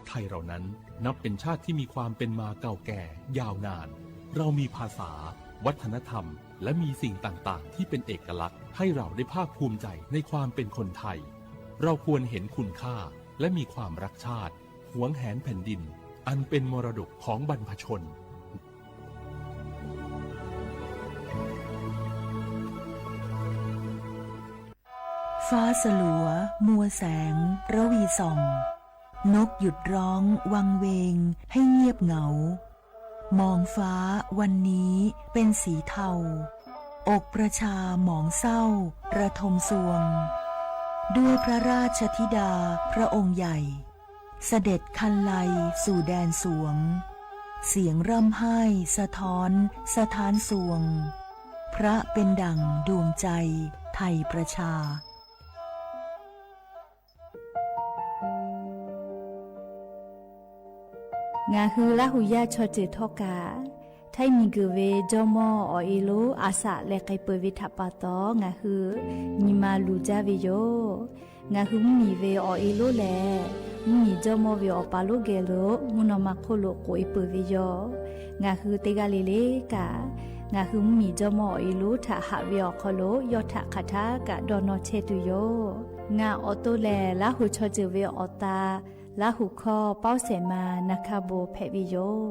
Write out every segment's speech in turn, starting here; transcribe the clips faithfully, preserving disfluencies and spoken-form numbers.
ไทยเรานั้นนับเป็นชาติที่มีความเป็นมาเก่าแก่ยาวนาน เรามีภาษา วัฒนธรรม และมีสิ่งต่างๆ ที่เป็นเอกลักษณ์ให้เราได้ภาคภูมิใจในความเป็นคนไทย เราควรเห็นคุณค่าและมีความรักชาติ หวงแหนแผ่นดิน อันเป็นมรดกของบรรพชน ฟ้าสลัว มัวแสง ระวีส่อง นกหยุดร้องวังเวงให้เงียบเหงา มองฟ้าวันนี้เป็นสีเทา อกประชาหมองเศร้าระทมซวง ด้วยพระราชธิดาพระองค์ใหญ่ เสด็จครรลัยสู่แดนสวง เสียงร่ำไห้สะท้อนสถานสวง พระเป็นดั่งดวงใจไทยประชา ငါဟုလၢ်ဟူယၢ် ချီၣ်စၢၣ်ထီၣ်ကး ထၢၣ်မံၤက့ၤဝဲ ကၠီမီၢ်အီၤအ့လိ အစးလဲၤက့ၤပၢၢ်ဝဲထးပာ်တီ ငါဟု ညီမၤလူၤကၢ်ဝဲယိာ် ငါဟုမုၢ်မံၤဝဲအီၤအ့လိလဲၣ် မုၢ်မံၤကၠီမီၢ်ဝဲအီၤပာ်လိာ်ကဲလိာ် မုၢ်နီၢ်မၤခိၣ်လိာ်ကိးအ့ပၢၢ်ဝဲယိာ် ငါဟုတ့ဂၤလၢ်လၢ်ကး ငါဟုမုၢ်မံၤကၠီမီၢ်အီၤအ့လိ ထးဟးဝဲအီၤခီလိာ် ယီၢ်ထးခးထးကးဒီးနီၢ်ဆဲးတုၤယိာ် ငါအီၤတိၢ်လဲၣ် လၢ်ဟူချီၣ်စၢၣ်ဝဲအီၤတၢ် လၢ်ဟူခီ ပီၣ်စဲးမၤ နၢ်ခါဘိး ဖဲးဝဲယိာ်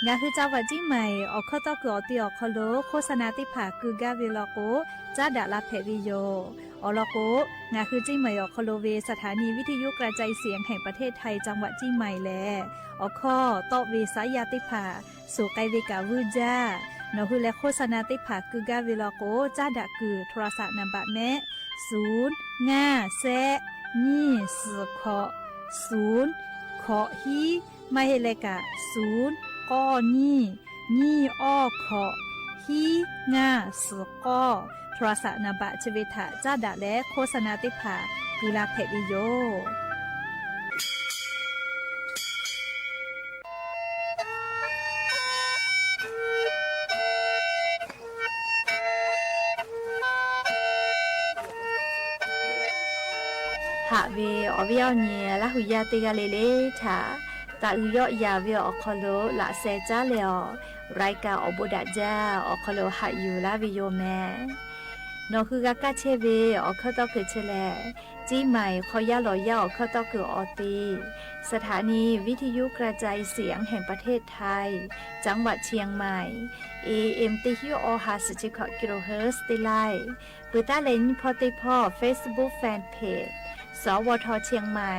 ငါဟု จังหวัดเชียงใหม่ အီၣ်ခီၣ်တီၢ်ကွံာ်အီၤတ့ၢ်အီၤခီလိာ် โฆษณาသ့ၣ်တဖၣ်ကုာ်ကါဝဲလီၤကိး ကၠၢ်ဒၣ်လၢဖဲးဝဲယိာ် အီၤလီၤကိး ငါဟု เชียงใหม่ အီၣ်ခီလိာ်ဝဲ สถานีวิทยุกระจายเสียงแห่งประเทศไทย จังหวัดเชียงใหม่ လဲၣ် အီၣ်ခီၣ်တီၢ်ဝဲစါယၢ်သ့ၣ်တဖၣ် ဆိၣ်ကဲဝဲကးဝဲဒၣ် နီၢ်ဟုလဲၤ โฆษณาသ့ၣ်တဖၣ်ကုာ်ကါဝဲလီၤကိး ကၠၢ်ဒၣ်ကုာ် โทรศัพท์นามบัตร မ့ၢ် ศูนย์ ငါး ဆယ့် နှစ် ဆယ့် ခုနစ် ศูนย์ ခုနစ် ဟံး မ့ၢ်ဟ့ၣ်လဲၤကး ศูนย์ ကိုး နှစ် နှစ် ကိုး ခုနစ် ဟံး ငါး ဆယ့် ကိုး โทรศัพท์นามบัตร ဆၢဝဲထး ကၠၢ်ဒၣ်လဲၣ် โฆษณาသ့ၣ်တဖၣ် ကုာ်လၢဖဲးဝဲယိာ် ဟးဝဲအီၤဝဲအီၤန့ၣ် လၢ်ဟူယၢ်တ့ဂၤလၢ်လၢ်ထး တၢ်အုးယီၣ်ယၤဝဲအီၤခီလိာ် လၢစဲးကၠၢ်လဲၣ်အီၤ รายการ အီၣ်ဘိးဒၣ်ကၠၢ် အီၣ်ခီလိာ်ဟးယူၤလၢ်ဝဲယိာ်မ့ၢ် နီၢ်ဟုဂၤကၢ်ဆဲးဝဲ အီၣ်ခီၣ်တီၢ်ခုးဆဲးလဲၣ် เชียงใหม่ ခီယၢ်လီၤယၢ် အီၣ်ခီၣ်တီၢ်ခုးအီၤတ့ၢ် สถานีวิทยุกระจายเสียงแห่งประเทศไทย จังหวัดเชียงใหม่ เอเอ็ม တဆံ ห้าสิบเจ็ด กิโลเฮิรตซ์ တ့ၢ်လၢ် ပၢၢ်တၢ်လဲၤနံၣ်ဖီၣ်တ့ၢ်ဖီၣ် Facebook Fanpage สวท เชียงใหม่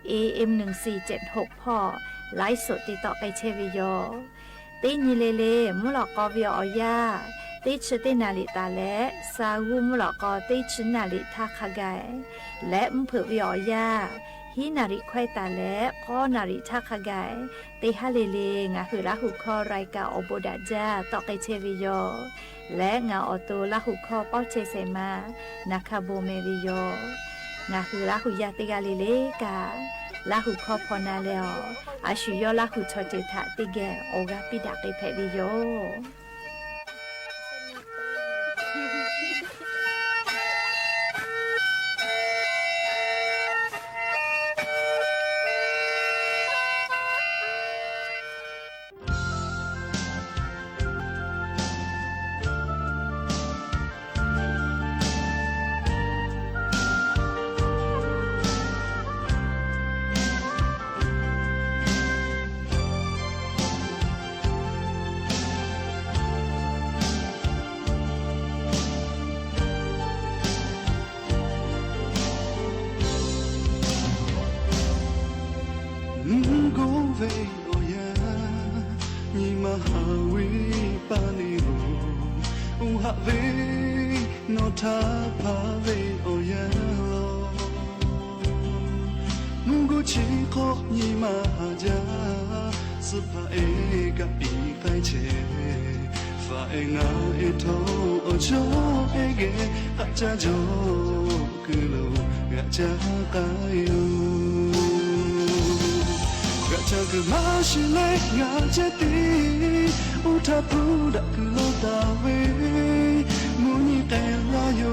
เอเอ็ม หนึ่งสี่เจ็ดหก ဖီၣ် ไลฟ์สด တ့တီၣ်ကဲဆဲးဝဲယိာ် တ့ၢ်နံၤလၢ်လၢ် မုၢ်လီၤကီဝဲအီၤယၢ် တ့ၢ်ဆံတ့ၢ်နၣ်ရံၣ်တၢ်လဲၣ် စါဂူၢ်မုၢ်လီၤကီ တ့ၢ်ဆံနၣ်ရံၣ်ထးခါဂၤ လဲၤမုၢ်ဖုးဝဲအီၤယၢ် ဟံးနၣ်ရံၣ်ခွဲးတၢ်လဲၣ် ဃိးနၣ်ရံၣ်ထးခါဂၤ တ့ၢ်ဟါလၢ်လၢ် ငါဟုလၢ်ဟူခီ รายการ အီၣ်ဘိးဒၣ်ကၠၢ် တီၣ်ကဲဆဲးဝဲယိာ် လၢငါအီၣ်တိၢ်လၢ်ဟူခီ ပီၣ်ဆဲးစဲးမၤ နၢ်ခါဘိး မ့ၢ်ဝဲယိာ် ငါဟုလၢ်ဟူယၢ်တ့ဂၤလၢ်လၢ်ကး လၢ်ဟူခီဖီနၤလဲၣ်အီၤ အဆူၣ်ယီၢ်လၢ်ဟူဆီၣ်တ့ၢ်ထးတ့ၢ်ဂဲၤ အိၣ်ဂၤပံဒၣ်က့ၤဖဲးဝဲယိာ် မုၢ်ကိၢ်ဝဲအီၤယၤ ညီမဟးဝံၤပာ်န့ၢ်ဧိၤ အိၣ်ဟးဝဲ နီၢ်ထးဖးဝဲအီၤယၤလီၤ မုၢ်ကိၢ်ဆံဃိး ညီမဟးယၤ စဖးအဲၣ်ကပံးဃဲဆဲး ဖးအဲၣ်ငါအဲၣ်ထီၣ်အီၤ ကၠီအဲၣ်ဂဲၤ ဂၤကၠၢ်ကၠီ ကုလိာ် ဂၤကၠၢ်ကၢ်ယိာ် ဂၤကၠၢ်ကမၤရှဲလဲၣ် ဂၤကၠၢ်တ့ အိၣ်ထးပူၤဒၣ်ကုလီၤတၢ်ဝဲ မုၢ်နံၤကဲလၢယိာ်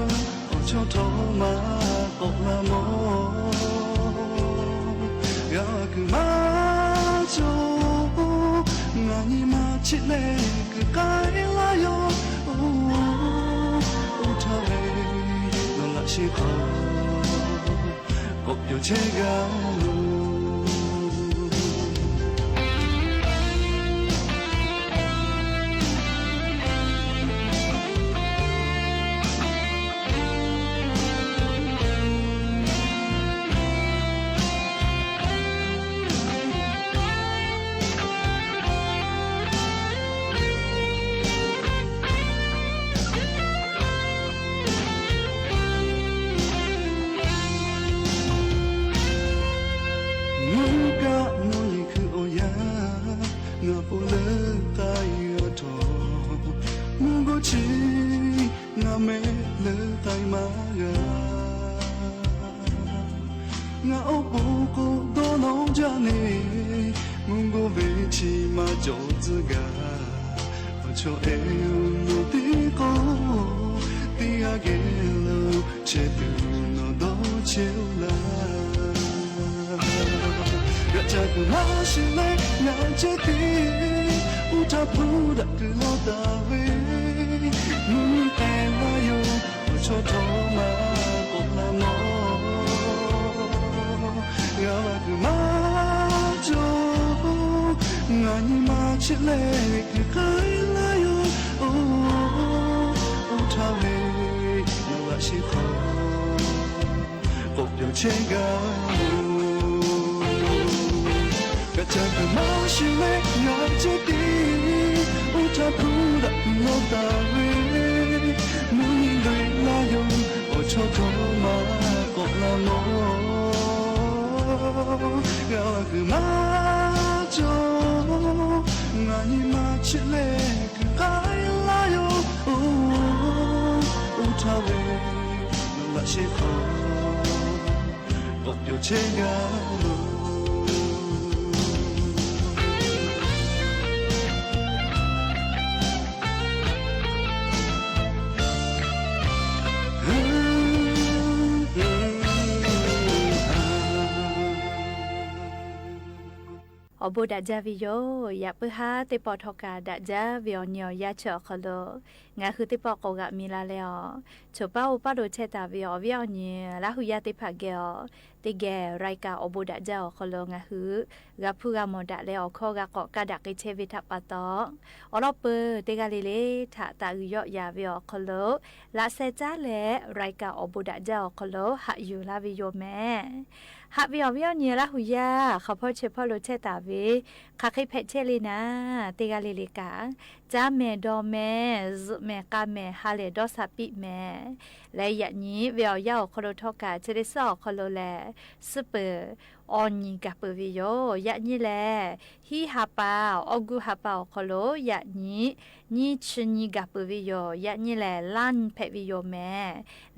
ချိုးထော်မး ကိးလၢ်မီၢ် ယၤကမၤကၠိ ငါညီမး ချစ်လၢကကဲလၢယိၤ အိၣ်ထီၣ်ဝဲ လီၤလးရှဲခီ ကိးပျိာ်ဆဲးဂၤလီၤ မုၢ်ကါမုၢ်နံၤခုအိၣ်ယၤ ငါပိာ်လၢသးယီၤထီၣ် မုၢ်ကိးဆံ ငါမဲာ်လၢသးမၤဂၤ ငါအိၣ်ပိာ်ကိးဒီးနီၢ်ကၠၢန့ၣ် မုၢ်ကိးဝဲဆံမၤကၠိတဂၤ ပဆိအဲၣ်အူနီၢ်သံကိး သံဂၤကဲလၢ ဆဲးသူၣ်နီၢ်ဒီးဆဲးလၢ် ယကမၤဆၢလၢ ယဆဲးသံ အူထၢဖုဒၣ်တုၤလီၤတၢ်ဝဲ မုၢ်နံၤတဲလၢယိၤ ပဆိထီၣ်မၤကိးလၢ်မီၢ် ယၤကမၤကၠိ ငါညီမး ချစ်လၢကကဲလၢယိၤ အိၣ်ထီၣ်ဝဲ လီၤလးရှဲခီ ကိးပျိာ်ဆဲးဂၤလီၤ ယကမၤဆၢလၢ ယဆဲးသံ အူထၢဖုဒၣ်တုၤလီၤတၢ်ဝဲ မုၢ်နံၤဒွဲၣ်လၢယိၤ ပဆိထီၣ်မၤကိးလၢ်မီၢ် ယၤကမၤကၠိ ငါညီမး ချစ်လၢကကဲလၢယိၤ အိၣ်ထီၣ်ဝဲ လီၤလးရှဲခီ ကိးပျိာ်ဆဲးဂၤလီၤ အီၣ်ဘိးဒၣ်ဒ်ဝဲယိၤ ယပုၢ်ဟါသ့ၣ်ပီၣ်ထီၣ်ကး ဒၣ်ဒ်ဝဲအီၤ နံၤအီၤယါဆၢအီၤခီလီၤ ငါဟုသ့ၣ်ပီၣ်ကိးဂၤမံၤလၢ်လၢ်အီၤ ဆိပာ်အိၣ်ပာ်လိာ်ဆဲးတၢ်ဝဲအီၤ ဝဲအီၤန့ၣ် လၢ်ဟူယါသ့ၣ်တဖၣ်ဂဲၤအီၤ သ့ၣ်ဂဲၤ ရၢၢ်ကၢ်အီၣ်ဘိးဒၣ်ဒ်အီၤ ခီလီၤ ငါဟု ဂၤဖုဂၤမီၢ်ဒၣ်လဲာ်အီၤခီ ဂၤကိးကါဒၣ်က့ၤဆဲးဝဲထးပာ်တီၢ် အီၤလီၤပၢၢ် သ့ၣ်ဂၤလံၤလံၤ ထးသးဂုာ်ယီၣ်ယၤဝဲအီၤခီလီၤ လၢ်စဲးတၢ်လဲၣ် ရၢၢ်ကၢ်အီၣ်ဘိးဒၣ်ဒ်အီၤခီလီၤ ဟးယူၤလၢ်ဝဲယိၤမဲာ် ဟးဝဲအီၤ ဝဲအီၤန့ၣ် လၢ်ဟူယါ ခီဖီဆဲးဖီလိာ်ဆဲးတၢ်ဝဲ ခးဃ့ဖဲးဆဲးလံနၤ သ့ၣ်ဂၤလံၤလံၤကး ကၠါမဲာ်ဒီမဲာ် စူးမဲာ်ကါမဲာ် ဟါလဲၣ်ဒီးဆးပံးမဲာ် လၢယၤနံၤ ဝဲအီၤယါအီၤခီလီၤထီၣ်ကး ဆဲးဒ့စၢ်အီၤခီလီၤလဲၣ် စူးပၢၢ် အီၣ်နံၤကးပၢၢ်ဝဲယိၤ ယၤနံၤလဲၣ် ဟံးဟးပာ် အီၣ်ကူဟးပာ်အီၤခီလီၤ ယၤနံၤ နံၣ်ဆံနံၤကးပၢၢ်ဝဲယိၤ ယၤနံၤလဲၣ် လါနံၤဖဲးဝဲယိၤမဲာ်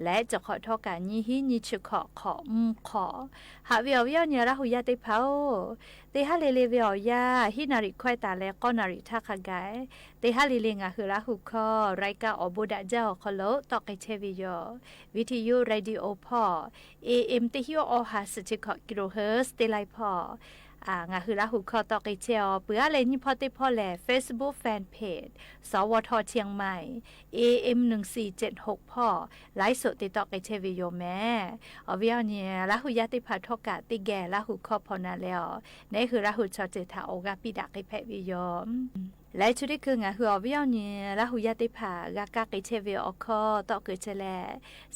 လၢကၠီၣ်ခီၣ်ထီၣ်ကး နံၣ်ဟံး နံၣ်ဆံခီၣ် ခီၣ်မုၢ်ခီၣ် ဟးဝဲအီၤ ဝဲအီၤန့ၣ် လၢ်ဟူယါသ့ၣ်တဖၣ်ဧၢ သ့ၣ်ဟးလံၤလံၤ ဝဲအီၤယါ ဟံးနၣ်ရံၣ်ခွဲးတၢ်လၢ ဃိးနၣ်ရံၣ်ထးခါဂၤ သ့ၣ်ဟးလံၤလံၤ ငါဟုလၢ်ဟူခီ ရၢၢ်ကၢ်အီၣ်ဘိးဒၣ်ဒ်အီၤခီလီၤ တီၣ်က့ၤဆဲးဝဲယိၤ ဝံထံယိ ရေဒီယိဖီၣ် AM တစ်ဆယ့်ရှစ် အီဟး ဆယ့်ခြောက် kilohertz တ့လံဖီၣ် အၣ် ငါဟုလၢ်ဟူခီတီၣ်က့ၤဆဲးအီၤ ပှၤအါလဲၣ်နံၣ်ဖီၣ်သ့ၣ်ဖီၣ်လဲၣ် Facebook Fanpage စဝထ เชียงใหม่ AM หนึ่งสี่เจ็ดหก ဖီၣ် ไลฟ์สด တ့တီၣ်က့ၤဆဲးဝဲယိၤမဲာ် အဝဲအံၤန့ၣ် လၢဟူယါသ့ၣ်တဖၣ်ထီၣ်ကး သ့ၣ်ဂဲၤလၢဟူခီဖီလာ်လၢအီၤ နဲဟူလၢဟူဆီၣ်တ့ၢ်ထီၣ် အိၣ်ဂၤပံးဒၣ်က့ၤဖဲးဝဲယိၤ လၢအဆိဒံးက့ၤ ငါဟုအဝဲအံၤန့ၣ် လၢဟူယါသ့ၣ်တဖၣ် ဂၤကးက့ၤဆဲးဝဲအခီၣ် တီၣ်က့ၤဆဲးလၢ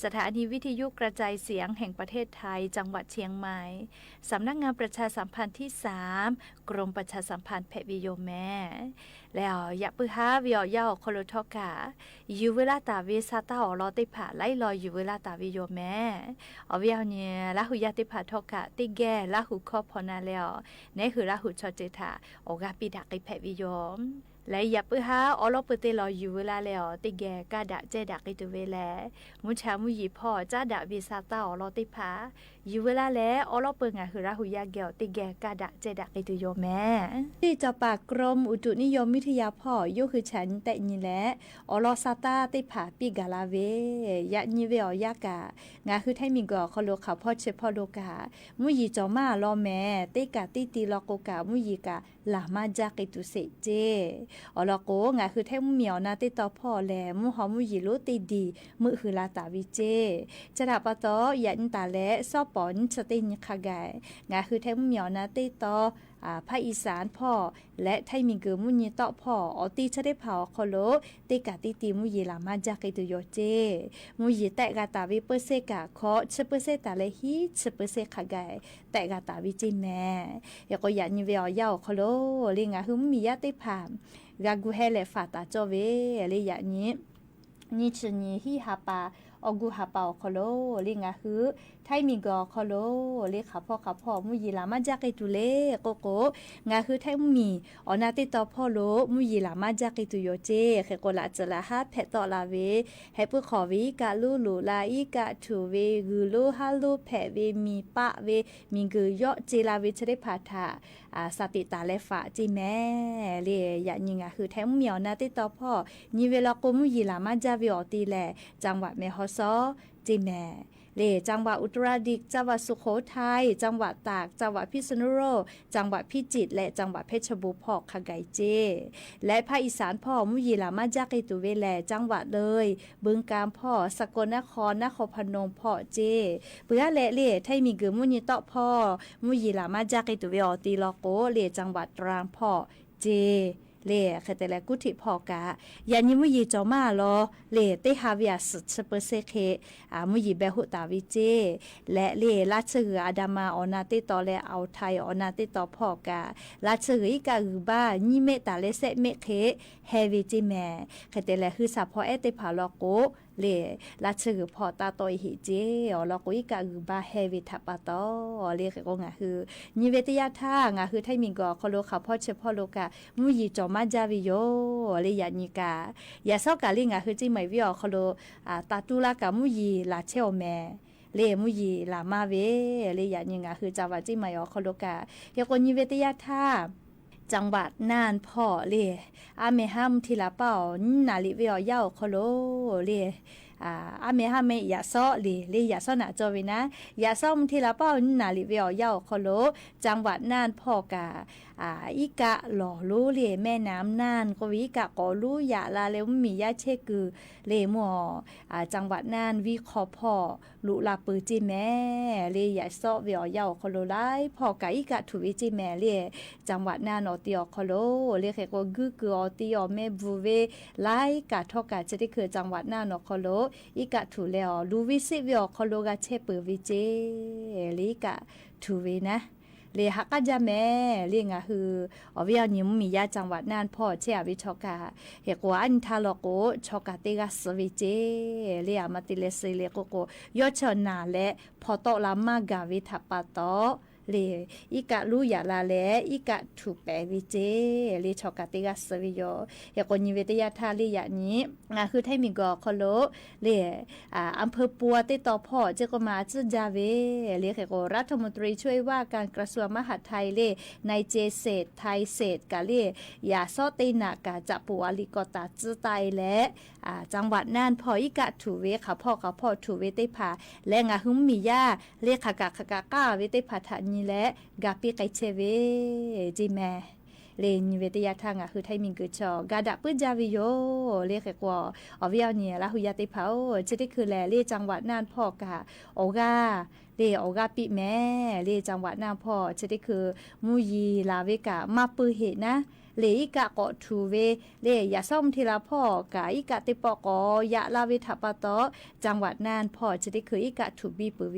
สถานีวิทยุกระจายเสียงแห่งประเทศไทย จังหวัดเชียงใหม่ สำนักงานประชาสัมพันธ์ที่สาม กรมประชาสัมพันธ์ ဖဲးဝဲယိၤမဲာ် လၢအီၤ ယပုၢ်ဟါဝဲအီၤယါအီၤခီဖျိထီၣ်ကး ယူၤဝဲလၢတၢ်ဝဲ ဆါတၢ်အီၣ်လီၤသ့ၣ်တဖၣ် လၢအလီၤယူၤဝဲလၢတၢ်ဝဲယိၤမဲာ် အဝဲအံၤန့ၣ် လၢဟူယါသ့ၣ်တဖၣ်ထီၣ်ကး သ့ၣ်ဂဲၤလၢဟူခီဖီလာ်လၢအီၤ နဲဟူလၢဟူဆီၣ်တ့ၢ်ထီၣ် အိၣ်ဂၤပံးဒၣ်က့ၤဖဲးဝဲယိၤ လႄႈ ယၢပ်ႇပၢၵ်ႇႁႃ အီလီးပိူဝ်ႈတႄႉလီၤ ယူႇဝေႇလႃးလႄႈ ဢေႃႈ တႄႉၵေႃႈ ၵႃႈတႃႇၸႂ်ႉတႃႇၵိတ်ႉတူဝ်ဝေႇလႄႈ မူႇၸႃႇမူႇယီႇၽေႃႉ ၸႃႉတႃႇဝေႇသႃႇတႃႇ ဢေႃႈ လီၤတႄႉၽႃႇ ယူႇဝေႇလႃးလႄႈ အီလီးပိူဝ်ႈ ငၢႆႈႁိုဝ် ရႃႇႁူႇ ယႃႇၵႄႇ ဢေႃႈ တႄႉၵေႃႈ ၵႃႈတႃႇၸႂ်ႉတႃႇၵိတ်ႉတူဝ်ယဝ်ႉမႄႈ တီႈၸဝ်ႈပႃႇ กรมอุตุนิยมวิทยา ၽေႃႉ ယိူင်းႁိုဝ် ၸၢၼ်ႇတႄႉၼႆလႄႈ ဢီလီးသႃႇတႃႇတႄႉၽႃႇ ပိၵ်ႉၵႃႈလႃႈဝေႇ ယၢပ်ႇၼႆဝေႇ ဢေႃႈ ယႃႇၵႃႈ ငၢႆႈႁိုဝ် ထႆးမီၵေႃႈ ၶေႃႈလူဝ်ႇ ၶၢဝ်ႇၽေႃႉၶျႅၵ်ႉၽေႃႉလူဝ်ႇၵႃႈ မူႇယီႇၸေႃႇမႃးလီၤမႄႈ တႄႉၵႃႈ တီႈတီႈလီၵူဝ်ၵႃႈ မူႇယီႇၵႃႈ လႃႇမႃးၸႃႉၵိတ်ႉတူဝ်သေၸေႇ ဢေႃႈ လီၵူဝ် ငၢႆႈႁိုဝ် ထႆးမီ ဢေႃႈ ၼႃႈတႄႉတေႃႈၽေႃႉလႄႈ မူႇႁေႃမူႇယီႇလူးတႄႉလီ မူႇႁိုဝ်လႃႇတႃႇဝေႇၸေႇ ၸႃႉတႃႇပႃႇတေႃႇ ယၢပ်ႇၼႆတႃႇလႄႈ သေႃးပေႃႇ ၼႆၸႃႉတႄႉၼႆၶႃႈၵႃႈ ငၢႆႈႁိုဝ် ထႆးမီ ဢေႃႈ ၼႃႈတႄႉတေႃႈ ဢႃႇ ၽၢၵ်ႇဢီႇသၢၼ်ႇၽေႃႉ လႄႈ ထႆးမီၵိူဝ် မူႇယီႇတေႃႈၽေႃႉ ဢေႃႈ တီႈၸႃႉတႄႉၽႃႇ ဢေႃႈ ၶေႃႈလူဝ်ႇ တႄႉၵႃႈ တီႈတီႈ မူႇယီႇလႃႇမႃးၸႃႉၵိတ်ႉတူဝ်ယဝ်ႉၸေႇ မူႇယီႇတႄႉၵႃႈတႃႇဝေႇ ပိူဝ်ႇသႄႉၵႃႈ ၶေႃႈ သိပ်းပိူဝ်ႇသႄႉတႃႇလႄႈ ႁိုဝ် သိပ်းပိူဝ်ႇသႄႉၶႃႈၵႃႈ တႄႉၵႃႈတႃႇဝေႇၸေႇမႄႈ ယၢပ်ႇၵေႃႈ ယၢပ်ႇၼႆဝေႇ ဢေႃႈ ယႃႇ ဢေႃႈ ၶေႃႈလူဝ်ႇ လႄႈ ငၢႆႈႁိုဝ် မူႇယီႇယႃႉတႄႉၽႃႇ ၵႃႈၵူႈႁႄႈလႄႈ ၽႃႇတႃႇၸေႃႉဝေႇ လႄႈ ယၢပ်ႇၼႆ ၼႆၸိုင် ၼႆႁိုဝ် ႁႃႈပႃႈ ဢေႃႈ ၵူႈႁႃႈပႃႈ ဢေႃႈ ၶေႃႈလူဝ်ႇ လႄႈ ငၢႆႈႁိုဝ် ထႆးမီၵေႃႈ ဢေႃႈ ၶေႃႈလူဝ်ႇ လႄႈ ၶၢဝ်ႇၽေႃႉ ၶၢဝ်ႇၽေႃႉ မူႇယီႇလႃႇမႃးၸႃႉၵိတ်ႉတူဝ်လႄႈ ၵေႃႈၵေႃႈ ငၢႆႈႁိုဝ် ထႆးမီ ဢေႃႈ ၼႃႈတႄႉတေႃႈၽေႃႉလူဝ်ႇ မူႇယီႇလႃႇမႃးၸႃႉၵိတ်ႉတူဝ်ယဝ်ႉၸေႇ ၶႄႈၵေႃႈ လႃႇၸႃႇလႃႇႁႃႉ ၽႄႈတေႃႇလႃႇဝေႇ ႁႂ်ႈပိူၼ်ႈၶေႃႈဝေႇၵႃႈလူး လူႇလႃႇ ဢီးၵႃႈ ထူဝ်ႇဝေႇ ႁိုဝ်လူး ႁႃးလူး ၽႄႈဝေႇ မီႇပႃႉဝေႇ မီႇၵိူဝ်ယဝ်ႉၸေႇ လႃႇဝေႇ ၸႃႉတႄႉၽႃႇထႃႇ ဢႃႇ သတိတႃႇလႄႈ ၽႃႇၸေႇမႄႈ လႄႈ ယၢပ်ႇၼႆ ငၢႆႈႁိုဝ် ထႆးမီ ဢေႃႈ ၼႃႈတႄႉတေႃႈၽေႃႉ ၼႆဝေႇ လႄႈ ၵေႃႈ မူႇယီႇလႃႇမႃးၸႃႉဝေႇ ဢေႃႈ တီႈလႄႈ ၸင်ႇဝၢတ်ႇမႄႈႁွင်ႈသေႃး ၸေႇမႄႈ လႄႈ ၸင်ႇဝၢတ်ႇဢုတ်ႉတရႃႇတိတ်ႉ ၸင်ႇဝၢတ်ႇသုၶူဝ်ထႆး ၸင်ႇဝၢတ်ႇတၢၵ်ႇ ၸင်ႇဝၢတ်ႇၽိတ်ႉသၼုလူဝ်ႇ ၸင်ႇဝၢတ်ႇၽိၸိတ်ႉ လႄႈ ၸင်ႇဝၢတ်ႇၽႅတ်ႉၶျပူႇ ၽေႃႉၶႃႈၵႆၸေႇ လႄႈ ၽၢၵ်ႇဢီႇသၢၼ်ႇၽေႃႉ မူႇယီႇလႃႇမႃးၸႃႉၵႆႉတူဝ်ဝေႇလႄႈ ၸင်ႇဝၢတ်ႇလူၺ်ႈ ပိူင်ၵၢမ်ၽေႃႉ သၵူဝ်ႇၼၶွၼ်ႇ ၼၶွၼ်ႇၽၼူမ်းၽေႃႉၸေႇ ပိူဝ်ႈလႄႈ လႄႈ ထႆးမီၵိူဝ် မူႇယီႇတေႃႈၽေႃႉ မူႇယီႇလႃႇမႃးၸႃႉၵႆႉတူဝ်ဝေႇ ဢေႃႈ တီႈလႄႈ ၵေႃႈ လႄႈ ၸင်ႇဝၢတ်ႇတရၢင်းၽေႃႉၸေႇ လႄႈ ၶႄႈတႄႉလႄႈ ၵုတ်ႉထီႇၽေႃႉၵႃႈ ယၢပ်ႇၼႆ မူႇယီႇၸေႃႇမႃးလီႈ လႄႈ တႄႉႁႃႈဝေႇ ဢႃႇ သိပ်းပိူဝ်ႇသႄႉၶႄႈ ဢႃႇ မူႇယီႇပႄႇႁူႉတႃႇဝေႇၸေႇ လႄႈ လႄႈ ရႃႇၸၵိူဝ်ႇ ဢႃႇတႃႇမႃႇ ဢေႃႈ ၼႃႈတႄႉတေႃႈလႄႈ ဢဝ်ထႆး ဢေႃႈ ၼႃႈတႄႉတေႃႈၽေႃႉၵႃႈ ရႃႇၸၵိူဝ်ႇ ဢီးၵႃႈ ႁိုဝ်ပႃး ၼႆမႄႈ တႃႇလႄႈ သႄႉမႄႈၶႄႈ ႁႄႈဝေႇၸေႇမႄႈ ၶႄႈတႄႉလႄႈ ႁိုဝ်သႃႇၽေႃႇ ဢႄႇ တႄႉၽႃႇလီႈၵေႃႈ လႄႈ ရႃႇၸၵိူဝ်ႇၽေႃႉ တႃႇတေႃႇႁႄႈၸေႇ ဢေႃႈ လီႈၵေႃႈ ဢီးၵႃႈ ႁိုဝ်ပႃး ႁႄႈဝေႇထႃႇပႃႇတေႃႇ လႄႈ ၵေႃႈ ငၢႆႈႁိုဝ် ၼႆဝေႇတယႃႇထႃႇ ငၢႆႈႁိုဝ် ထႆးမီၵေႃႈ ၶေႃႈလူဝ်ႇ ၶၢဝ်ႇၽေႃႉၶျႅၵ်ႉၽေႃႉလူဝ်ႇၵႃႈ မူႇယီႇၸေႃႇမႃးၸႃႉဝေႇယဝ်ႉ လႄႈ ယၢပ်ႇၼႆၵႃႈ ယႃႇသေႃးၵႃႈ လႄႈ ငၢႆႈႁိုဝ် ၸေႇမႆႇဝေႇ ဢေႃႈ ၶေႃႈလူဝ်ႇ ဢႃႇ တႃႇတူႉလႃႇၵႃႈ မူႇယီႇလႃႇၸေႇဢေႃႈမႄႈ လႄႈ မူႇယီႇလႃႇမႃးဝေႇ လႄႈ ယၢပ်ႇၼႆ ငၢႆႈႁိုဝ် ၸႃႉဝႃႈ ၸေႇမႆႇ ဢေႃႈ ၶေႃႈလူဝ်ႇၵႃႈ ၵေႃႈ ၼႆဝေႇတယႃႇထႃႇ ၸင်ႇဝၢတ်ႇၼၢၼ်ႈၽေႃႉ လႄႈ ဢႃႇ မႄႈႁၢမ်း ထီႇလႃႇပၢဝ်ႇ ၼႆၼႃႇ လီႈဝေႇဢေႃႈယဝ်ႉ ၶေႃႈလူဝ်ႇ လႄႈ ဢႃႇ ဢႃႇ မႄႈႁၢမ်း မႄႈယႃႇသေႃး လႄႈ လႄႈ ယႃႇသေႃးၼႃႇ ၸေႃႇဝေႇၼႃႇ ယႃႇသေႃး ဢမ်ႇ ထီႇလႃႇပၢဝ်ႇ ၼႆၼႃႇ လီႈဝေႇဢေႃႈယဝ်ႉ ၶေႃႈလူဝ်ႇ ၸင်ႇဝၢတ်ႇၼၢၼ်ႈၽေႃႉၵႃႈ ဢႃႇ ဢီးၵႃႈလေႃႇလူး လႄႈ မႄႈၼမ်ႉၼၢၼ်ႈ ၵေႃႈဝႃႈ ဢီးၵႃႈၵေႃႈလူး ယႃႇလႃႇလႄႈ ဢမ်ႇမီးယႃႈၶျႄႉၵိူဝ် လႄႈ မူႇ ဢႃႇ ၸင်ႇဝၢတ်ႇၼၢၼ်ႈ ဝီႇၶေႃႈၽေႃႉ လူႉလႃႈပိူဝ်ႇၸေႇမႄႈ လႄႈ ယႃႇသေႃးဝေႇဢေႃႈယဝ်ႉ ၶေႃႈလူဝ်ႇ လႆႈၽေႃႉၵႃႈ ဢီးၵႃႈထူဝ်ႇဝေႇၸေႇမႄႈ လႄႈ ၸင်ႇဝၢတ်ႇၼၢၼ်ႈဢေႃႈ တီႈဢေႃႈ ၶေႃႈလူဝ်ႇ လႄႈ ၵေႃႈ ၵိုဝ်ႉၵိုဝ်ႉဢေႃႈ တီႈဢေႃႈ မႄႈၽူႈဝေႇ လၢႆးၵႃႈ ထေႃႇၵႃႈ ၸေႇတႄႉၶိုဝ်း ၸင်ႇဝၢတ်ႇၼၢၼ်ႈဢေႃႈ ၶေႃႈလူဝ်ႇ ဢီးၵႃႈထူဝ်ႇလႄႈ လူႉဝေႇသဵတ်ႈဝေႇဢေႃႈ ၶေႃႈလူဝ်ႇ ၵႃႈၶျႄႉပိူဝ်ႇဝေႇၸေႇ လႄႈ ဢီးၵႃႈထူဝ်ႇဝေႇၼႃႇ လႄႈ ႁၵ်ႉၵႃႈၸႃႉမႄႈ လႄႈ ငၢႆႈႁိုဝ် ဢေႃႈ ဝေႇဢေႃႈ ၼႆ ဢမ်ႇမီးယႃႈ ၸင်ႇဝၢတ်ႇၼၢၼ်ႈၽေႃႉ ၶျႄႉဝေႇထေႃႇၵႃႈ ႁဵတ်းၵေႃႈ ဢၼ်ထႃႈလေႃႇၵေႃႈ ထေႃႇၵႃႈ တေၵႃႈသိူဝ်ႇဝေႇၸေႇ လႄႈ ဢႃႇ မႃးတီႈလႄႈ သိူဝ်ႇလႄႈ ၵေႃႈ ၵေႃႈ ယွၼ်ႉၸိူင်ႉၼၼ်လႄႈ ၽေႃႇတေႃႇလႃႇ မႃးၵႃႈဝေႇထႃႇပႃႇတေႃႇ လႄႈ ဢီးၵႃႈလူး ယႃႇလႃႇလႄႈ ဢီးၵႃႈထူဝ်ႇပႄႇဝေႇၸေႇ လႄႈ ထေႃႇၵႃႈ တေၵႃႈသိူဝ်ႇဝေႇယဝ်ႉ ႁဵတ်းၵေႃႈ ၼႆဝေႇတယႃႇထႃႇ လႄႈ ယၢပ်ႇၼႆ ဢႃႇ ၶိုဝ်းထႆးမီးၵေႃႈ ၶေႃႈလူဝ်ႇ လႄႈ ဢႃႇ ဢမ်ႇၽိူဝ်ႇပူဝ်ႇ တေတေႃႇၽေႃႉ ၸိူဝ်းၵေႃႈ မႃးၸိူဝ်းၸႃႉဝေႇ လႄႈ ၶႄႈၵေႃႈ รัฐมนตรีช่วยว่าการกระทรวงมหาดไทย လႄႈ ၼၢႆးၸေႇ သဵတ်ႇထၢႆး သဵတ်ႇၵႃႇ လႄႈ ယႃႇသေႃးတေႇၼႃႇၵႃႇ ၸႃႉပူႇဢႃႇလီႇၵေႃႈ တႃႇၸိူဝ်းတႆးလႄႈ ဢႃႇ ၸင်ႇဝၢတ်ႇၼၼ်ႉ ၽေႃႉဢီးၵႃႈထူဝ်ႇဝေႇ ၶႃႈၽေႃႉ ၶႃႈၽေႃႉ ထူဝ်ႇဝေႇတေႇၽႃႇ လႄႈ ငႃႇႁိုဝ်မီးယႃႈ လႄႈ ၶႃႈၵႃႈ ၶႃႈၵႃႈ ၵႃႈဝေႇတေႇၽႃႇ ထၢတ်ႈၼႆႉလႄႈ ၵႃႈပီႈၵႆႉၸႄႈဝေႇ ၸႄႈမႄႈ လႄႈ ၼႆဝေႇတယႃႇထႃႇ ၶိုဝ်းထႆးမီးၵေႃႈ ၸေႃႇ ၵႃႈတႃႇပိုတ်ႇၸႃႉဝေႇယဝ်ႉ လႄႈ ၶႄႈၵေႃႈ ဢေႃႈ ဝေႇဢဝ်ၼႆႉ လႃႇႁူႉယႃႈတေႇၽႃႇ ဢေႃႈ ၸိူဝ်းတေႉၶိုဝ်းလႄႈ လႄႈ ၸင်ႇဝၢတ်ႇၼၼ်ႉ ၽေႃႉၵႃႈ ဢေႃႈၵႃႈ လႄႈ ဢေႃႈၵႃႈပီႈမႄႈ လႄႈ ၸင်ႇဝၢတ်ႇၼၼ်ႉ ၽေႃႉ ၸိူဝ်းတေႉၶိုဝ်း မူႇယီႇလႃႇဝေႇၵႃႈ မႃးပိုတ်ႇႁဵတ်းၼႃႇ လႄႈ ဢီးၵႃႈၵေႃႈ ထူဝ်ႇဝေႇ လႄႈ ယႃႇသေႃး ဢမ်ႇ ထီႇလႃႇၽေႃႉ ၵႃႈ ဢီးၵႃႈတေႇပေႃႉၵေႃႈ ယႃႇလႃႇဝေႇထႃႇပႃႇတေႃႇ ၸင်ႇဝၢတ်ႇၼၼ်ႉ ၽေႃႉ ၸိူဝ်းတေႉၶိုဝ်း ဢီးၵႃႈထူဝ်ႇပီႈပိုတ်ႇဝေႇယဝ်ႉ လႄႈ ၶႄႈၵေႃႈ လူႇၸႃႉဝေႇလ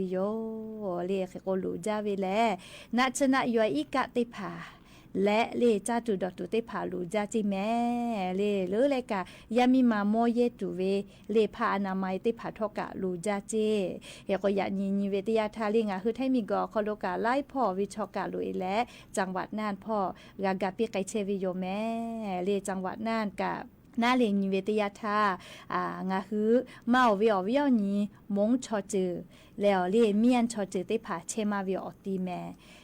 ႄႈ ၼႃႇ ၸိူဝ်းၼႃႇ ယွႆႈဢီးၵႃႈတေႇၽႃႇ และเลจ้าတူႈดอดတူႈเต๊ผาลูจ้าเจ้แม่ เล เลอแลกา ยังมีมามัวเยะตูเว เลผ้าอนามัยเต๊ผาเท่ากับลูจ้าเจ้ เฮก็อยากหนีหนีเวทยาทา เลงาคือไทยมีก่อคอโลกาไล่พ่อวิชอกาลุยและ จังหวัดน่านพ่อกากาปี้ไกเช่เวโยแม่ เลจังหวัดน่านกะ นาเลหนีเวทยาทา อ่า งาคือ เมาเวออเวอหนี มงชอจือ แล้วเลเมียนชอจือเต๊ผาเช่มาเวออตีแม่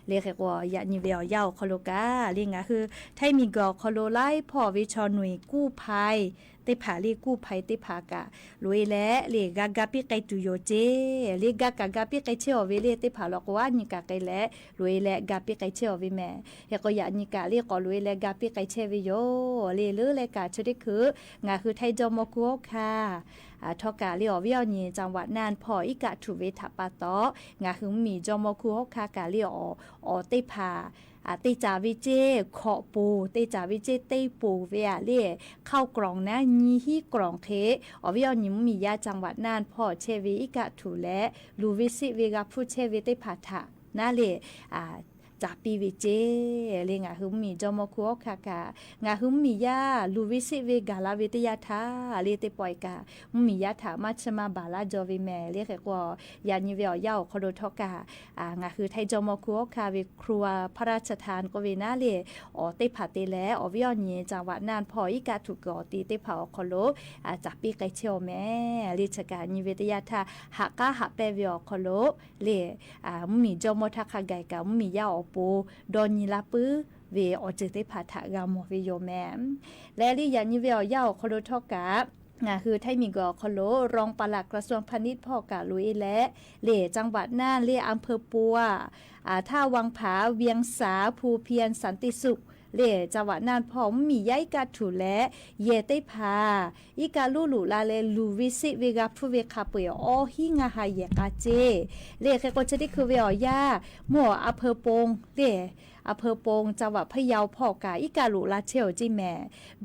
เลเขกว่าอยากหนีเวออยาวคอโลกา เลงาคือ ไทยมีก่อคอโลไล่พ่อเวชอหน่วยกู้ภัย เต๊ผาเลกู้ภัยเต๊ผากะ ลุยและ เลกากาปี้ไกตูโยเจ้ เลกากากาปี้ไกเช่ออเวเลเต๊ผาลอกว่าหนีกาไกและ ลุยและกาปี้ไกเช่ออเวแม่ เฮก็อยากหนีกาเลก็ลุยและกาปี้ไกเช่เวโย เลเลอแลกาเชอได้คือ งาคือไทยจอมอคูฮกคา อ่า ทอกาเลออเวอหนี จังหวัดน่านพ่ออีกะถูเวถะปาตอ งาคือมีจอมอคูฮกคากาเลออ ออเต๊ผา อ่า เตจาเวเจ้ เคาะปู เตจาเวเจ้ เตปูเวอะเล เข้ากล่องนะ หนีฮี่กล่องเค ออเวอหนีมียา จังหวัดน่านพ่อเช่เวอีกะถูและ ลูเวสิเวกาพูเช่เวเต๊ผาถะ นาเล อ่า จาปี้เวเจ้ เลงาคือมีจอมอคูฮกคากะ งาคือมียา ลูเวสิเวกาลาเวทยาทา เลเต๊ปอยกะ มียาถามาชมาบาลาจอเวแม่ เลเขกว่าอยากหนีเวออยาวคอโลทอกา อ่า งาคือไทยจอมอคูฮกคาเวครัวพระราชทานก็เวนาเล ออเต๊ผาเตและ ออเวอหนี จังหวัดน่านพ่ออีกะถูกออตีเต๊ผาออคอโล อ่า จาปี้ไกเช่อแม่ เลชะกาหนีเวทยาทา หะก้าหะแปเวออคอโล เล อ่า มีจอมอทาคาไกกะ มียาออปู ดอนหนีลาปื้อ เวออจือเต๊ผาถะกาหมอเวโยแม่ และเลอยากหนีเวออยาวคอโลทอกะ งาคือไทยมีก่อคอโล รองปลัดกระทรวงพาณิชย์พ่อกะลุยและ เลจังหวัดน่าน เลอำเภอปัว อ่า ท่าวังผา เวียงสา ภูเพียร สันติสุข เลจังหวัดน่านพ่อมียาอีกะถูและ เยเต๊ผา อีกะลู่ลู่ลาเล ลูเวสิเวกาพูเวคาเปยออฮี่งาหาเยกาเจ้ เลเขกว่าเชอได้คือเวออยา หมออำเภอปง เล อำเภอปง จังหวัดพะเยาพ่อกะอีกะลู่ลาเช่อเจ้แม่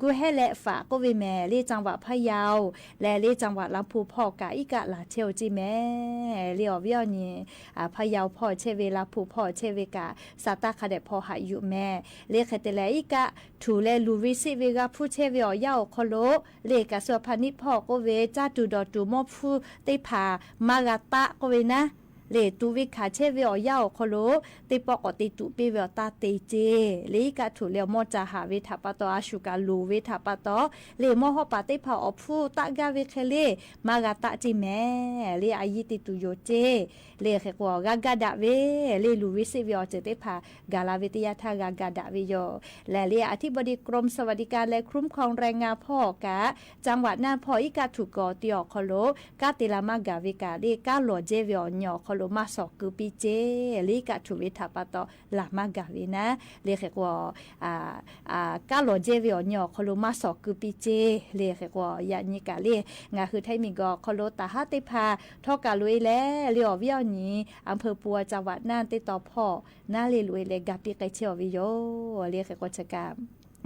กูแฮและฝาก็เวแม่ เลจังหวัดพะเยา และเลจังหวัดลำพูนพ่อกะอีกะลาเช่อเจ้แม่ เลออเวอหนี อ่า พะเยาพ่อเช่เว ลำพูนพ่อเช่เวกะ สาตาคาแดดพ่อหาอยู่แม่ เลเขเตและอีกะถูและ ลูเวสิเวกาพูเช่เวออยาวคอโล เลกะทรวงพาณิชย์พ่อก็เว จ้าตูดอตูมอพูเต๊ผามากาตะก็เวนะ เลตูเวขาเช่เวออยาวคอโล เต๊ปอกออเตตูเปเวออตาเตเจ เลอีกะถูแล้วมอจาหาเวถาปาตอ อาชูกาลูเวถาปาตอ เลมอฮอปาเต๊ผาออพูตะกาเวเคเล มากาตะเจแม่ เลอายีเตตูโยเจ เลเขกว่ากากาดะเว เลลูเวสิเวออจือเต๊ผากาลาเวทยาทากากาดะเวโย และเลอธิบดีกรมสวัสดิการและคุ้มครองแรงงานพ่อกะ จังหวัดน่านพ่ออีกะถูกออตีออคอโล กาเตลามากาเวกา เลกาหล่อเจเวออหนีออคอโลมาสอกือปีเจ เลอีกะถูเวถาปาตอ ลามากาเวนะ เลเขกว่า อ่า อ่า กาหล่อเจเวออหนีออคอโลมาสอกือปีเจ เลเขกว่าอยากหนีกาเล งาคือไทยมีก่อคอโลตาหาเต๊ผา ทอกาลุยและ เลออเวอหนี อำเภอปัว จังหวัดน่านเต๊ตอพ่อ นาเลลุยและกาปีไกเช่อเวโย เลเขกว่าชะกา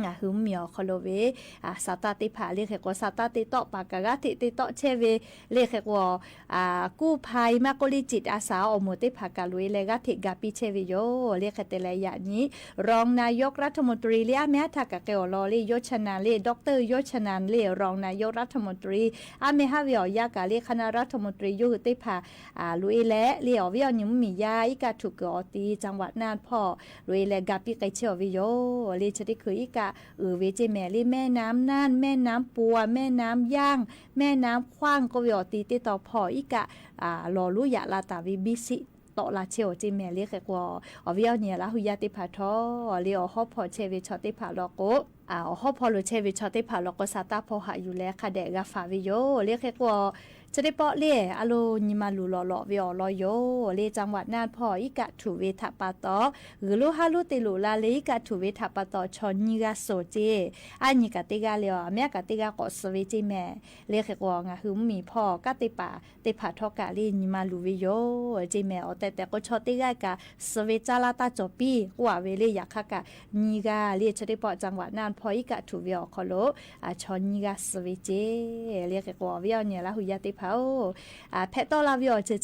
งาคือมีออคอโลเว อ่า สาตาเต๊ผา เลเขกว่าสาตาเต๊ตอปากะกาเต๊เต๊ตอเช่เว เลเขกว่า อ่า กู้ภัยมะโกลิจิตอาสาออหมู่เต๊ผากาลุยและกาเต๊กาปีเช่เวโย เลเขเตและอยากหนี รองนายกรัฐมนตรี เลอาแม่ทากะเกออลอ เลโยชนัน เลด็อกเตอร์โยชนัน เลรองนายกรัฐมนตรี อาแม่ฮาเวออยากา เลคณะรัฐมนตรีโยคือเต๊ผา อ่า ลุยและ เลออเวอหนีมียาอีกะถูกออตี จังหวัดน่านพ่อ ลุยและกาปีไกเช่อเวโย เลเชอได้คืออีกะ เออ เวเจแม่ เลแม่น้ำน่าน แม่น้ำปัว แม่น้ำย่าง แม่น้ำขว้างก็เวออตีเต๊ตอพ่ออีกะ อ่า หล่อลุยะลาตาเวบิสิ ตอลาเช่อเจแม่ เลเขกว่า ออเวอหนีลาหุยาเต๊ผาทอ เลออฮอพ่อเช่เวชอเต๊ผาลอโก อ่า ออฮอพ่อโลเช่เวชอเต๊ผาลอโก สาตาพ่อหาอยู่และ คาแดะกาฝาเวโย เลเขกว่า เชอได้ปอเล อาโลหนีมาลูหล่อหล่อเวออลอโย เลจังหวัดน่านพ่ออีกะถูเวถาปาตอ หือลูฮาลูเตลูลา เลอีกะถูเวถาปาตอ ชอหนีกาโสเจ อาหนีกาเต๊กาเลออ แม่กาเต๊กาก็สเวเจแม่ เลเขกว่างาคือมีพ่อกาเต๊ปา เต๊ผาทอกะเลหนีมาลูเวโย เจแม่ออ แต่แต่ก็ชอเต๊กากะสเวจาลาตาจอปี กว่าเวเลอยากคากะหนีกา เลเชอได้ปอจังหวัดน่านพ่ออีกะถูเวออคอโล อ่า ชอหนีกาสเวเจ เลเขกว่าเวอหนีลาหุยาเต๊ผา ဢေႃႈ ဢႃႇ แพะ ต้อนรับ ဝႆႉ ဢေႃႈ ၸိူဝ်း ၸိူဝ်း သ့ၣ်တဖႃႇ လႄႈ ယိၼ်းဝႄႈ တြႃး ထႃႈ လႄႈ မႃး แพะ လၢတ်ႈတႃႇ တႄႉ တေႃႈဝႆႉ ၶႂ်ႈတေလႆႈ မီး ယႃႉ သ့ၣ်တဖႃႇ ထွၵ်ႇၵႃႈ ဢႃႇ เซลล์ บอร์ดแคสต์ ၵေႃႈဝႆႉ လႄႈ လႃႇၸႃႇလႃႇႁႃႉ แพะ ต้อนรับ ဝႆႉ ဢႃႇ ထူဝ်း ထူဝ်းလၢတ်ႈသႄႈဝႆႉ ဢေႃႈ ၶေႃႈ သ့ၣ်တဖႃႇ ၵႃႈၵဝ်ႇ ဝႆႉ ၸေး ပဝ်ႇ ထူဝ်းလၢတ်ႈဝႆႉ ဢေႃႈ ၶေႃႈ ၵႃႈ ၵႃႈၵဝ်ႇ ဝႆႉ ၸေး ယႃႇၶႃႈၵႃႈ ၶႂ်ႈတေႃႈတေႃႈ ဢိၵ်ႇၵႃႈ လူႉလူႉလႃႇလီႇ ဢိၵ်ႇၵႃႈ ထူဝ်းတူဝ်ဝႆႉ မႃးတေႃႇ မႃးၾႃႇဝႆႉ ထႃႈ ပႃႈတေႃႈ လႄႈ မီး ယႃႉ သ့ၣ်တဖႃႇ မေႃႈ ၵေႃႈ ၵူႈ မႃးတႃႇ လႄႈ မႃးၽေႃႇၵႃႇ ဝႆႉ ၸေး လႄႈ ပူႇလႃႇ ထႃႈ ၵႃႈႁိုဝ် ဢႃႇ ၸီႉမႆႇ ဢေႃႈ ၶေႃႈ လူၵ်ႈၵႃႈ ၽႅတ်ႈၸေႃး ဝႆႉ ယူႇ လႄႈ ဢိၵ်ႇၵႃႈ ၸႃႉမႃး မႃး လႃႇတႄႇ ၸေႃး ဢႃႇ တေႃႈ လႄႈ ၶႂ်ႈတေႃႈတေႃႈ ထူဝ်းတႄႇ ၸေႃး ဢႃႇ တေႃႈ ႁႄႉၵေႃႈ ဢိၵ်ႇၵႃႈ ထူဝ်းဝႆႉ လႄႈ ဢႃႇ ၸီႉမႆႇ ၸႄႈလႃႇဝႆႉၵႃႈ ၼိတ်ႉသၶေႃႇ ၽႃႉ ဢေႃႈ လႄႈ ဢိၵ်ႇၵႃႈ ထူဝ်းလႄႈ ဢေႃႈ ၸေႃး ဢႃႇ ႁိုဝ် ဢေႃႈ ၶေႃႈ တေႃႈ ၵိူတ်ႇသၼႃႇ ယႄႇ ၶေႃႈ ၸႄႈၸႄႈ လူႉလႃႇဝႆႉ တႄႉ ပွႆႇၵႃႈ ၽႅတ်ႈၸေႃး ၵေႃႈမႃး ယႃႇၶႃႈ ပူႇလႃႇဝႆႉ တႄႉ ၶေႃႈ ထႃႈ လႄႈ ပေႃးထူဝ်း ဢႃႇ ၵႃႈမိူဝ်ႈ တေၵိူတ်ႇသၼႃႇ ပွႆႇ ဢေႃႈ ၶေႃႈ လူၵ်ႈၵႃႈ ၵႃႈတႃႇၵႃႈဝႆႉ လႄႈ မႃး ၽႅတ်ႈတႃႇ ႁႄႉတေႃႈ လႄႈ လႄႈ လၢႆးၵႃႈ ၵႃႈမႃးၾႃႇဝႆႉ လႄႈ ယႃႇၶႃႈ ဢႃႇ ဢေႃႈ ၶေႃႈ ၼေႃႈ ၶေႃႈ ၼေႃႈ ဝႆႉ ဢေႃႈ ယႃႉ ၸေႃး ဢေႃႈ ၶေႃႈ လူၵ်ႈၵႃႈ မေႃဝႆႉ လႄႈ လႄႈ ဢႃႇ မႃး တႄႉ ၸိူဝ်းၵႃႈ ၵႃႈၽႅတ်ႈ ၵေႃႈ ၽႅတ်ႈၸႃႉဝႆႉ ထႃႈ ၵႃႈၽူႈ ၵႃႈမေႃဝႆႉ ယူႇ လႄႈ ၶႄႈၵေႃႈ ၵႃႈႁိုဝ် ဢႃႇ ၸူဝ်ႈယႃႇ ရတ်ႉထပၢၼ် သတႃႇ ပီႇၵႃႇလႃႇ လႄႈ ထူဝ်းလႃႇဝႆႉ တြႃး ထႃႈ မေႃႈ ၵေႃႈ ၵူႈ ၵေႃႈ ၵူႈ ႁႃႉ ၵေႃႈ ၵူႈ လႄႈ ႁႃႉ ၽေႃႇတေႃႇလႃႇ ၵေႃႈ ၵေႃႈ ႁႃႉ ၵႃႈၽေႃႇတေႃႇလႃႇ ဝႆႉ ယူႇ လႄႈ လူႇဝႆႉ သႄႈဝႆႉ မႃး ၵႃႈလႃႇ ႁႄႉ ထႃႈ ၵႃႈ ၼႆႉ ႁိုဝ် ဢေႃႈ တူဝ် ၼႆႉ ႁိုဝ် ႁႃႉ ၾႃႇဝႆႉ လေႃႇ ၵေႃႈ တႃႇ လႄႈ ၽႅတ်ႈ လၢတ်ႈ ထႃႈ လႄႈ ၵႃႈလႃႇ ဝႆႉ လေႃႇ ၵေႃႈ လႄႈ တေႃႈမီး ၵႃႈ ၵႃႈမႃး မီးလႃႇ ဝႆႉ ၼႃႇ လႄႈ ၸႃႉတႃႇ ပႃႈတေႃႈ ၵႃႈႁိုဝ် လႃႇႁူႉ ယႃႉ တြႃး ၽႃႇ ၵႃႈ ၸေႃး ၶေႃႈ ပႃႈ ဢေႃႈ ဢႃႇ သတႃႇ တြႃး ၽႃႇ ၵႃႈ တႄႉ ၽေႃႇ ႁႃႉ ယူႇ မႄႈ လႄႈ လႄႈ ၸႃႉဝႃႈ မႄႈႁေႃသေႃးၽေႃႇ ၵႃႈ ဢႃႇ မႄႈႁႃႉ မူႇယီႇလႃႇ ၸႃႉဝႆႉ ထႃႈ ပႃႈတေႃႈ မီးပႃႉဝႆႉ ၸေး ၵႃႈယႃႉၵေႃႈ ၶူဝ်းလူၵ်ႈၵႃႈ မီးပႃႉၵိုဝ်း ဢႃႇ မီးၾႆးၾႃႉ ၸႄႈပႃႇၵိုဝ်းဝႆႉ ၸေး မႄႈ လႄႈ ၶႄႈၵေႃႈ ၸႃႉတႄႉ ၶိုဝ်း ၵႃႈယႃႉၵေႃႈ တေႁႃႁီး မႄႈသရီႇယၢၼ်ႇ တေလႆႈ ၸေး မႄႈ ႁိုဝ်လႃႇဝႆႉ ယႃႉၵေႃႈ ၸႃႉတႄႉ ၸႃႉ ၵႆႉမႃးၵႃႈ ၸေး ယႃႉၵေႃႈ ၶူဝ်း ဢႃႇ ဢႃႇ မီးၾႆးၾႃႉ ၸႄႈသိုဝ်ႉ ၸႄႈတႄႉၽႃႇ ပႃႇၵိုဝ်းဝႆႉ ၸေး လႄႈ မီးပႃႉ ၸေး လႃႇဝႆႉ ထႃႈ ပႃႈတေႃႈ လႄႈ ၸႃႉဝႃႈ မႄႈႁေႃသေႃးၽေႃႇ ၵႃႈ ၸေႃး ၶေႃႈ ပႃႈ မူႇယီႇလႃႇဝႆႉ ဢေႇ လႄႈ လႃႇၸႃႉလႃႇ ၵေႃႈ ၼႃႇ ယိၼ်းဝႄႈ တြႃး ထႃႈ လႄႈ မႄႈႁေႃသေႃးၽေႃႇ ၵႃႈ ဢႃႇ လူႇဝႆႉ သႄႈဝႆႉ ထႃႈ ၵႃႈၽူႈဝႆႉ ယူႇ လႄႈ ၶႄႈၵေႃႈ ဝႆႉ ဢၼ်ၼႆႉ လႃႇႁူႉ ယႃႉ တြႃး ၽႃႇ ထွၵ်ႇၵႃႈ ၸႃႉတႄႉ ၸႃႉလႄႈ သတႃႇ ၽေႃႇႁႃႉ ယူႇဝႆႉ ဢေႃႈ ၶေႃႈလူဝ်ႇ လႃႇၸႃႉလႃႇႁႃႉ ၽႅတ်ႈတေႃႇလႃႇဝႆႉ ဢေႃႈ ၸႃႉတႄႉ ၽႃႇ ၵႃႈလႃႇဝႆႉ တြႃး ထႃႈ လႄႈ ၵႃႈႁိုဝ် တေၵႃႈလီလီ ၵႃႈ ၵႃႈၵူႈႁႄႈ ၵႃႈၵူႈၾႃႉ လႄႈ လႄႈ ဢႃႇ ၸူဝ်ႈယႃႇ ရတ်ႉထပၢၼ်ႇ ပဝ်ႇ ထူဝ်းလႃႇဝႆႉ ဢေႃႈ ၶေႃႈ ထႃႈ ၵႃႈႁိုဝ် ၶႃႈ တေၵႃႈၼႃႈ ယူႇဝႆႉ မႄႈ တႄႉၵေႃႈ လႄႈ လႄႈ ဢေႃႈ ဝႆႉ ဢၼ်ၼႆႉ လႃႇႁူႉ ယႃႉ တြႃး ၽႃႇ ထႃႈ ဢႃႇ ဢေႃႈ လေႃႇ သတႃႇ တြႃး ၽႃႇ ယူႇဝႆႉ လႄႈ လႄႈ လႄႈ ၸႃႉၶႄႈ ဢႃႇ သိုဝ်ႈလႃႈ ၵႃႈလႃႇဝႆႉ ယူႇ မႄႈ ဢႃႇ ဢေႃႈ ဝႆႉ ဢၼ်ၼႆႉ လႃႇႁူႉ ယႃႉ တြႃး ၽႃႇ ဢေႃႈ ဢိၵႃႉထူႇထႃႉ မႃးၵူဝ်ႇ ဢႃႇ မီႇတူႇထႃႉ မႃးၵူဝ်ႇ မီးႁိ လႄႈ လူႇဝႆႉ သႄႈဝႆႉ ယႄႇပႃႉဝႆႉ တြႃး ၽႃႇ ၸႃႉၶႄႈ ၵႃႈလႃႇဝႆႉ ဢေႃႈ ယႃႉ ဢေႃႈ ၶေႃႈလူဝ်ႇ လႄႈ သူမေႃးၸႃႉၶေႃးဝႆႉ လႄႈၵေႃႈ ၶေႃးၽိတ်း ႁႄႈၸႃႉ ၸႃႉ မႄႈ လႄႈ ဢိၵႃႉထူႇၸႃႉထႃႉ လႄႈ သူဢိၵႃႉထူႇဝႆႉ ဢႃႇ ၽေႃႇဝႆႉၼႃႇ လႄႈ ယႄႇၶေႃးၸႃႉမႃးၽႅတ်ႈ လႄႈ ယႄႇၵႃႈတႄႉဝႆႉ လႄႈၵေႃႈ ၸေႃး တြႃး ၽႃႇ ၽႃႇ ၸေႃး လႄႈ သူဢိၵႃႉထူႇလႄႈ ဢဝ်သႂ်ႇၽႃႉၽွႆႈဝႆႉ ဢေႃႈ ယႃႉ ဢေႃႈ ၶေႃႈလူဝ်ႇ သူယႄႇ လႄႈ ၶေႃးတႃႉလူၺ်ႈ လႄႈ မေႃးၸႃႉၶေႃးတူဝ်ဝႆႉ ၵေႃႈ ၸေႃးဝႆႉ လေႃႇ ၸႃႉ သတိ တြႃး ၸႃႉ မႄႈ လႄႈ သူဢိၵႃႉထူႇလႄႈ ၽွႆႈဝႆႉ လႄႈ သူတူႇဝႆႉ ဢေႃႈ ယႃႉ ဢေႃႈ ၶေႃႈလူဝ်ႇ ၼေႃႈ ႁိုဝ် သူမေႃးၵေႃႈ ၶေႃးဝႆႉ လႄႈၵေႃႈ ၶေႃးၽိတ်းလႄႈ ႁႄႈၸႃႉ ၸႃႉ မႄႈ လႄႈ ပူႇလႃႇ တႃႇထႃႇ ၵႃႈႁိုဝ် သူမေႃးၶေႃးဝႆႉ လႄႈၵေႃႈ ၵႃႈၶေႃးၽိတ်း တူၺ်းၵူႈၸေႃးဝႆႉ ယႃႉ ၶႃႈ ၵႃႈလီၵႃႉထူႇထႃႉ သူယႄႇသႂ်ႇၽႃႉၵေႃႈ ၽွႆႈလႄႈ ၼေႃႈ ႁိုဝ် မေႃးၸႃႉၵေႃႈ ထူႇ ဢႃႇ ၼေႃႈ ႁိုဝ် မေႃးၸႃႉၵေႃႈ ၶေႃးယူႇဝႆႉ လႄႈၵေႃႈ ၶေႃးၽိတ်းၵေႃႈ ႁႄႈၸႃႉဝႆႉ ၸႃႉ မႄႈ လႄႈၵေႃႈ ထေႃႇ ၶေႃႈလူဝ်ႇ ၵႃႈ လႄႈ တႄႉ ၶေႃႈ တႃႇလႄႈ ငႃႈ ၶေႃႈ ၶႃႈ ၵႃႈယူႇ ႁေႃႈၽႅတ်ႈ ဝႆႉ ၸႃႉ မႄႈ မိူဝ်ႈဝႆႉ ဢေႃႈ ၽူႈ ၼီႈသႅၼ်းဝၢတ်ႇ တႃႇလႄႈ လႄႈ ဢႃႇ ဢႃႇ ၼီႈမိုၼ်ႇဝၢတ်ႇ တႃႇလႄႈ တႄႉသႅၼ်းဝၢတ်ႇ ၶႃႈ ၵႃႈမိူဝ်းၽႅတ်ႈ ဝႆႉ ၸႃႉ လႄႈ သူဢိၵႃႉထူႇထႃႉ လႄႈ သူမေႃးၸႃႉၶေႃးဝႆႉ လႄႈၵေႃႈ ၼႃႇ လႄႈ ထေႃႇ ၶေႃႈ ၵႃႈတႄႉ ၶေႃႈ တႃႇလႄႈ ငႃႈ ၶေႃႈ ၶႃႈ ၵႃႈယူႇ ႁေႃႈ လႄႈ မိူဝ်ႈဝႆႉ ဢေႃႈ ၽူႈ လႄႈ ၼီႈမိုၼ်ႇဝၢတ်ႇ တႃႇလႄႈ တႄႉသႅၼ်းဝၢတ်ႇ ၶႃႈ ၵႃႈမိူဝ်းၽႅတ်ႈ ဝႆႉ ၸႃႉ လႄႈ လႄႈ သူဢိၵႃႉထူႇ လႄႈ သူဝႆႉ မေႃး တႄႉၽႃႇ ၼႃႇ လႄႈ ဢႃႇ ၸႃႉ ၶိုဝ်း ၸႃႉ မႄႈ ၸႃႉ တူႇဝႆႉ လႄႈ တေႃႇတူႇဝႆႉ မေႃးယႅၵ်ႉၶိူဝ်း တႄႉၽႃႇ ၶေႃးဝႆႉ မႃးၵေႃႈ ဢေႃႈ ၵႃႈယူႇ တႄႉၽႃႇ ၵေႃႈ ၶေႃးဝႆႉ လႄႈၵေႃႈ ၵႃႈ ၶေႃးၽိတ်း လႄႈ ထေႃႇ ၶေႃႈ သႅၼ်း ၶေႃႈ တႃႇလႄႈ တႄႉသႅၼ်း ၶေႃႈ ၶႃႈ ၵႃႈယူႇ ႁေႃႈ လႄႈ မိူဝ်ႈဝႆႉ ဢေႃႈ ၽူႈ လႄႈ ၶေႃႈ မိုၼ်ႇဝၢတ်ႇ တႃႇလႄႈ ၼီႈသႅၼ်းဝၢတ်ႇ ၶႃႈ ၵႃႈမိူဝ်းၽႅတ်ႈ ဝႆႉ ၸႃႉ လႄႈ သူတူႇဝႆႉ တေႃႇႁႃၵႃႈႁႃဝႆႉ ဢေႃႈ ယႃႉ ဢေႃႈ ၶေႃႈလူဝ်ႇ ၼေႃႈ ႁိုဝ် သူမေႃးၵေႃႈ ၶေႃးဝႆႉ လႄႈၵေႃႈ ၶေႃးၽိတ်း လႄႈ လႄႈ ၵေႃႈ ႁႄႈၸႃႉ ဝႆႉ ၸႃႉ မႄႈ လႄႈ ၸႃႉ တႃႇ ပႃႈတေႃႈ တႃႇတေႉ လႄႈ သူလူႇဝႆႉ သႄႈဝႆႉ ၵႃ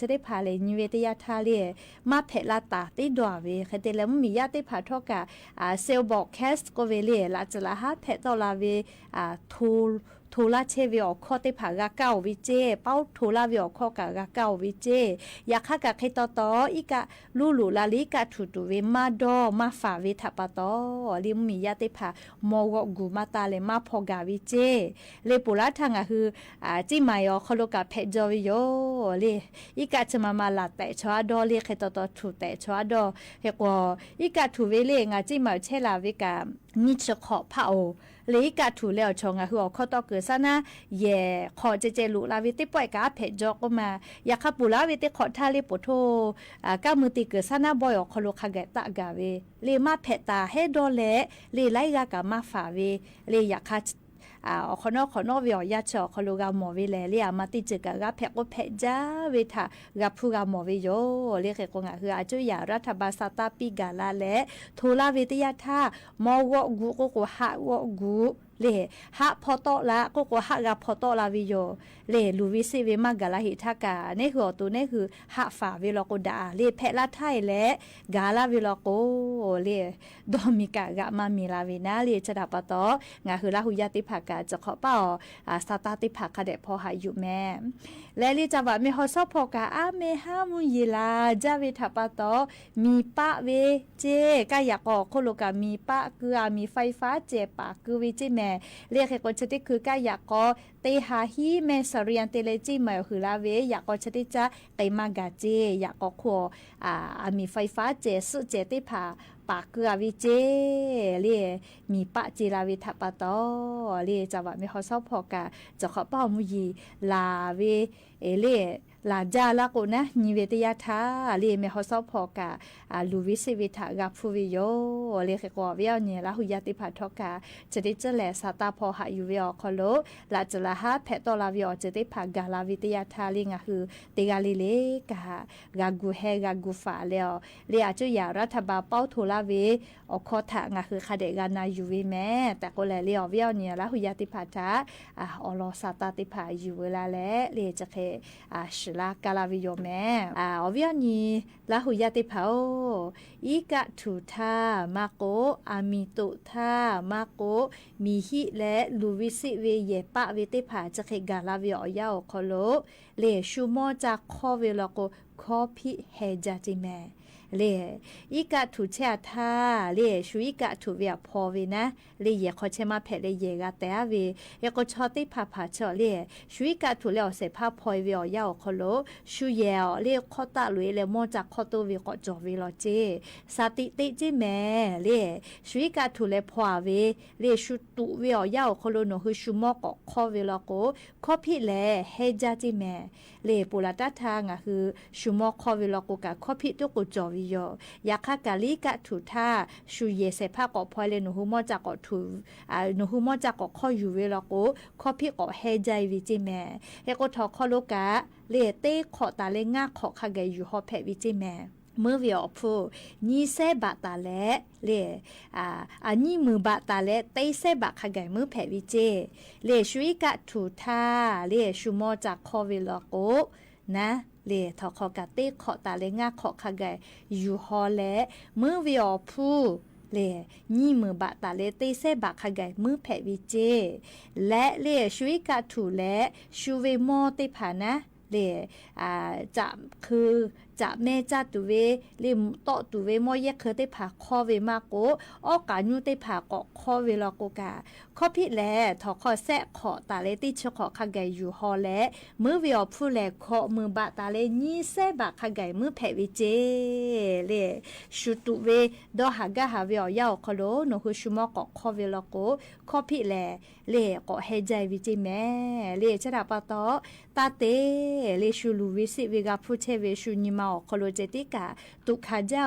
ႈၽူႈ ၸႃႉ ဝႆႉ သူၼီႈမႃး အီၤ ခီဖျိလၢကၠီၣ်တဲၣ်ကး တုၵ်ၶၢၣ်ဒၣ်ဧိၤ ဖဲးဘီၣ်ဒၣ်ဧိၤ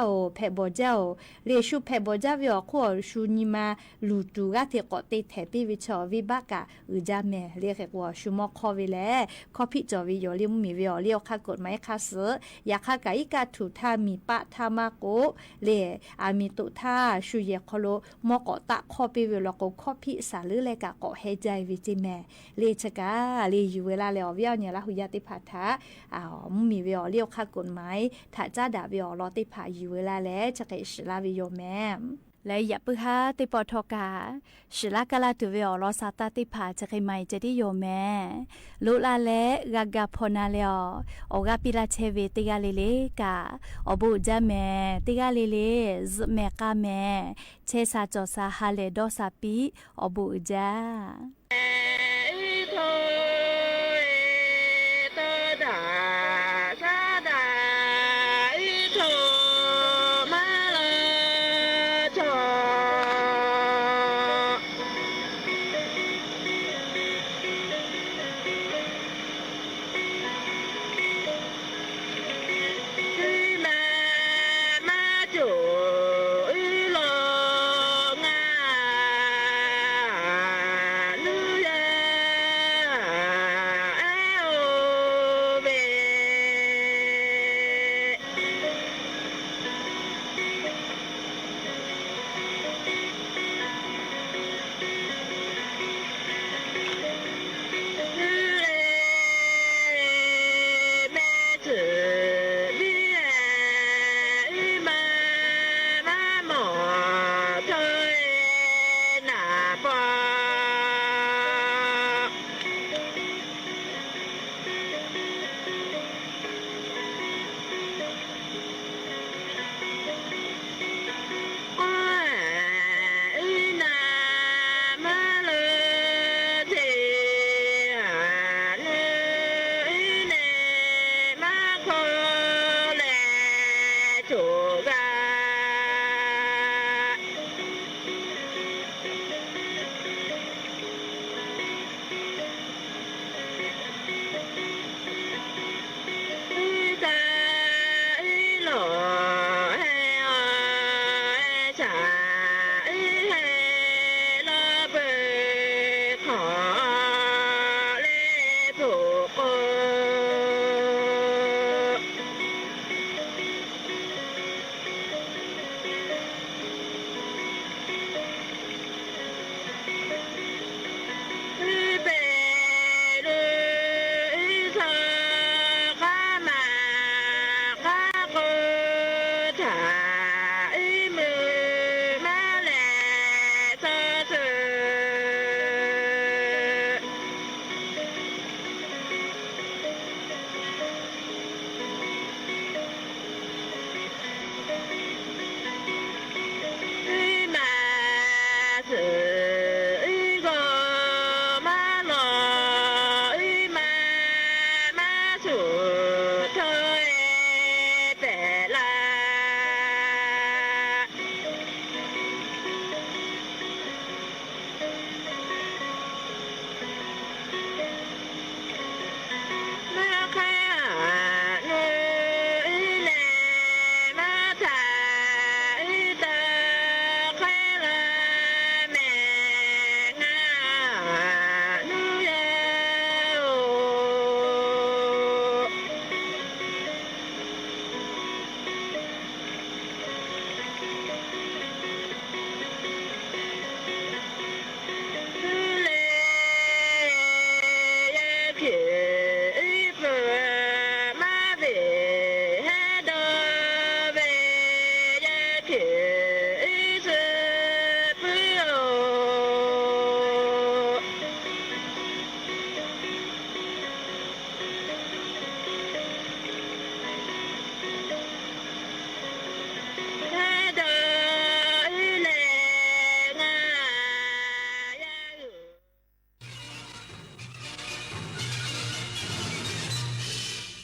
လၢၡူးဖဲးဘီၣ်ဒၣ်ဝဲအီၤ ခိၣ်အီၤ ၡူးနံၤမါ လူၤတူၤဂၤသ့ၣ် ကိးတဲထဲးပ့ၢ်ဝဲဆၢ ဝံၣ်ဘၣ်ကး အုးဒၣ်မဲာ် လၢဃဲးကွီၢ် ၡူးမီၢ်ခီၣ်ဝဲလဲၣ် ခီၣ်ဖံးကၠီဝဲယိာ်လၢမုၢ်မ့ၢ်ဝဲအီၤ လၢအီၣ်ခၣ်ကိၣ်မးခါဆူ ယခါကး အံၤကးထူးထၢ် မံၤပာ်ထၢ်မးကိး လၢအမံၤတိာ်ထၢ် ၡူးယဲၢ်ခီဖျိ မီၢ်ကိးတၢ်ခီၣ်ပ့ၢ်ဝဲလီၤ ကိးခီၣ်ဖံးစးလၢလဲၣ်ကး ကိးဟဲကၠီဝဲကၠီမဲာ် လၢဆၢကး လၢယုၢ်ဝဲလၢ်လၢအီၤ ဝံၣ်အီၣ်ညၣ်လၢဟူယၢၣ်သ့ၣ်တဖၣ်ထၢ် အမုၢ်မ့ၢ်ဝဲအီၤ လၢအီၣ်ခၣ်ကိၣ်မး ထးကၠၣ်ဒၣ်ဝဲအီၤ လီၤသ့ၣ်တဖၣ်ယုၢ်ဝဲလၢ်လၢ ဆၢက့ၤ စံးလၢ်ဝဲယိာ်မဲာ် လၢယပုၢ်ဟါသ့ၣ်ပီၣ်ထီၣ်ကး စံးလၢ်ကလၢ်တုၤဝဲအီၤ လီၤစၢ်တၢ်သ့ၣ်တဖၣ် ဆၢက့ၤမၤအံၤ ကၠီယိာ်မဲာ် လိၣ်လၢ်လၢ ဂၤဂၤဖီနၤလၢအီၤ အီၣ်ဂၢၢ်ပံလၢ်ဆဲဝဲ တဂၤလၢ်လၢ်ကး အီၣ်ဘူးအုးဒၣ်မဲာ် တဂၤလၢ်လၢ် စူးမဲာ်ကါမဲာ် ဆဲးစးကၠီၣ်စး ဟးလဲၢ်ဒီးစးပံ အီၣ်ဘူးအုးဒၣ်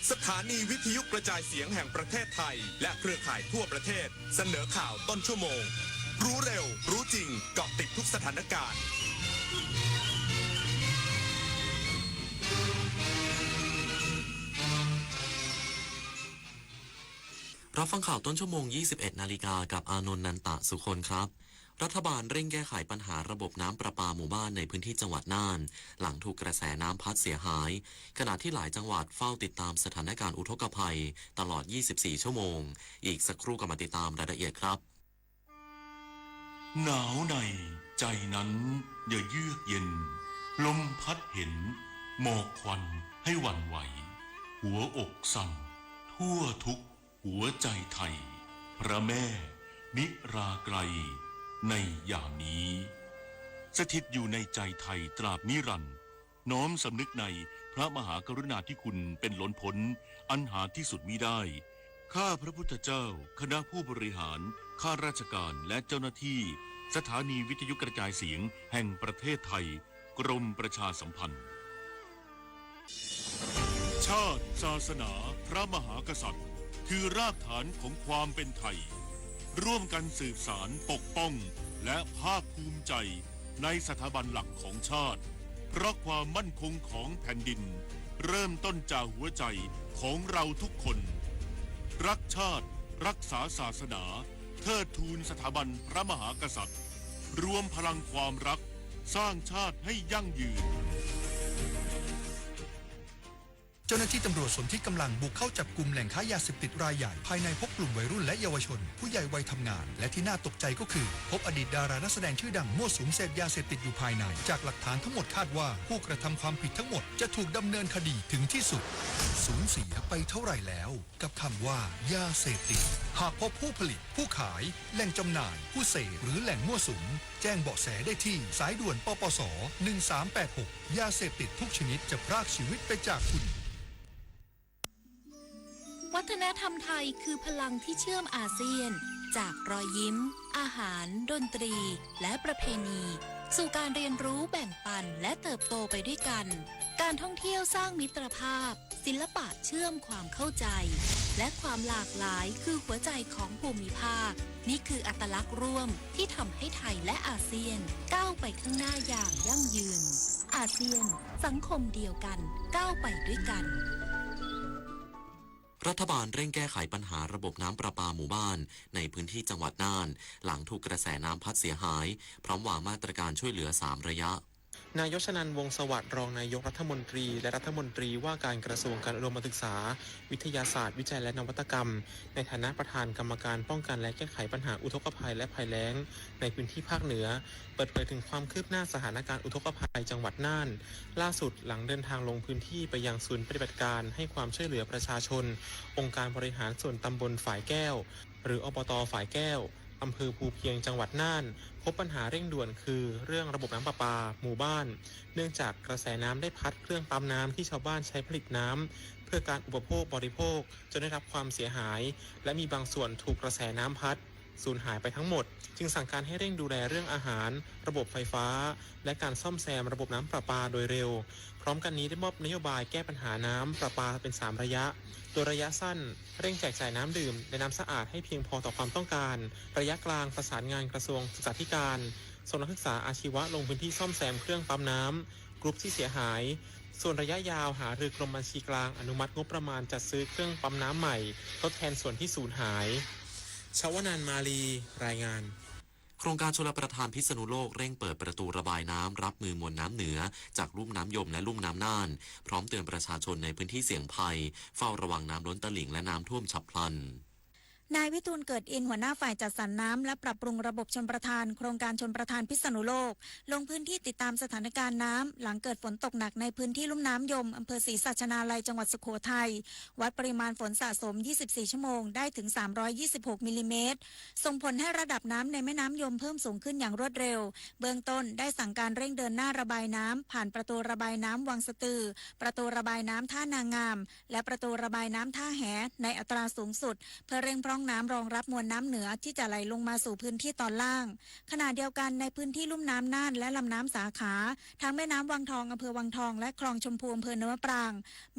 สถานีวิทยุกระจายเสียงแห่งประเทศไทย และเครือข่ายทั่วประเทศ เสนอข่าวต้นชั่วโมง รู้เร็ว รู้จริง เกาะติดทุกสถานการณ์ รับฟังข่าวต้นชั่วโมง ยี่สิบเอ็ดนาฬิกา กับอานนท์ นันตะสุคนครับ รัฐบาลเร่งแก้ไขปัญหาระบบน้ำประปาหมู่บ้านในพื้นที่จังหวัดน่าน หลังถูกกระแสน้ำพัดเสียหาย ขณะที่หลายจังหวัดเฝ้าติดตามสถานการณ์อุทกภัยตลอด ยี่สิบสี่ ชั่วโมง อีกสักครู่กลับมาติดตามรายละเอียดครับ หนาวในใจนั้นอย่าเยือกเย็น ลมพัดเห็น หมอกควันให้หวั่นไหว หัวอกสั่น ทั่วทุกหัวใจไทย พระแม่นิราไกร ในยามนี้ สถิตอยู่ในใจไทยตราบนิรันดร์ น้อมสำนึกในพระมหากรุณาธิคุณเป็นล้นพ้น อันหาที่สุดมิได้ ข้าพระพุทธเจ้า คณะผู้บริหาร ข้าราชการ และเจ้าหน้าที่ สถานีวิทยุกระจายเสียงแห่งประเทศไทย กรมประชาสัมพันธ์ ชาติ ศาสนา พระมหากษัตริย์ คือรากฐานของความเป็นไทย ร่วมกันสืบสานปกป้อง และภาคภูมิใจในสถาบันหลักของชาติ เพราะความมั่นคงของแผ่นดิน เริ่มต้นจากหัวใจของเราทุกคน รักชาติ รักษาศาสนา เทิดทูนสถาบันพระมหากษัตริย์ รวมพลังความรัก สร้างชาติให้ยั่งยืน เจ้าหน้าที่ตำรวจสนธิกำลังบุกเข้าจับกุมแหล่งค้ายาเสพติดรายใหญ่ ภายในพบกลุ่มวัยรุ่นและเยาวชน ผู้ใหญ่วัยทำงาน และที่น่าตกใจก็คือ พบอดีตดารานักแสดงชื่อดังมั่วสุมเสพยาเสพติดอยู่ภายใน จากหลักฐานทั้งหมดคาดว่า ผู้กระทำความผิดทั้งหมดจะถูกดำเนินคดีถึงที่สุด สูญเสียไปเท่าไหร่แล้ว กับคำว่ายาเสพติด หากพบผู้ผลิต ผู้ขาย แหล่งจำหน่าย ผู้เสพ หรือแหล่งมั่วสุม แจ้งเบาะแสได้ที่สายด่วน ปปส หนึ่งสามแปดหก ยาเสพติดทุกชนิดจะพรากชีวิตไปจากคุณ วัฒนธรรมไทยคือพลังที่เชื่อมอาเซียน จากรอยยิ้ม อาหาร ดนตรี และประเพณี สู่การเรียนรู้ แบ่งปัน และเติบโตไปด้วยกัน การท่องเที่ยวสร้างมิตรภาพ ศิลปะเชื่อมความเข้าใจ และความหลากหลายคือหัวใจของภูมิภาค นี่คืออัตลักษณ์ร่วมที่ทำให้ไทยและอาเซียนก้าวไปข้างหน้าอย่างยั่งยืน อาเซียน สังคมเดียวกัน ก้าวไปด้วยกัน รัฐบาลเร่งแก้ไขปัญหาระบบน้ำประปาหมู่บ้านในพื้นที่จังหวัดน่าน หลังถูกกระแสน้ำพัดเสียหาย พร้อมวางมาตรการช่วยเหลือสามระยะ นายชนันท์ วงศ์สวัสดิ์ รองนายกรัฐมนตรี และรัฐมนตรีว่าการกระทรวงการอุดมศึกษา วิทยาศาสตร์ วิจัยและนวัตกรรม ในฐานะประธานกรรมการป้องกันและแก้ไขปัญหาอุทกภัยและภัยแล้งในพื้นที่ภาคเหนือ เปิดเผยถึงความคืบหน้าสถานการณ์อุทกภัยจังหวัดน่าน ล่าสุดหลังเดินทางลงพื้นที่ไปยังศูนย์ปฏิบัติการให้ความช่วยเหลือประชาชน องค์การบริหารส่วนตำบลฝายแก้ว หรือ อบต.ฝายแก้ว อำเภอภูเพียง จังหวัดน่าน พบปัญหาเร่งด่วนคือเรื่องระบบน้ำประปาหมู่บ้าน เนื่องจากกระแสน้ำได้พัดเครื่องปั๊มน้ำที่ชาวบ้านใช้ผลิตน้ำเพื่อการอุปโภคบริโภค จนได้รับความเสียหาย และมีบางส่วนถูกกระแสน้ำพัดสูญหายไปทั้งหมด จึงสั่งการให้เร่งดูแลเรื่องอาหาร ระบบไฟฟ้า และการซ่อมแซมระบบน้ำประปาโดยเร็ว พร้อมกันนี้ได้มอบนโยบายแก้ปัญหาน้ำประปาเป็นสามระยะ โดยระยะสั้น เร่งแจกจ่ายน้ำดื่มและน้ำสะอาดให้เพียงพอต่อความต้องการ ระยะกลางประสานงานกระทรวงศึกษาธิการ ส่งนักศึกษาอาชีวะลงพื้นที่ซ่อมแซมเครื่องปั๊มน้ำ กรุ๊ปที่เสียหาย ส่วนระยะยาวหารือกรมบัญชีกลางอนุมัติงบประมาณจัดซื้อเครื่องปั๊มน้ำใหม่ ทดแทนส่วนที่สูญหาย ชวนันท์ มาลี รายงาน โครงการชลประทานพิษณุโลกเร่งเปิดประตูระบายน้ำรับมือมวลน้ำเหนือจากลุ่มน้ำยมและลุ่มน้ำน่าน พร้อมเตือนประชาชนในพื้นที่เสี่ยงภัย เฝ้าระวังน้ำล้นตลิ่งและน้ำท่วมฉับพลัน นายวิทูล เกิดอินทร์ หัวหน้าฝ่ายจัดสรรน้ำและปรับปรุงระบบชลประทาน โครงการชลประทานพิษณุโลก ลงพื้นที่ติดตามสถานการณ์น้ำ หลังเกิดฝนตกหนักในพื้นที่ลุ่มน้ำยม อำเภอศรีสัชนาลัย จังหวัดสุโขทัย วัดปริมาณฝนสะสม ยี่สิบสี่ ชั่วโมง ได้ถึง สามร้อยยี่สิบหก มิลลิเมตร ส่งผลให้ระดับน้ำในแม่น้ำยมเพิ่มสูงขึ้นอย่างรวดเร็ว เบื้องต้นได้สั่งการเร่งเดินหน้าระบายน้ำ ผ่านประตูระบายน้ำวังสะตือ ประตูระบายน้ำท่านางาม และประตูระบายน้ำท่าแห ในอัตราสูงสุด เพื่อเร่งพร่องน้ำรองรับมวลน้ำเหนือที่จะไหลลงมาสู่พื้นที่ตอนล่าง ขณะเดียวกันในพื้นที่ลุ่มน้ำน่านและลำน้ำสาขา ทั้งแม่น้ำวังทอง อำเภอวังทอง และคลองชมพู อำเภอเนินมะปราง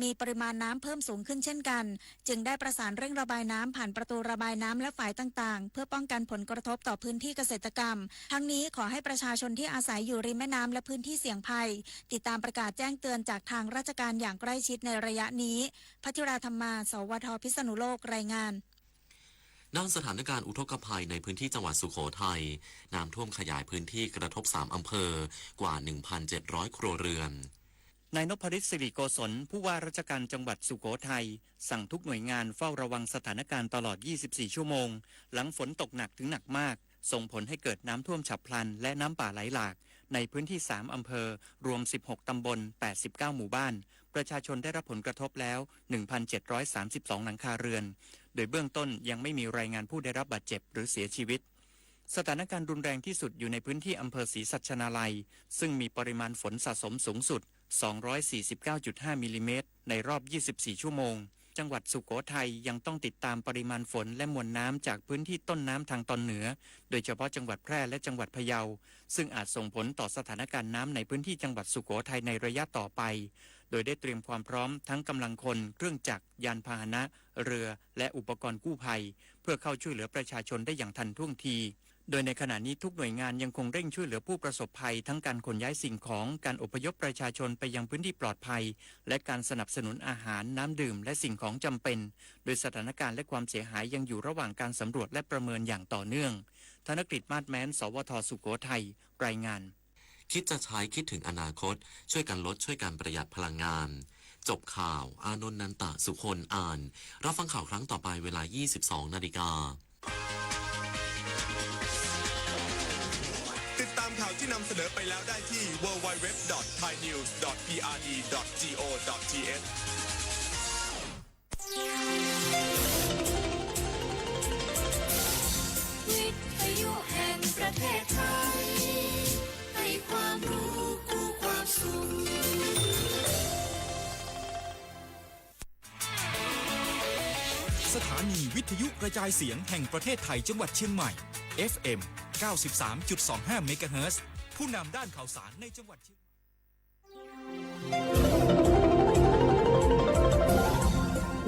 มีปริมาณน้ำเพิ่มสูงขึ้นเช่นกัน จึงได้ประสานเร่งระบายน้ำผ่านประตูระบายน้ำและฝายต่างๆ เพื่อป้องกันผลกระทบต่อพื้นที่เกษตรกรรม ทั้งนี้ขอให้ประชาชนที่อาศัยอยู่ริมแม่น้ำและพื้นที่เสี่ยงภัย ติดตามประกาศแจ้งเตือนจากทางราชการอย่างใกล้ชิดในระยะนี้ พัชราธรรมา สวท พิษณุโลก รายงาน ด้านสถานการณ์อุทกภัยในพื้นที่จังหวัดสุโขทัย น้ำท่วมขยายพื้นที่กระทบสามอำเภอกว่า หนึ่งพันเจ็ดร้อย ครัวเรือน นายนพฤทธิ์ สิริโกศล ผู้ว่าราชการจังหวัดสุโขทัย สั่งทุกหน่วยงานเฝ้าระวังสถานการณ์ตลอด ยี่สิบสี่ ชั่วโมง หลังฝนตกหนักถึงหนักมาก ส่งผลให้เกิดน้ำท่วมฉับพลันและน้ำป่าไหลหลาก ในพื้นที่สามอำเภอ รวม สิบหก ตำบล แปดสิบเก้า หมู่บ้าน ประชาชนได้รับผลกระทบแล้ว หนึ่งพันเจ็ดร้อยสามสิบสอง หลังคาเรือน โดยเบื้องต้นยังไม่มีรายงานผู้ได้รับบาดเจ็บหรือเสียชีวิต สถานการณ์รุนแรงที่สุดอยู่ในพื้นที่อำเภอศรีสัชนาลัย ซึ่งมีปริมาณฝนสะสมสูงสุด สองร้อยสี่สิบเก้าจุดห้า มิลลิเมตร ในรอบ ยี่สิบสี่ ชั่วโมง จังหวัดสุโขทัยยังต้องติดตามปริมาณฝนและมวลน้ำจากพื้นที่ต้นน้ำทางตอนเหนือ โดยเฉพาะจังหวัดแพร่และจังหวัดพะเยา ซึ่งอาจส่งผลต่อสถานการณ์น้ำในพื้นที่จังหวัดสุโขทัยในระยะต่อไป โดยได้เตรียมความพร้อมทั้งกำลังคน เครื่องจักร ยานพาหนะ เรือ และอุปกรณ์กู้ภัย เพื่อเข้าช่วยเหลือประชาชนได้อย่างทันท่วงที โดยในขณะนี้ทุกหน่วยงานยังคงเร่งช่วยเหลือผู้ประสบภัย ทั้งการขนย้ายสิ่งของ การอพยพประชาชนไปยังพื้นที่ปลอดภัย และการสนับสนุนอาหาร น้ำดื่ม และสิ่งของจำเป็น โดยสถานการณ์และความเสียหายยังอยู่ระหว่างการสำรวจและประเมินอย่างต่อเนื่อง ธนกฤษ มาศแม้น สวท สุโขทัย รายงาน คิดจะใช้คิดถึงอนาคต ช่วยกันลด ช่วยกันประหยัดพลังงาน จบข่าว อานนท์ นันตะสุคน อ่าน รับฟังข่าวครั้งต่อไปเวลา ยี่สิบสอง นาฬิกา ติดตามข่าวที่นำเสนอไปแล้วได้ที่ ดับเบิลยู ดับเบิลยู ดับเบิลยู ดอท ไทยนิวส์ ดอท พีอาร์ดี ดอท จี โอ ดอท ที เอช วิทยุแห่งประเทศไทย ให้ความรู้คู่ความสุข สถานีวิทยุกระจายเสียงแห่งประเทศไทยจังหวัดเชียงใหม่ เอฟเอ็ม เก้าสิบสามจุดสองห้า เมกะเฮิรตซ์ ผู้นำด้านข่าวสารในจังหวัดเชียงใหม่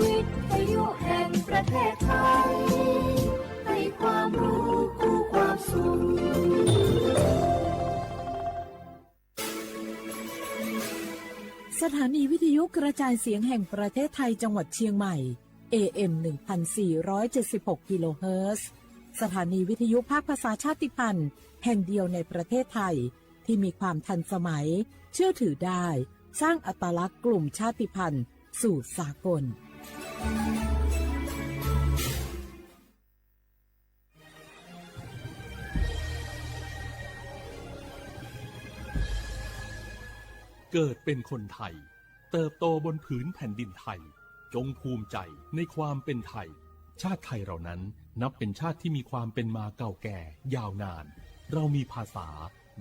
วิทยุแห่งประเทศไทย ให้ความรู้คู่ความสุข สถานีวิทยุกระจายเสียงแห่งประเทศไทยจังหวัดเชียงใหม่ เอเอ็ม หนึ่งพันสี่ร้อยเจ็ดสิบหก กิโลเฮิรตซ์ สถานีวิทยุภาคภาษาชาติพันธุ์แห่งเดียวในประเทศไทย ที่มีความทันสมัย เชื่อถือได้ สร้างอัตลักษณ์กลุ่มชาติพันธุ์สู่สากล เกิดเป็นคนไทย เติบโตบนผืนแผ่นดินไทย จงภูมิใจในความเป็นไทย ชาติไทยเรานั้นนับเป็นชาติที่มีความเป็นมาเก่าแก่ยาวนาน เรามีภาษา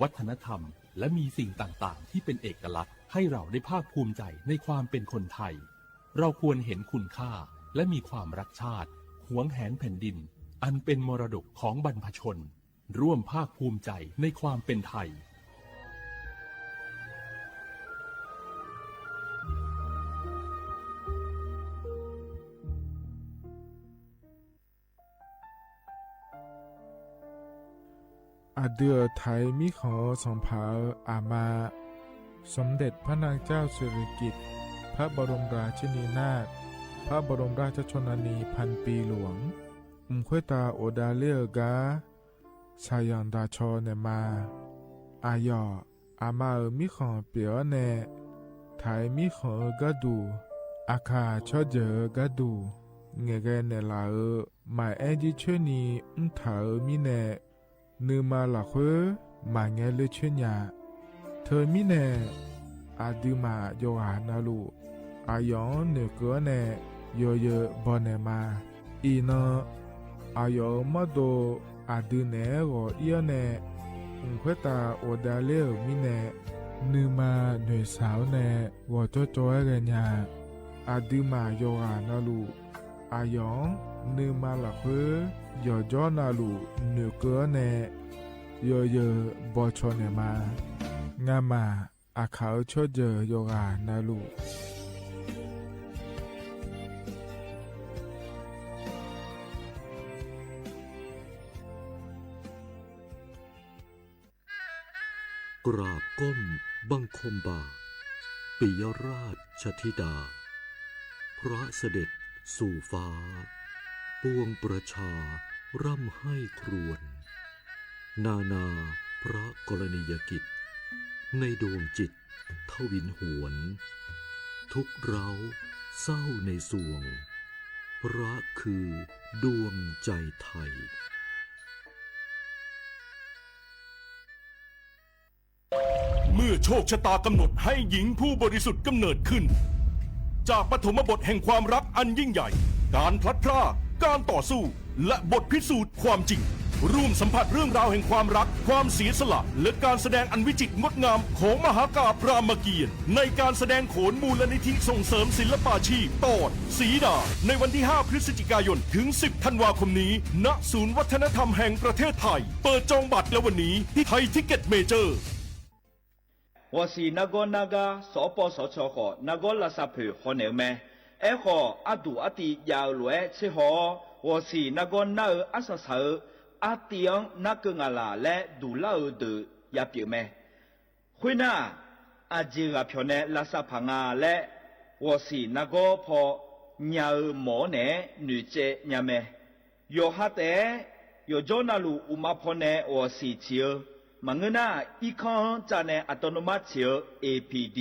วัฒนธรรม และมีสิ่งต่างๆ ที่เป็นเอกลักษณ์ ให้เราได้ภาคภูมิใจในความเป็นคนไทย เราควรเห็นคุณค่า และมีความรักชาติ หวงแหนแผ่นดิน อันเป็นมรดกของบรรพชน ร่วมภาคภูมิใจในความเป็นไทย อะดื้อไทยมีของสองผา อามา สมเด็จพระนางเจ้าสิริกิติ์ พระบรมราชินีนาถ พระบรมราชชนนีพันปีหลวง อุ้มค่อยตาโอดาเล่อก้า สายังดาชอแหน่มา อาหย่อ อามาเอ๋อมีของเปียแหน่ ไทยมีของเอ๋อก้าดู อาข่าเชิดเยินเอ๋อก้าดู แหง่แกแหน่หล่าเอ๋อ หมายแอ้นยี่เชิญนี้ อุ้มถาเอ๋อมีแหน่ นือมาหละเค้อ หมายแงเลือดเชิญยา เธอมีแหน่ อาดื้อหมาหย่อหานาลูก อาหย่องเหน่อเกอแหน่ หย่อเยินบ่แหน่มา อี่นอ อาหย่องเอ๋อมอดโด อาดื้อแหน่หย่อเอี้ยแหน่ อุ้มค่อยตาโอดาเล่อมีแหน่ นือมาเหน่อสาวแหน่ หย่อจ้อจ้อแหน่ยา อาดื้อหมาหย่อหานาลูก อาหย่อง นือมาหละเค้อ หย่อจ้อนาลูก เหน่อเกอแหน่ หย่อเยินบ่ชอแหน่มา งาหมา อาข่าเชิดเยินหย่อหานาลูก กราบก้มบังคมบาท ปิยราชธิดา พระเสด็จสู่ฟ้า ปวงประชาร่ำไห้ครวญ นานาพระกรณียกิจ ในดวงจิตทวินหวน ทุกข์เร้าเศร้าในสวง พระคือดวงใจไทย เมื่อโชคชะตากำหนดให้หญิงผู้บริสุทธิ์กำเนิดขึ้น จากปฐมบทแห่งความรักอันยิ่งใหญ่ การพลัดพราก การต่อสู้ และบทพิสูจน์ความจริง ร่วมสัมผัสเรื่องราวแห่งความรัก ความเสียสละ และการแสดงอันวิจิตรงดงามของมหากาพย์รามเกียรติ์ ในการแสดงโขนมูลนิธิส่งเสริมศิลปาชีพ ตอนสีดา ในวันที่ห้าพฤศจิกายน ถึงสิบธันวาคมนี้ ณ ศูนย์วัฒนธรรมแห่งประเทศไทย เปิดจองบัตรแล้ววันนี้ที่ไทยทิกเก็ตเมเจอร์ ဝီၢ်သီၣ်နါကီနါကါ စီၤပီစီၤခီၣ် နါကီလၢ်သၣ်ဖၢၣ် ဟီၣ်နဲၣ်မ့ၢ် အဲၣ်ခီၣ်အါတူၢ်အါတံၢ်ယၢ်အလိၤဝဲဆ့ဟီ ဝီၢ်သီၣ်နါကီနါအၢ အါသၣ်သၣ်အၢ အါတံၢ်အၢ နါကၢၢ်ငၢ်လၢ်လၢဒူၣ်လၢအၢဒၢးယၢ်ပၠိၣ်မ့ၢ် ဃုနၢ် အၢၣ်ကၠီၣ်ဂၤဖၠီၣ်နဲၣ် လၢ်သၣ်ဖၣ်ငါလၢ ဝီၢ်သီၣ်နါကီဖီ ညၣ်အၢမီၣ်နဲၣ် နုၢ်ကၠဲညါမ့ၢ် ယီၢ်ဟးတဲ ယီၢ်ကၠီနၢ်လူၢ်အိၣ်မးဖီနဲၣ် ဝီၢ်သီၣ်ထံၣ်အၢ မၤငၢၢ်နၢ် အံခီၣ်ကၠၣ်နဲၣ် အတီၣ်နူမးထံၣ်အၢ APD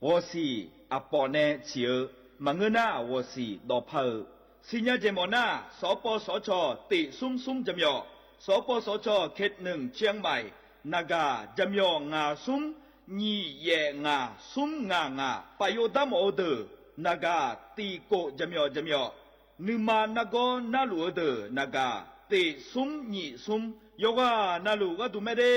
ဝီၢ်သီၣ်အပိာ်နဲၣ်ထံၣ်အၢ မၤငၢၢ်နၢ် ဝီၢ်သီၣ်ဒီးဖးအၢ သ့ၣ်ညါကဲမီၣ်နၢ် စီၤပီစီၤခီၣ် တ့ၢ်သုမ်းသုမ်းကဲမီၣ် စီၤပီစီၤခီၣ် เขตหนึ่ง เชียงใหม่ နၢ်ကၢ် ကဲမီၣ် ငါးသုမ်း ညိယဲၢ်ငါး သုမ်းငါးငါး ပၢႆယိၣ်တၢ်မီၣ်အၢဒၢး နၢ်ကၢ် တံၢ်ကိၣ် ကဲမီၣ် ကဲမီၣ် နုၢ်မၤနါကီနါလူၢ်အၢဒၢး နၢ်ကၢ် တ့ၢ်သုမ်းညိသုမ်း ယီၢ်ဂၢ် နၢ်လူၢ်ဂၤဒုးမဲဒၣ်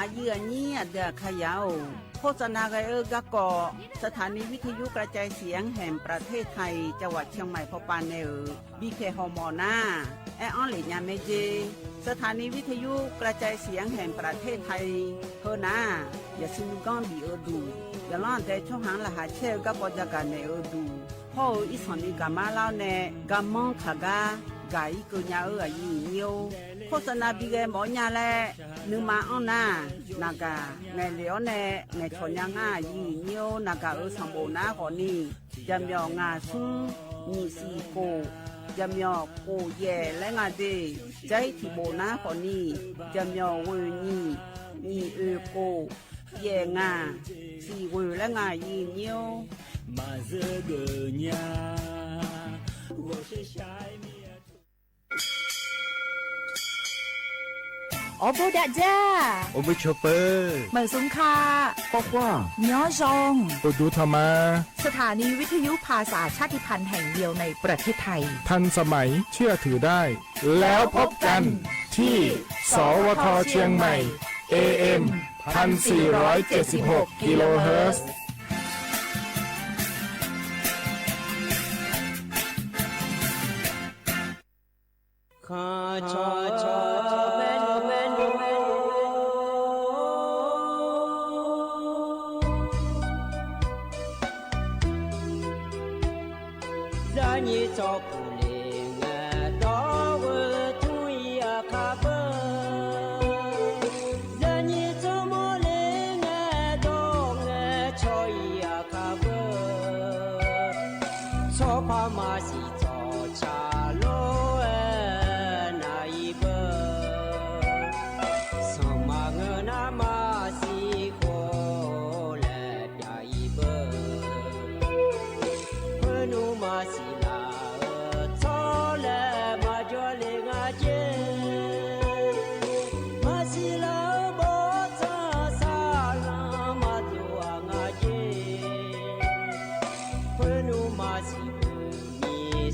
အယုၢ်အညိ အဒုးခါယၢ်အိၣ် โฆษณา ဂဲၤအၢ ကၢ်ကီၢ် สถานีวิทยุกระจายเสียงแห่งประเทศไทย จังหวัดเชียงใหม่ ဖီပာ်နဲၣ်အၢ ဘီခဲၣ်ဟီၣ်မီၣ်နၢ် အဲၣ်အီလ့ၣ်ညါမ့ၢ်က့ၤ สถานีวิทยุกระจายเสียงแห่งประเทศไทย ဟၢနၢ် ယစံးမုၢ်ကီၢ်ဘံၣ်အၢဒူၣ် ယလီၢ်အဒဲးဆီဟၣ်လၢဟးဆဲးအၢ ကၢ်ကီၢ်ယၢ်ဂၤနဲၣ်အၢဒူၣ် ဖီအၢ အံသီၣ်နံၤဂၤမါလီၤန့ၣ် ကမီၣ်ခၣ်ဂၤ ဂၤအံကၢၢ်ညါအၢ အယုၢ်အညိ โฆษณา ဘံၣ်ဂဲၤမီၣ်ညါလဲၣ် နုၢ်မၤအီၣ်နၢ် နၢ်ကၢ် ငဲၤလ့ၣ်အီၤနဲၣ် ငဲၤဆီၣ်ညါငါ အယုၢ်အညိ နၢ်ကၢ်အၢ သီၣ်ဘိၣ်နါဃိးနံၣ် ကဲမီၣ် ငါးသုမ်း ညိသီၣ်ကိၣ် ကဲမီၣ် ကိၣ်ယဲၢ်လၢငါးဒ့ၣ် ကၠဲထံၣ်ဘိၣ်နါဃိးနံၣ် ကဲမီၣ် ဝ့ၢ်နံၣ် ညိအၢၣ်ကိၣ် ယဲၢ်ငါး သီၣ်ဝ့ၢ်လၢငါး ယုၢ်ညိ အိၣ်ဘူးဒးစၢ် အိၣ်ဘူးဆိးပၢၤ မႂ်ႇသုင်ၶႃႈ ပေႃးကွၢ် ညီယွင်ႈ အိၣ်ဒူထီႇမႃး สถานีวิทยุภาษาชาติพันธุ์แห่งเดียวในประเทศไทย ทันสมัย เชื่อถือได้ แล้วพบกันที่ สวท เชียงใหม่ เอ เอ็ม พันสี่ร้อยเจ็ดสิบหก กิโลเฮิรตซ์ မၢသံလၢအဘီၣ်သၣ်သၢ်လၢမၤတူၢ်အငါက့ ဖုနူမၤသံပူၤမံသ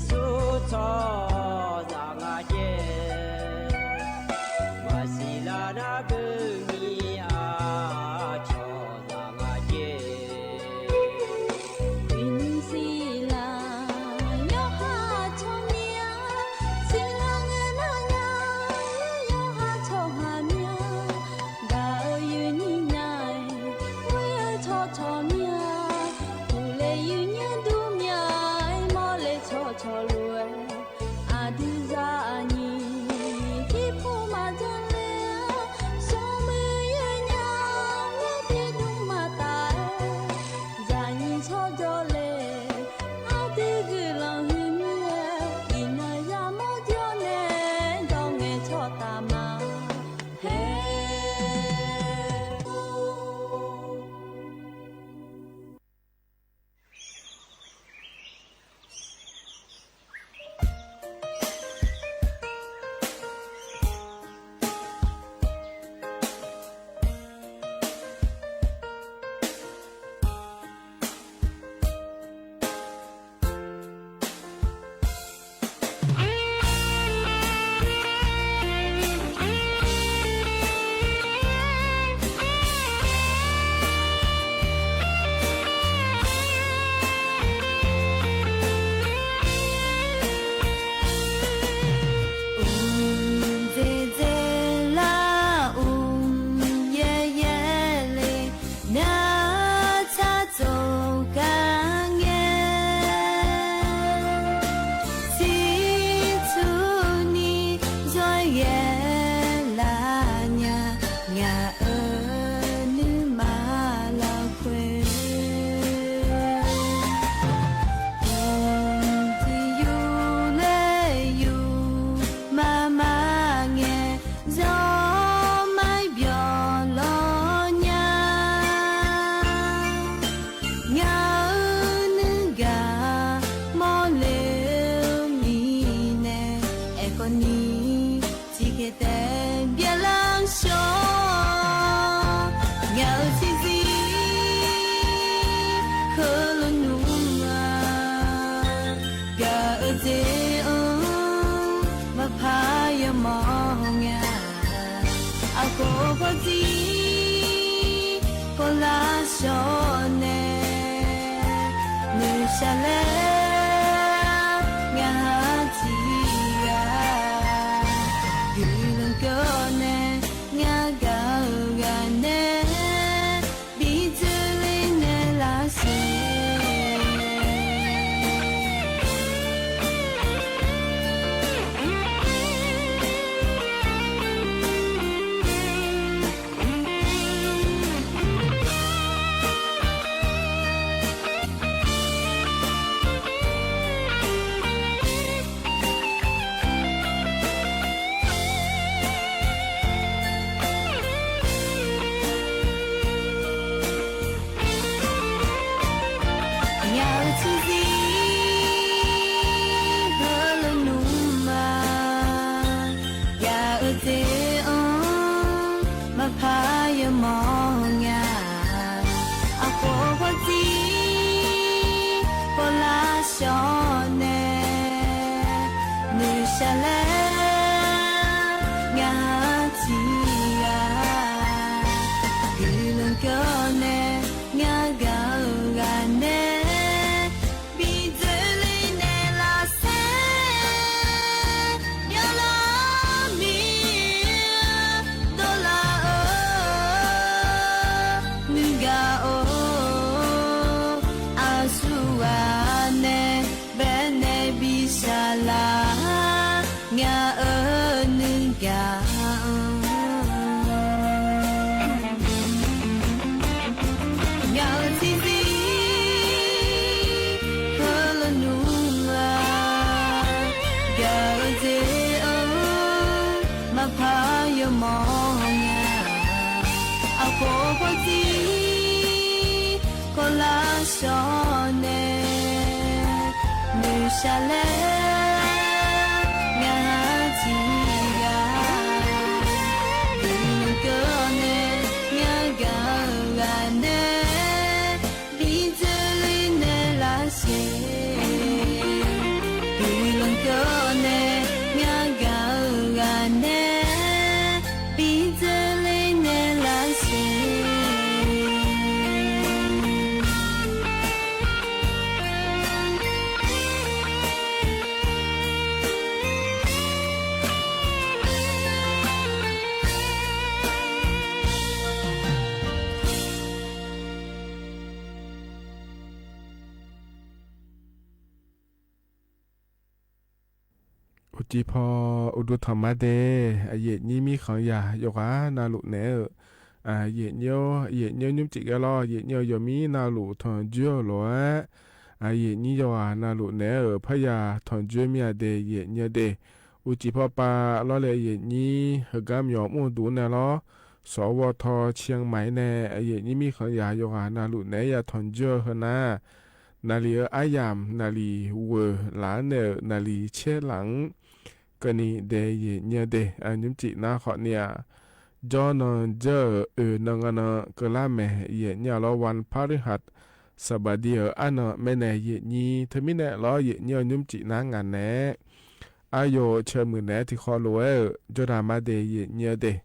ကိးဖီၣ်စံ ကိးလၢ်စီၤနဲ နုၤဆါလဲၣ် ငါဟးထံၣ်ဂၤ ဒုးလီၤကီနဲ ငါကဂၤနဲ ဘံၣ်စၢၤလံနဲလၢ်စ့ ဒုးလီၤကီနဲ ငါကဂၤနဲ ဘံၣ်စၢၤလံနဲလၢ်စ့ အိၣ်စံးဖီ အိၣ်ဒိၣ်ထီၣ်မးဒဲး အယဲၢ်နံၣ်မံၣ်ဃီယၤ ယိၤဂၤနၢ်လိၣ်နဲဧၢ အယဲၢ်နံၣ် ယဲၢ်နံၣ် ညိၣ်စံးကဲလီၤ ယဲၢ်နံၣ် ယိၤမံနၢ်လိၣ်ထီၣ်ကၠိလိၤဧါ အယဲၢ်နံၣ် ယိၤဂၤနၢ်လိၣ်နဲဧၢ ဖဲယၤထီၣ်ကၠိမ့ၢ်အဒဲး ယဲၢ်နံၣ်အဒဲး အိၣ်စံးဖီပာ်လီၤလၢအယဲၢ်နံၣ် ဟၢဂၤမၠီၤမူၣ်ဒူၣ်နဲလီၤ စီၤဝီၤထီၣ် ချံၣ်မဲၣ်နဲ အယဲၢ်နံၣ်မံၣ်ဃီယၤ ယိၤဂၤနၢ်လိၣ်နဲ ယၤထီၣ်ကၠိဟၢနၤ နၣ်လံၤအၢအါယၢမ်ၣ် နၣ်လံၤဝဲၢ်လၢ်နဲ နၣ်လံၤဆဲးလၢ် ကနံၤဒဲး ယဲၢ်နံၣ်အဒဲး အညိၣ်စံးနါဃီန့ၣ် ကၠီနီၢ်ကၠၢၢ် အၢ နီၢ်ဂၤနီၢ် ကလါမဲာ် ယဲၢ်နံၣ်အလီၤ ဝၢၼ်ဖါရံဟၢတ် စဘၣ်ဒံ အၢ အါနီၢ်မဲာ်နဲ ယဲၢ်နံၣ် ထၢမံၣ်နဲလီၤ ယဲၢ်နံၣ် အညိၣ်စံးနါ ငါနဲ အါယိၤဆၢမုၢ်နဲ ထံၣ်ဃီလိၤဝဲ ကၠီတၢ်မၤဒဲး ယဲၢ်နံၣ်အဒဲး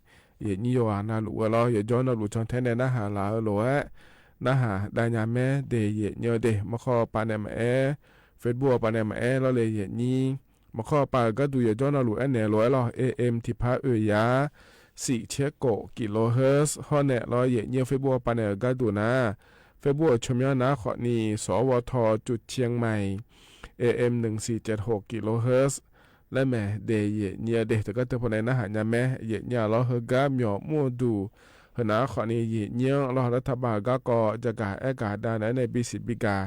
ယဲၢ်နံၣ် ယိၤဂၤနၢ်လိၣ်ဝဲလီၤ ယိၤကၠီနီၢ်လိၣ် ကၠီထဲနဲ နၢ်ဟးလၢအလိၤဝဲ နၢ်ဟးဒၣ်ညါမဲာ်ဒဲး ယဲၢ်နံၣ်အဒဲး မၤခီပာ်နဲမၤအဲ Facebook ပာ်နဲမၤအဲလီၤလၢယဲၢ်နံၣ် မၤခီပာ်အဂၤဒူၣ် ယိၤကၠီနီၢ်လိၣ်အဲနဲလီၤဝဲလီၤ AM ထံၣ်ဖးအၢ ယၤ စံးဆဲးကိး kilohertz ဟီန့ၣ်လီၤ ယဲၢ်နံၣ် Facebook ပာ်နဲအဂၤဒူၣ်နၤ Facebook ဆိမိၣ်နါဃီန့ၣ် စီၤဝီၤထီၣ် ကၠိၣ်ချံၣ်မဲာ် AM နုၣ်စံၣ်ကၠဲးဟိး kilohertz လၢမဲာ်ဒဲး ယဲၢ်နံၣ်အဒဲး တကးတၢၢ်ဖီန့ၣ် နၢ်ဟးညါမဲာ် ယဲၢ်နံၣ်အလီၤ ဟၢဂၤမၠီၤမူၣ်ဒူၣ် ဟၢနၤဃီန့ၣ် ယဲၢ်နံၣ်လီၤ လၢထးဘၣ်အဂၤကီး ယကၤအဲကၤဒၣ်နဲန့ၣ် ဘံၣ်စံၣ်ဘံၣ်ကၤ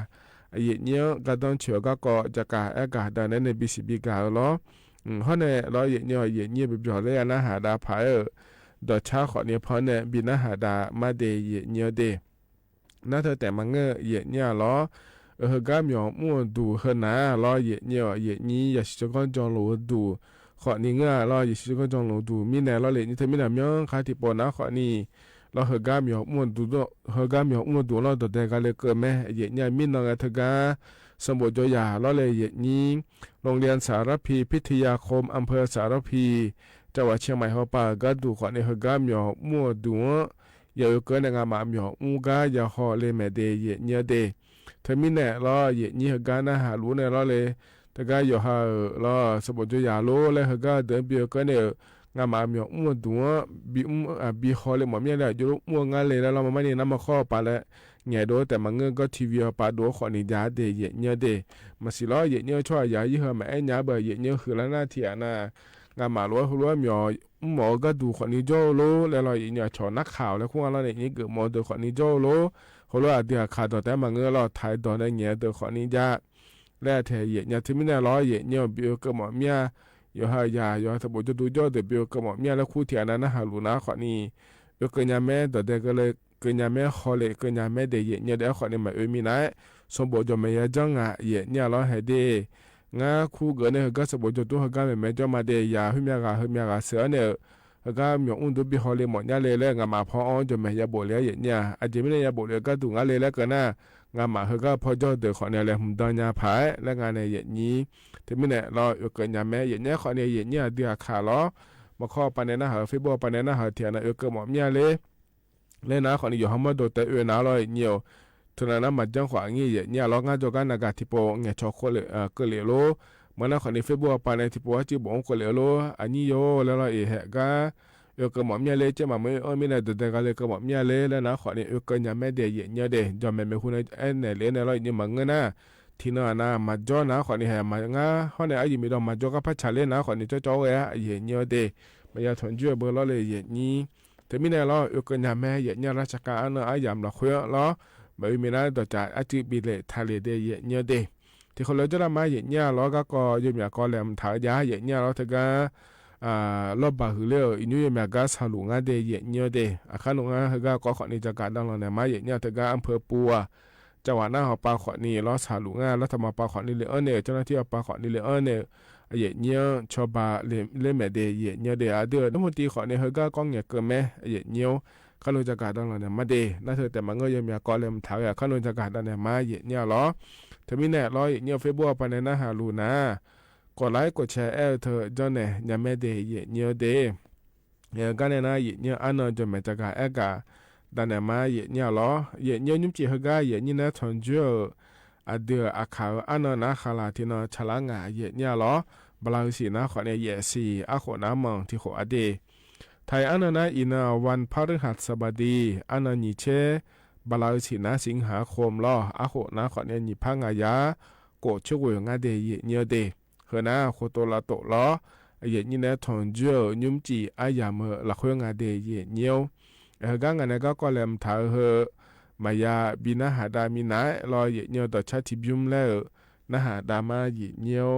ယဲၢ်နံၣ် ကၤဒီဆၢၣ်အဂၤကီး ယကၤအဲကၤဒၣ်နဲန့ၣ် ဘံၣ်စံၣ်ဘံၣ်ကၤလီၤ ဟီန့ၣ်လီၤ ယဲၢ်နံၣ် ယဲၢ်နံၣ် ပဘျီလၢယၤနၢ်ဟးဒၣ်ဖးအၢ ဒီးဆါဃီန့ၣ်ဖီန့ၣ် ဘံၣ်နၢ်ဟးဒၣ်မၤဒဲး ယဲၢ်နံၣ်အဒဲး နၢ်ထၢၣ်တဲာ်မၤငၢၢ် ယဲၢ်နံၣ်အလီၤ အဟၢဂၤမၠီၤမူၣ်ဒူၣ်ဟၢနၤလီၤ ယဲၢ်နံၣ် ယဲၢ်နံၣ် ယၤစံၣ်စိၤကီၢ်ကၠီၣ်လိၤဒူၣ် ဃီန့ၣ်ငၢၢ်လီၤ ယၤစံၣ်စိၤကီၢ်ကၠီၣ်လိၤဒူၣ် မံၤနဲလီၤလၢယဲၢ်နံၣ် ထၢမံၤနဲ မၠီၤခါထံၣ်ပိာ်နၤဃီန့ၣ် လီၤ ဟၢဂၤမၠီၤမူၣ်ဒူၣ် ဟၢဂၤမၠီၤမူၣ်ဒူၣ်လီၤ ဒီးဒဲးဂၤလၢကၢၢ်မဲာ် ယဲၢ်နံၣ် မံၤနီၢ်ဂၤထၢဂၤ စီၤဘိၣ်ကၠိယၤလီၤလၢယဲၢ်နံၣ် โรงเรียนสารภีพิทยาคม อำเภอสารภี จังหวัดเชียงใหม่ ဟီပာ်အဂၤဒူၣ်ဃီန့ၣ် ဟၢဂၤမၠီၤမူၣ်ဒူၣ် ယဲၢ်အၢကၢန့ၣ် ငါမၤမၠီၤမူၣ်ဂၤ ယၤဟီလၢမဲာ်ဒဲး ယဲၢ်နံၣ်အဒဲး ထၢမံၤနဲလီၤ ယဲၢ်နံၣ် ဟၢဂၤနၢ်ဟးလူၤနဲလီၤလၢ တဂၤယီၤဟးအၢလီၤ စီၤဘိၣ်ကၠိယၤလိၤ လၢဟၢဂၤဒၢးဘံၣ်အၢကၢန့ၣ် ငါမၤမၠီၤမူၣ်ဒူၣ် ဘံၣ် ဘံၣ်ဟီလၢမီၣ်မံၣ်လၢ ယိၤလိမူၣ်ငါလၢလၢလီၤ မ့ၢ်မ့ၢ်န့ၣ် နမၤခီပာ်လၢ ငဲၤဒိးတဲမၤငၢၢ် ကီၢ်ထံဝံၤအပာ်ဒိၣ်ဃီန့ၣ် ယၤဒဲး ယဲၢ်နံၣ်အဒဲး မၤစံးလီၤ ယဲၢ်နံၣ် ဆိယၤယုၢ်ဟၢမၤအဲၣ်ညါဘၣ် ယဲၢ်နံၣ် ဃုလၢနၢ်ထံၣ်အနၤ ငါမၤလိဟၢလိမၠီၤ မၠီၤအဂၤဒူၣ်ဃီန့ၣ် ကၠီလိၤ လၢလီၤ ယဲၢ်နံၣ် အဆီၣ်နၢ်ခးအီၤလၢ ခူၣ်အလီၤန့ၣ် ယဲၢ်နံၣ် ဂ့ၤမီၤဒၢးဃီန့ၣ် ကၠီလိၤ ဟီလိအဒုးအခးဒီးတဲမၤငၢၢ်လီၤ ထဲးဒီးနဲ ငဲၤဒၢးဃီန့ၣ်ယၤ လၢအထဲး ယဲၢ်နံၣ် ထၢမံၤနဲလီၤ ယဲၢ်နံၣ် ဘံၣ်အၢကၢမီၣ်မံၣ် ယီၤဟးယၤ ယီၤ စီၤဘိၣ်ကၠိဒူကၠီဒီး ဘံၣ်အၢကၢမီၣ်မံၣ်လၢ ခူၣ်ထံၣ်အနၤ နၢ်ဟးလူၤနၤဃီန့ၣ် အၢကၢညါမဲာ် ဒီးဒဲးကၢလၢ ကၢညါမဲာ် ဟီလၢကၢညါမဲာ်ဒဲး ယဲၢ်နံၣ်အဒဲးဃီန့ၣ် မၤအၢမံၤနၤ စီၤဘိၣ်ကၠိမဲာ်ယၤကၠီ ယဲၢ်နံၣ်အလီၤ ဟဲဒ့ၣ် ငါခူၣ်ဂၢၢ်န့ၣ် ဟၢဂၤစီၤဘိၣ်ကၠိဒူ ဟၢဂၤမဲာ်မဲာ်ကၠီမၤဒဲး ယၤ ဟုမၠါဂၤ ဟုမၠါဂၤစၢၤန့ၣ် ဟၢဂၤမၠီၤမူၣ်ဒူၣ် ဘံၣ်ဟီလၢမီၣ်ညါလၢလၢ ငါမၤဖီအီၤကၠီမဲာ်ယၤဘိၣ်လၢ ယဲၢ်နံၣ် အက့မ့ၢ်န့ၣ် ယၤဘိၣ်လၢအဂၤဒူၣ် ငါလၢလၢကၢနၤ ငါမၤဟၢဂၤဖီကၠီဒၢးဃီန့ၣ် လဲၤမုၢ်ဒီညါဖးလၢ ငါန့ၣ် ယဲၢ်နံၣ် ထၢမံၤနဲလီၤ အၢကၢညါမဲာ် ယဲၢ်နံၣ်ဃီန့ၣ် ယဲၢ်နံၣ်အဒုးအခးလီၤ မၤခီပာ်နဲနၢ်ဟး Facebook ပာ်နဲနၢ်ဟး ထံၣ်အနၤ အၢကၢမီၣ်မံၣ်လၢ လၢနၤဃီန့ၣ် ယီၤဟီမီၢ်ဒိးတဲအၢနၤလီၤ ယဲၢ်နံၣ်ဧၢ ထူၣ်နၤနမၤကၠီဃီအငံၢ် ယဲၢ်နံၣ်အလီၤ ငါကၠီကါနၤဂၤထံၣ်ပိာ် ငဲၤဆီၣ်ခိၣ်လၢ ကၢၢ်လ့လိၤ မ့ၢ်နၤဃီန့ၣ် Facebook ပာ်နဲထံၣ်ပိာ် ဟဲကၠံဘိၣ်အိၣ်ကၢၢ်လ့လိၤ အနံၣ်ယိၤလၢလီၤ အ့ၣ်ဟဲဂၤ အၢကၢမီၣ်မံၣ်လၢ ကၠဲမၤမ့ၢ်အၢမံၤန့ၣ် ဒီးဒဲးဂၤလၢကၢမီၣ်မံၣ်လၢ လၢနၤဃီန့ၣ် အၢကၢညါမဲာ်ဒဲး ယဲၢ်နံၣ်ဒဲး ကၠီမဲာ်မ့ၢ်ဟူန့ၣ် အဲၣ်နဲၣ်လၢနဲလီၤ ယဲၢ်နံၣ်မၤငၢၢ်နၤ ထံၣ်နၤနၤ မၤကၠီနၤဃီန့ၣ် ဟဲမၤငါ ဟီန့ၣ် အယံၤမ့ၢ်ဒီးမၤကၠီကါဖးဆးလၢနၤဃီန့ၣ် ကၠီကၠီဝဲ ယဲၢ်နံၣ်ဒဲး မ့ၢ်ယၤထီၣ်ကၠီအဘၢလီၤလၢယဲၢ်နံၣ် ထၢမံၤနဲလီၤ အၢကၢညါမဲာ် ယဲၢ်နံၣ် ရၢ်စကါအါနၢအါယၢ်လီၤဃုလီၤ မ့ၢ်ဝံၤမ့ၢ်နၤ ဒီးကၠီအစုဘံၣ်လဲၣ်ထးလဲၣ်ဒဲး ယဲၢ်နံၣ်ဒဲး ထံၣ်ဃီလၢကၠီတၢ်မၤ ယဲၢ်နံၣ်လီၤ ဂၤကီး ယိၤမံၤကီးလဲၤမထးယၤ ယဲၢ်နံၣ်လီၤ တဂၤ อ่า ลอบบาหือเล่อ อีกยุคยามก๊าซาหลูงาเด เหยียดเยียวเด อะ ข้าหนูงา เฮอก๊าก็ขอนี้จะก๊าดังหลอดแหน่มา เหยียดเยียวเถิงก๊าอำเภอปัว จังหวัดน่านหอปาขอนี้ ลอสาหลูงา ลอสมปาขอนี้เลยเออเน่อ เจ้าหน้าตี้ปาขอนี้เลยเออเน่อ อะ เหยียดเยียว ชอปาเล่น เล่นแหมเด เหยียดเยียวเด อะ เดือด รัฐมนตรีขอนี้ เฮอก๊ากองเหยียดเกินแหม อะ เหยียดเยียว ข้าหนูจะก๊าดังหลอดแหน่มาเด นาเถิงแต่มาเงอเยียวเมียก็เลยมันถาม อะ ข้าหนูจะก๊าดังแหน่มา เหยียดเยียวลอ เถิงมีแหน่ลอ เหยียดเยียวเฟซบุ๊กปาแหน่ น่าหาหลูนะ กดไลก์ กดแชร์ แอดเถิง เจ้าแหน่ ยังแม่เด เหยียดเยียวเด เออ ก๊าแหน่นะ เหยียดเยียว อะ เนาะ จ๋อแหมจะก๊าแอดก๊าดังแหน่มา เหยียดเยียวลอ เหยียดเยียว ยุ้มจี๋ เฮอก๊า เหยียดเยียว แหน่ ถอนเจื้อ อะ เดือ อะ ขาว อะ เนาะ นาคารา ตี้เนาะ ฉลาดงา เหยียดเยียวลอ บาลาฮือสี นาขอนี้ เหยียดสี อะ โข นาหม่อง ตี้โข อะ เด ไทย อะ เนาะ นา อีเนาะ วันพฤหัสบดี อะ เนาะ หยี่เช บาลาฮือสี นา สิงหาคมลอ อะ โข นาขอนี้ หยี่พระงายา โกะชุกเหวงาเด เหยียดเยียวเด เฮอ นา โข โตละโตะลอ อะ เหยียดเยียว แหน่ ถอนเจื้อ ยุ้มจี๋ อะ ยาเมอ ละเควงาเด เหยียดเยียว เฮอก๊างาแหน่ก็ ก็แลมถาม เฮอ มายา บี นาหาดา มีหนายลอ เหยียดเยียว ต่อชาติบิมแล้ว นาหาดามา เหยียดเยียว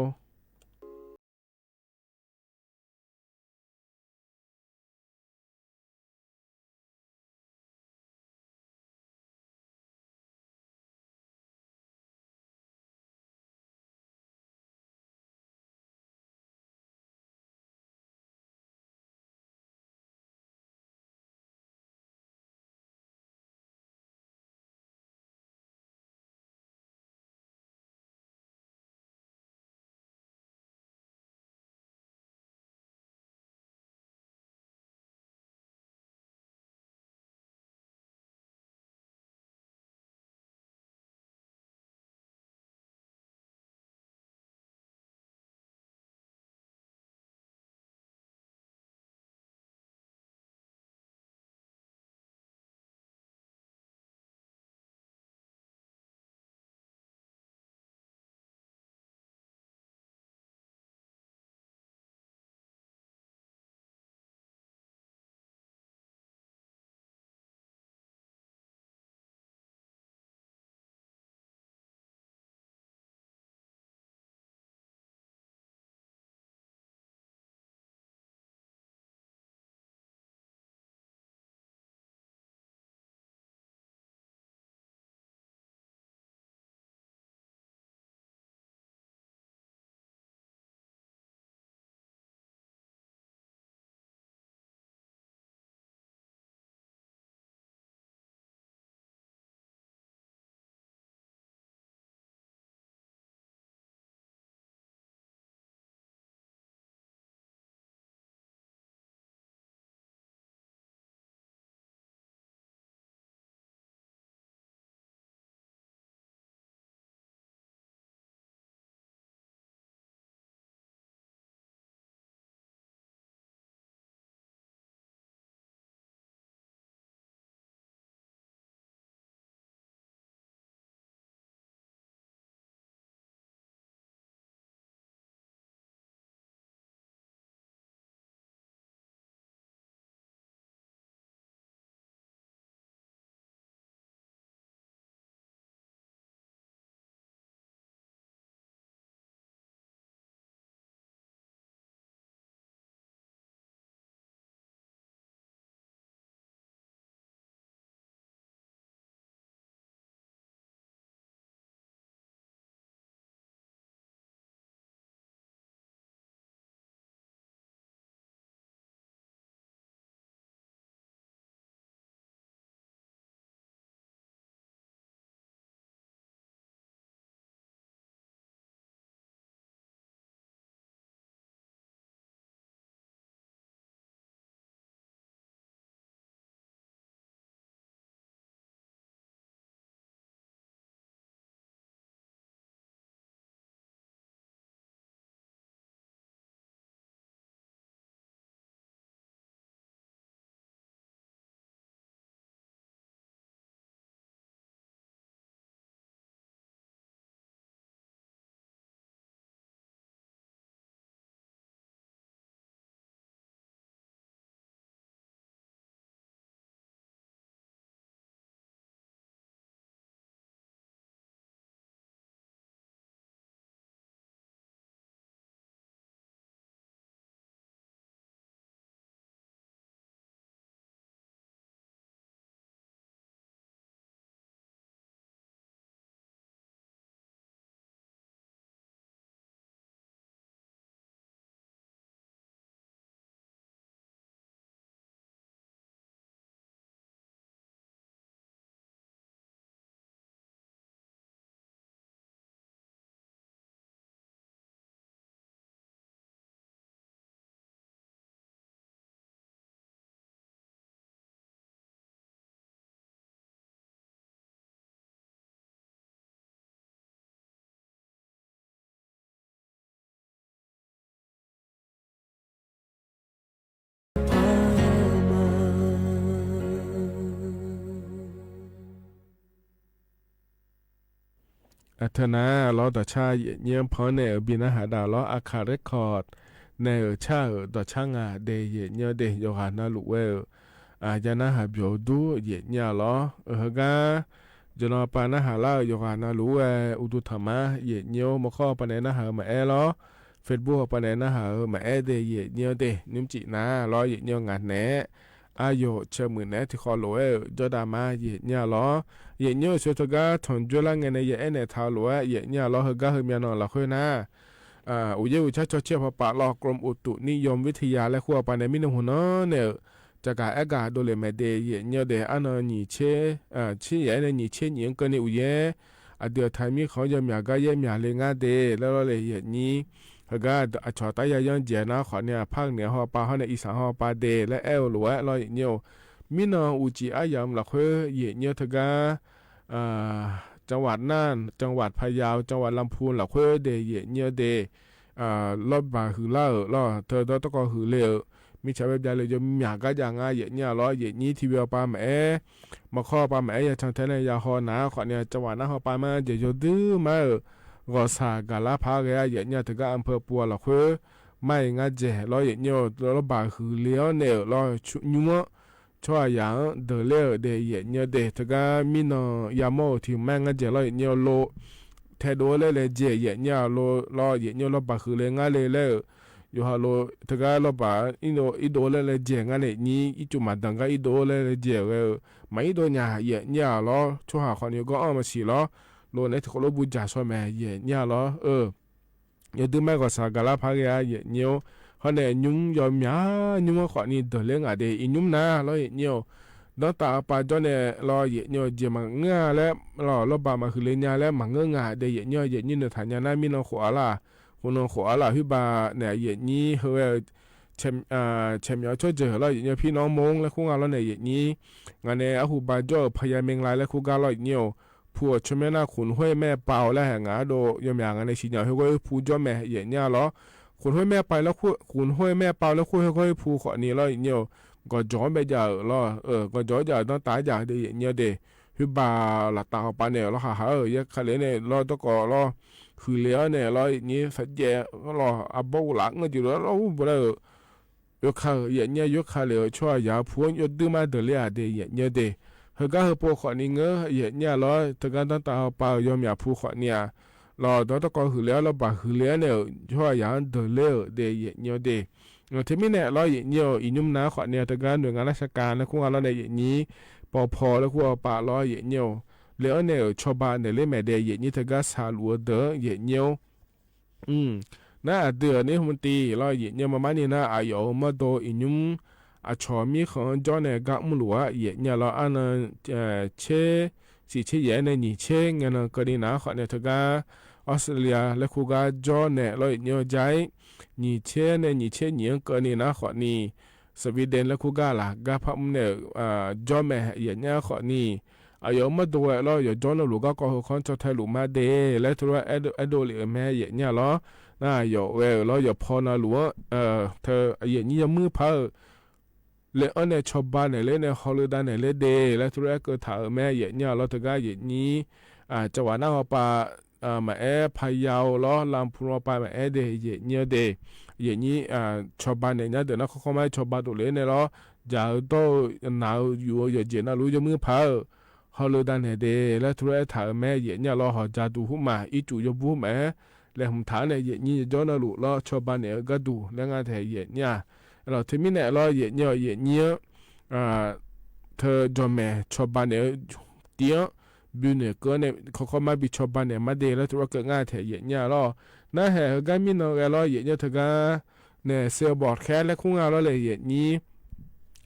အထၢၣ်နၤလီၤ ဒီးဆၣ်ယဲၢ်ညီ ဖီန့ၣ် အဘံနါဟးဒၣ်လီၤ အခါရဲၣ်ခီး နဲၣ်ဧၢ ဆၣ်ဧၢ ဒီးဆၣ်ငါဒဲး ယဲၢ်ညီဒဲး ယွၤဃာ်နၤလူၤဝဲဧၢ အယါနါဟးဘျီဒူ ယဲၢ်ညီလီၤ အဟၢဂၤ ယနီၢ်ပၤနါဟးလၢ ယွၤဃာ်နၤလူၤဝဲ အူဒူထၢၣ်မး ယဲၢ်ညီ မခီပၤနဲၣ်နါဟးမအဲၣ်လီၤ Facebook ပၤနဲၣ်နါဟးမအဲၣ်ဒဲး ယဲၢ်ညီဒဲး နုၢ်စံးနၤလီၤ ယဲၢ်ညီ ငါနဲၣ် အယိာ်ဆၢမုၢ်နဲၣ် ထံၣ်ဃီလိာ်ဝဲဧၢ ကၠီဒၣ်မး ယဲၢ်ညီလီၤ ယဲၢ်ညီ ဆၢထၢၣ်ဂၤ ထွန်ကြွေးလါငဲန့ၣ် ယအဲၣ်နဲၣ်ထးလိာ်ဝဲ ယဲၢ်ညီလီၤ ဟၢဂၤဟၢမၠၣ်နီၣ်လီၤဃုနၤ အူယဲၢ်အူဆၣ် ဆီဆဲၣ်ဖီပာ်လီၤ กรมอุตุนิยมวิทยา လၢဃုအပၤန့ၣ် မံနီၢ်ဟူနီၢ်န့ၣ် တကးအဲၣ်ကၤဒိးလဲၣ်မဲာ်ဒဲး ယဲၢ်ညီဒဲး အနီၢ်နံၣ်ဆဲ ဆဲယဲၢ်န့ၣ် နံၣ်ဆဲနံၣ်အကၢန့ၣ် အူယဲၢ် အဒုးအထါမံခီ ယဲၢ်မၠၣ်ဂၤ ယဲၢ်မၠၣ်လၢငါဒဲး လၢလီၤလၢယဲၢ်ညီ ဟၢဂၤအဆီၣ်တၢ်ယါယီၣ်ယဲၢ်နၤ ခီန့ၣ် အဖၣ်န့ၣ်ဟီပၤ ဟီန့ၣ် အံၣ်စၣ်ဟီပၤဒဲး လၢအဲၣ်လိာ်ဝဲလီၤ ယဲၢ်ညီ မံနီၢ်အူကၠံအါယၤလီၤဃု ယဲၢ်ညီတဂၤ จังหวัดน่าน จังหวัดพะเยา จังหวัดลำพูน လီၤဃုဒဲး ယဲၢ်ညီဒဲး လီၤဘၣ်ဟုၣ်လၢ်ဧၢလီၤ ထၢဒီတကီၢ်ဟုၣ်လၢ်ဧၢ မ့ၢ်ဆၣ်ဝဲဘျါလၢ ယဲၢ်မၠၣ်ဂၤယၤငါ ယဲၢ်ညီလီၤ ယဲၢ်ညီ ထံဝဲအပၤမအဲၣ် မခီပၤမအဲၣ် ယၤဆၣ်ထဲန့ၣ် ယၤဟီနၤ ခီန့ၣ် จังหวัดน่าน ဟီပၤမး ယဲၢ်ညီဒုမးဧၢ ဂီၤဆၣ်ဂၤလါဖးဂ့ၤ ယဲၢ်ညီတဂၤ อำเภอปัว လီၤဃု မၤအံၤငါယဲၢ်လီၤ ယဲၢ်ညီ လီၤဘၣ်ဟုၣ်လၢ်အီၤန့ၣ်လီၤ ညူမီၣ် ဆီၣ်ယၤ ဒၢးလၢဒဲး ယဲၢ်ညီဒဲး တဂၤ မံနီၢ်ယၤမီၣ်ထံၣ်မး ငါယဲၢ်လီၤ ယဲၢ်ညီ လိၤ ထဲဒိးလၢလဲၤယဲၢ် ယဲၢ်ညီလိၤလီၤ ယဲၢ်ညီ လီၤဘၣ်ဟုၣ်လၢ်ငါလၢ်လၢ် ယိၤဟးလိၤ တဂၤလီၤဘၣ် အံၤဒိးလၢလဲၤယဲၢ် ငါန့ၣ် ယဲၢ်ညီ အံၤကၠိမၤဒၣ်ဂၤ အံၤဒိးလၢလဲၤယဲၢ်ဝဲ မၤအံၤဒိးညါ ယဲၢ်ညီလီၤ ဆီၣ်ဟးခီန့ၣ် ကီအီၣ်မးဆံးလီၤ လိၤန့ၣ် ထံၣ်ဃီလိာ်ဘူၣ်စၢ်ဆီၣ်မဲာ် ယဲၢ်ညီလီၤ အၢ ယဲၢ်ဒုမး ဂီၤဆၣ်ဂၤလါဖးဂ့ၤ ယဲၢ်ညီ ဟီန့ၣ် ညူယဲၢ်မၠၣ် ညူမီၣ်ခီန့ၣ် ဒၢးလၢငါဒဲး အံၤညူနၤလီၤ ယဲၢ်ညီ ဒီးတၢ်အပၢ်ကၠီန့ၣ်လီၤ ယဲၢ်ညီ ယဲၢ်မၤငၢလၢ လီၤဘၣ်မၤဟုၣ်လၢ်ညါလၢ မၤငၢငါဒဲး ယဲၢ်ညီ ယဲၢ်ညီ နထၣ်ညါနၤ မံနီၢ်ဃိးအလၣ် ဃိးနီၢ်ဃိးအလၣ် ဟုဘၣ်န့ၣ် ယဲၢ်ညီ ဟဲဝဲ ဆဲးမၠီၤဆီၣ်ယဲၢ်လီၤ ယဲၢ်ညီ ဖံနီၢ်မိၢ် လၢဃုဂၤလီၤန့ၣ် ယဲၢ်ညီ ငါန့ၣ် အဟူးဘၣ်ကၠီ ဖယၤမ့ၢ်လၢ် လၢဃုဂၤလီၤ ယဲၢ်ညီ ဖူအီၤဆၢမဲာ်နၢ် ခုၣ်ဟွဲမဲာ်ပာ်အီၤလၢဟဲ ငါဒိး ယဲၢ်မၠၣ် ငါန့ၣ် ဆံးညါ ဟဲဝဲဖူကၠီမဲာ် ယဲၢ်ညီလီၤ ခုၣ်ဟွဲမဲာ်ပာ် ခုၣ်ဟွဲမဲာ်ပာ်လၢဃု ဟဲဝဲဖူခီန့ၣ်လီၤ ယဲၢ်ညီ ကီၢ်ကၠီမဲာ်ယၤလီၤ ကီၢ်ကၠီယၤ ဒီးတၢ်ယၤဒဲး ယဲၢ်ညီဒဲး ဟုဘၣ်လၢတၢ်အပၢ်န့ၣ် လီၤဟးဟး ယဲၢ်ခါလၢာ်န့ၣ် လီၤတကီၢ်လီၤ ဟုၣ်လၢ်အီၤန့ၣ်လီၤ ယဲၢ်ညီ သးယဲၢ်လီၤ အဘီဝူၤလၢ် ငၢၢ်ယုၢ်လီၤ လီၤဝူၤဘၣ်လၢ ယဲၢ်ခါ ယဲၢ်ညီ ယဲၢ်ခါလၢာ် ဆီၣ်ယၤ ဖူယဲၢ်ဒုမး ဒၢးလၢအဒဲး ယဲၢ်ညီဒဲး ဟဲဂၤဟဲဖိခီန့ၣ် ငၢၢ် ယဲၢ်ညီလီၤ တဂၤဒီးတၢ်အပၢ် ယဲၢ်မၠၣ်ဖူခီန့ၣ်ဧါ လီၤဒီးတကီၢ်ဟုၣ်လၢာ် လီၤဘၣ်ဟုၣ်လၢာ်န့ၣ် ဆီၣ်ယၤ ဒၢးလၢအဒဲး ယဲၢ်ညီဒဲး ထံမံၤန့ၣ်လီၤ ယဲၢ်ညီ အံၤညူမနၤခီန့ၣ် တဂၤ หน่วยงานราชการ လၢဃုဂၤလီၤန့ၣ် ယဲၢ်ညီ ပီဖီ လၢဃုအပၢ်လီၤ ယဲၢ်ညီ လၢအီၤန့ၣ် ဆီၣ်ဘၣ်နဲၣ်လၢမဲာ်ဒဲး ယဲၢ်ညီ တဂၤ ဆၣ်လူၤအဒၢး ယဲၢ်ညီ နၤအဒၢးန့ၣ် ဟိမတံၢ်လီၤ ယဲၢ်ညီ မၤမးန့ၣ်နၤ အယီၤမီၢ်ဒိၣ် အံၤညူ အဆီၣ်မံခီကၠီန့ၣ် ဂၤမုၢ်လူၤဧါ ယဲၢ်ညီလီၤ အါနၢ် ဆဲး ဆံးဆဲးယဲၢ်န့ၣ် နံၣ်ဆဲး ငဲၤနၤကၢန့ၣ်နၤ ခီန့ၣ် တဂၤ အီစထြ့လယါ လၢဃုဂၤကၠီန့ၣ်လီၤ ယဲၢ်ညီ ကၠဲ နံၣ်ဆဲးန့ၣ် နံၣ်ဆဲးနံၣ်ကၢန့ၣ်နၤ ခီန့ၣ် สวีเดน လၢဃုဂၤလၢ် ဂၤဖးမုၢ်န့ၣ် ကၠီမဲာ် ယဲၢ်ညီ ခီန့ၣ် အယီၤမီၢ်ဒိၣ်ဝဲလီၤ ယီၤကၠီနလူၤ ဂၤကီၢ်ဟဲခီ ဆီၣ်ထဲလူၤမးဒဲး လၢထူရၢ အဲၣ်ဒိးလံာ်အမဲာ် ယဲၢ်ညီလီၤ နၤယီၤဝဲလီၤ ယီၤဖီနၤလူၤ ထၢ ယဲၢ်ညီ ယမုၢ်ဖးဧၢ လၢအီၤန့ၣ် ဆီၣ်ဘၣ်နဲၣ်လၢန့ၣ် ဟီလၢဒၣ်နဲၣ်လၢဒဲး လၢထူရၢ အဲၣ်ကၢထၣ်အမဲာ် ယဲၢ်ညီလီၤ တဂၤ ယဲၢ်ညီ ကၠီဝၤနၢ်ဟီပၤ မအဲၣ် ဖယၤဧိၤလီၤ လါဖူၤပၤမအဲၣ်ဒဲး ယဲၢ်ညီဒဲး ယဲၢ်ညီ ဆီၣ်ဘၣ်နဲၣ်ညါဒၢးနၤ ခီခီမး ဆီၣ်ဘၣ်ဒိၣ်လၢန့ၣ်လီၤ ယၤဧိၤဒီး နၤဧိၤ ယိၤဧိၤ ယီၤယဲၢ်နၤလူၤ ယမုၢ်ဖးဧၢ ဟီလၢဒၣ်နဲၣ်ဒဲး လၢထူရၢ အဲၣ်ထၣ်အမဲာ် ယဲၢ်ညီလီၤ ဟီၣ်ကၠၤဒူၣ်ဟူမး အံၤကၠူၣ်ယိၤဘူၣ်မး လဲၤဟူးထးန့ၣ် ယဲၢ်ညီ ယကၠီနလူၤလီၤ ဆီၣ်ဘၣ်နဲၣ်ဂၤဒူၣ် လၢငါထဲ ယဲၢ်ညီ လီၤ ထံမံၤန့ၣ်လီၤ ယဲၢ်ညီ ယဲၢ်ညီ ထၢကၠီမဲာ် ဆီၣ်ဘၣ်နဲၣ် တံၢ် ဘုန့ၣ်ကၢန့ၣ် ခီခီမးဘံဆီၣ်ဘၣ်နဲၣ်မးဒဲး လၢထူရၢ ကၢငါထဲ ယဲၢ်ညီလီၤ နၤဟဲ ဟဲဂၤမံနီၢ်ဂဲၤလီၤ ယဲၢ်ညီ တဂၤ န့ၣ် စဲးဘီၣ်ခဲ လၢဃုဂၤလီၤလၢ ယဲၢ်ညီ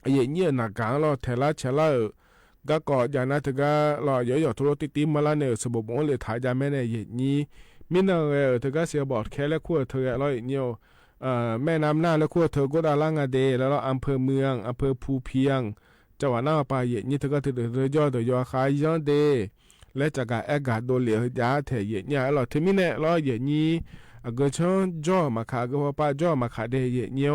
ယဲၢ်ညီ အနၢ်ကၢလီၤ ထဲလါဆဲးလါဧိၤ ဂၤကီၢ်ယၤနၤ တဂၤလီၤ ယီၤယီၤထူရၢ တံၢ်တံၢ်မးလၢန့ၣ် စဘိၣ်ဘိၣ်လၢထးယၤမဲာ်န့ၣ် ယဲၢ်ညီ မံနီၢ်ဂဲၤဧိၤ တဂၤ စဲးဘီၣ်ခဲ လၢဃုထၢဂဲၤလီၤ ယဲၢ်ညီ မဲၢ်နါမနၢ် လၢဃုထၢ ကိးဒၣ်လၢငါဒဲး လၢလီၤ อำเภอเมือง อำเภอภูเพียง ကၠီဝၤနၢ်ဟီပၤ ယဲၢ်ညီ တဂၤ တဒၢးတဒၢးကၠီဒီး ယွၤဃးယီၤဒဲး လၢတၢ်ကအဲၣ်ကၢဒိးလဲၣ်ယၤထဲ ယဲၢ်ညီလီၤ ထံမံၤန့ၣ်လီၤ ယဲၢ်ညီ အကၢဆၢကၠီမၤခး အကၢဖီပၢ်ကၠီမၤခးဒဲး ယဲၢ်ညီ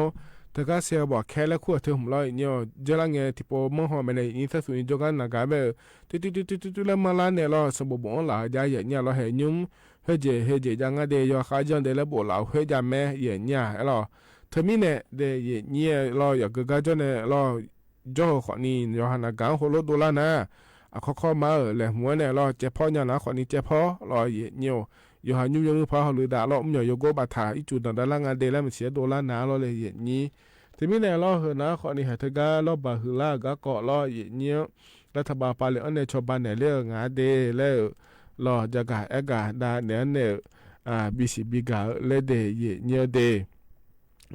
တဂၤဆဲးဘီးခဲလၢာ် ခူၣ်အထၢၣ်မုၢ်လီၤ ယညိ ယဲလၢငယ် ထံဖိမီၢ်ဟီၣ်မဲာ်နဲ ယညိ သးသူၣ်ယညိ ကၠိကါနၤကါဘၣ် တုတုတုတုတုတု လၢမၤလါန့ၣ်လီၤ စဘိးဘိးအီၣ်လၢ်ယၤ ယညိလီၤ ဟဲညိ ဟဲက့ၤ ဟဲက့ၤ ယၤငါဒဲး ယွၤဃါယီၢ်ဒဲး လၢဘိးလၢ်ဟဲယၤမဲာ် ယညိလီၤ. ထၢမံၤန့ၣ်ဒဲး ယညိလီၤ ယကဂၤကၠိန့ၣ်လီၤ ကၠိဃီန့ၣ် ယိၤဟၣ်နၤကါ ဟိလိၣ်ဒိလၢနၤ အခီခီမးဧၢ လဲၤမူဝဲန့ၣ်လီၤ ကဲဖီညါနၤဃီန့ၣ် ကဲဖီလီၤ ယညိ ယိၤဟၣ်ညိ ယိၤမုၣ်ဖးဟီၣ်လူၤဒၣ်လီၤ မညီယိၤကိးဘၣ်ထၣ် အံၣ်စူၤဒၣ်ဒါလၢငါဒဲး လၢမုၢ်ဆ့ၣ်ဒိလၢနၤလီၤလၢ ယညိ ထၢမံၤန့ၣ်လီၤ ဟၢနၤဃီန့ၣ် ဟဲထၢဂၤလီၤ ဘၣ်ဟုၣ်လၢအဂၤကီးလီၤ ယညိ လၢထးဘၣ်ပာ်လၢအီၤန့ၣ် ဆီၣ်ပာ်နဲၣ်လၢအဂၤဒဲးလၢ လီၤ ယကၤအဲၣ်ကၤ ဒၣ်နဲန့ၣ် ဘံစံးဘံကၤလၢဒဲး ယညိဒဲး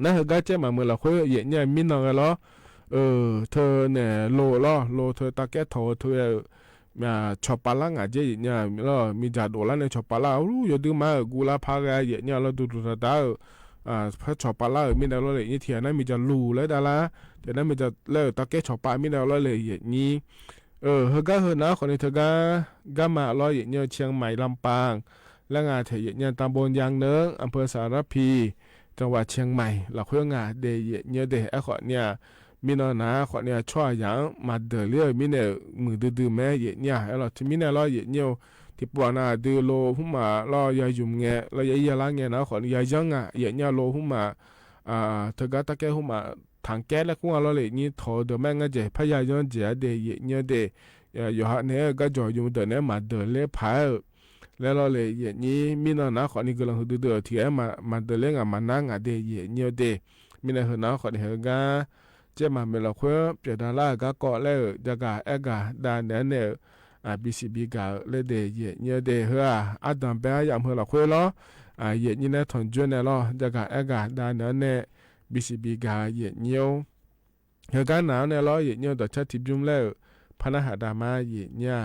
နဟၢဂၤကဲမးမုၢ်လီၤဃိ ယညိ မံနီၤဂၤလီၤ အၢ ထၢန့ၣ် လိၤလီၤ လိၤထၢတၢ်ကဲထီၣ်ထၢ ဆီၣ်ပာ်လၢငါဒဲး ယညိလီၤ မ့ၢ်ယၤဒိးလၢန့ၣ် ဆီၣ်ပာ်လၢ အူ ယဒုးမၤဧၢ ကူလါဖးဂၤ ယညိလီၤ ဒူဒူတၢ်တၢ်ဧၢ ဖဲဆီၣ်ပာ်လၢဧၢ မ့ၢ်ဒၣ်လီၤလၢ ယညိ ထံၣ်နၤမ့ၢ်ယၤလူၤလၢဒၣ်လၢ ထံၣ်နၤမ့ၢ်ယၤလၢတၢ်ကဲဆီၣ်ပာ် မ့ၢ်ဒၣ်လီၤလၢ ယညိ အၢ ဟၢဂၤဟၢနၤဃီန့ၣ် ထၢဂၤ ဂၤမးလီၤ ယညိ เชียงใหม่ ลำปาง လၢငါထဲ ယညိ ตำบลยางเนิ้ง อำเภอสารพี จังหวัดเชียงใหม่ လီၤဃိ ငါဒဲး ယညိဒဲး အဲၣ်ဃီန့ၣ် မံနီၤနၤဃီန့ၣ် ဆီၣ်ယၤ မၤဒၢးလၢ မ့ၢ်န့ၣ် မုာ်ဒုဒုမဲာ် ယညိ အဲၣ်လီၤ ထၢမံၤန့ၣ်လီၤ ယညိ ထံၣ်ပှၤနၤဒုးလိၤဟူမးလီၤ ယၤယုမ်ငဲ လီၤယၤယၤလါငဲနၤဃီန့ၣ် ယၤယီငါ ယညိလိၤဟူမး ထၢဂၤတၢ်ကဲဟူမး ထၢကဲလၢကွၢ်လီၤလၢ ယညိ ထီၣ်ဒၢးမဲာ်ငါဒဲး ဖဲယၤယီဒဲး ယညိဒဲး ယိၤဟၣ်နဲ ဂၤကၠီယုမ်ဒၢးနဲ မၤဒၢးလၢဖးဧၢ လဲၤလီၤလၢ ယညိ မံနီၤနၤဃီန့ၣ် ကလီၤဟုၣ်ဒုဒု ထံၣ်မၤဒၢးလၢငါ မၤနၤငါဒဲး ယညိဒဲး မ့ၢ်နဟၢနၤဃီန့ၣ် ဟၢဂၤ ကဲမးမုၢ်လီၤဃိ ပျဲဒၣ်လၢအဂၤကီးလၢ ယကၤအဲၣ်ကၤ ဒၣ်နဲန့ၣ် ဘံစံးဘံကၤလၢဒဲး ယညိဒဲး ဟၢ အါဒံဘဲယၤမုၢ်လီၤဃိလီၤ ယညိနဲ ထီၣ်ကၠိန့ၣ်လီၤ ယကၤအဲၣ်ကၤ ဒၣ်နဲန့ၣ် ဘံစံးဘံကၤ ယညိ ဟၢဂၤနၤန့ၣ်လီၤ ယညိ ဒီးဆၢထံၣ်ဘျုးလၢ ဖးနၢ်ဟးဒၣ်မး ယညိ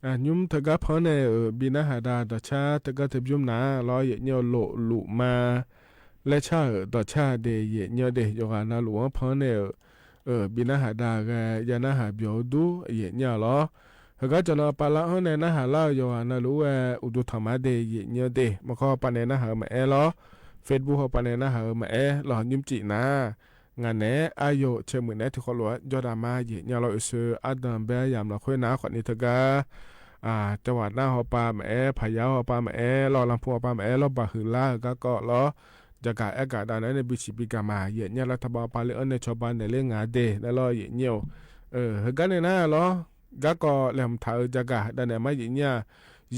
อ่ะ ยุ้มเถิงก้าพร้อมแน่ เออ บินน้าหาดา ดอกชา เถิงก้าเถิงยุ้มหนา ลอ เหยียดเยี่ยว โหลดหลู่มา แลชา เออ ดอกชา เด เหยียดเยี่ยว เด หยกหานาหลู่พร้อมแน่ เออ เออ บินน้าหาดา แก ยาน้าหาเบียวดู เหยียดเยี่ยวลอ เถิงก้าจ๋อหนอปาละฮ้อนแน่ น้าหาเล่า หยกหานาหลู่แว อุดูถอมมา เด เหยียดเยี่ยว เด มอคอปาแน่ น้าหามาแอลอ เฟซบุ๊ก ฮอปาแน่ น้าหามาแอลอ ยุ้มจิ๋หนา งานแหน อาโย เชียงใหม่แหน ถือขอหลวง ยอดดามา เหยียดเยี่ยวลอ เออ เซอ อาดัม แบยาม ลอ ค่อยหนา ขอนี้เถิงก้า อ่า จังหวัดน่าน ฮอปามาแอล พะเยา ฮอปามาแอลอ ลำพูน ฮอปามาแอลอ บ่าหือล้า เออ ก้าก่อลอ จะก่าแอก่าดาใน ใน บี ซี บี ก่ามา เหยียดเยี่ยว รัฐบาลปาเล่น เออ ในชาวบ้านในเล่นงาน เด แล้วลอ เหยียดเยี่ยว เออ เถิงก้าแน่ หนาลอ ก้าก่อแหลมถา เออ จะก่าดาใน มา เหยียดเยี่ยว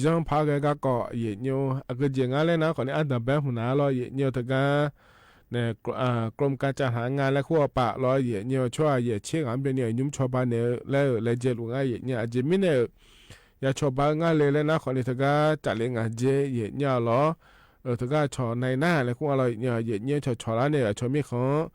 ย้อนพาแก ก้าก่อ เหยียดเยี่ยว อะ เกอเจ๋งงาแลนะ ขอนี้ อาดัม แบหือหนาลอ เหยียดเยี่ยว เถิงก้า แหน กร- อ่า กรมการจัดหางานและคู่ปะลอ เหยียดเยี่ยว ช่วย เหยียดเช็ค อ่ะ เปียนเนี่ย ยุ้มชาวบ้านเนี่ย แล้ว แลเจหลู่งา เหยียดเยี่ยว อาจจะมีเนี่ย ยาชาวบ้านงาเล แลนะ ขอนี้ เถิงก้า จะเล่นงาน เจ เหยียดเยี่ยวลอ เออ เถิงก้า ชอในหน้า แลคู่ปะลอ เหยียดเยี่ยว เหยียดเยี่ยว ชอชอละเนี่ย ชอมีของ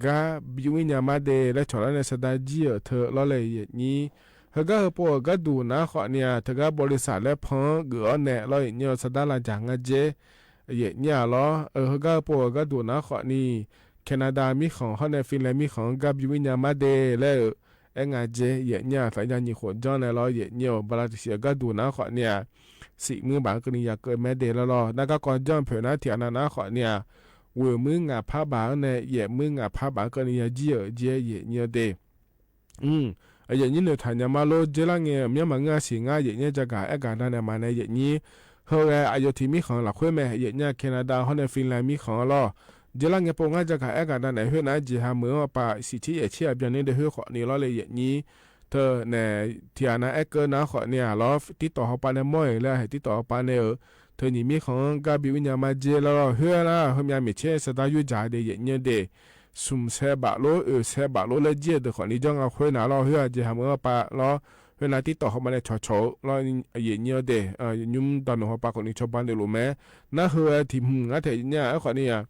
ก้า บิววิญญาณมา เด และชอละเนี่ย สตาร์ท เยี่ยว เถิงลอ แล เหยียดเยี่ยว เถิงก้า เฮอ โปร เออ ก้าดูหนา ขอนี้ เถิงก้า บริษัท และพร้อม เกืออ้อนแน่ ลอ เหยียดเยี่ยว สตาร์ท ลาจ๋างา เจ เหยียดเยี่ยวลอ เออ เถิงก้า เฮอ โปร เออ ก้าดูหนา ขอนี้ แคนาดา มีของ ฮ้อนแน่ ฟินแลนด์ มีของ ก้า บิววิญญาณมา เด และ เออ แอ งาน เจ เหยียดเยี่ยว สายยาหนีโขดจ้อนแน่ ลอ เหยียดเยี่ยว บราซิล เสีย ก้าดูหนา ขอนี้ สี่มื้อบาท เกินนี้ ยาเกินแม้ เด แล้วลอ นา ก้าก่อจ้อน เผินหนา เถียนนา หนา ขอนี้ เว่ยมื้องาพาบาท แน่ เหยียดมื้องาพาบาท เกินนี้ ยา เยี่ยว เจ เหยียดเยี่ยว เด อืม เออ เหยียดเยี่ยว เถิงถามยามาโล เจ ละเง เมียมาเงา สี่งา เหยียดเยี่ยว จะก่าแอก่าดาใน มาใน เหยียดเยี่ยว เฮอ แล อาโย ที มีของ ลอ ค่อยแม่ เหยียดเยี่ยว แคนาดา ฮ้อนแน่ ฟินแลนด์ มีของลอ เจ ละเง โปรงงา จะก่าแอก่าดาใน ห้วยหนา เจียหาเหมือง ปา สี่ เชีย เชีย เปียนนี้ เด ห้วย ขอนี้ลอ แล เหยียดเยี่ยว เถิงแหน เถียนนา แอเกินนา ขอนี้ลอ ติดต่อ ฮอปา แน่ ม้อย แล หื้อติดต่อ ฮอปา แน่ เออ เถิงหนี มีของ ก้า บิววิญญาณมา เจ แล้วลอ ห้วยหนา เฮอ เมีย เมเช สตาร์ท ยูจ๋า เด เหยียดเยี่ยว เด สุมแสนบาทโล เออ แสนบาทโล แล เยี่ยว เถิง ขอนี้ จ้องเอา ห้วยหนาลอ หื้อ เจียหาเหมือง ปา ลอ ห้วยหนา ติดต่อ ฮอปา แน่ ชอชอ ลอ เหยียดเยี่ยว เด เออ ยุ้มต๋อนหนู ฮอปา ขอนี้ ชาวบ้านเดหลู่แม้ นา เฮอ แล ที หืม งา เถิง เหยียดเยี่ยว เออ ขอนี้ อ่ะ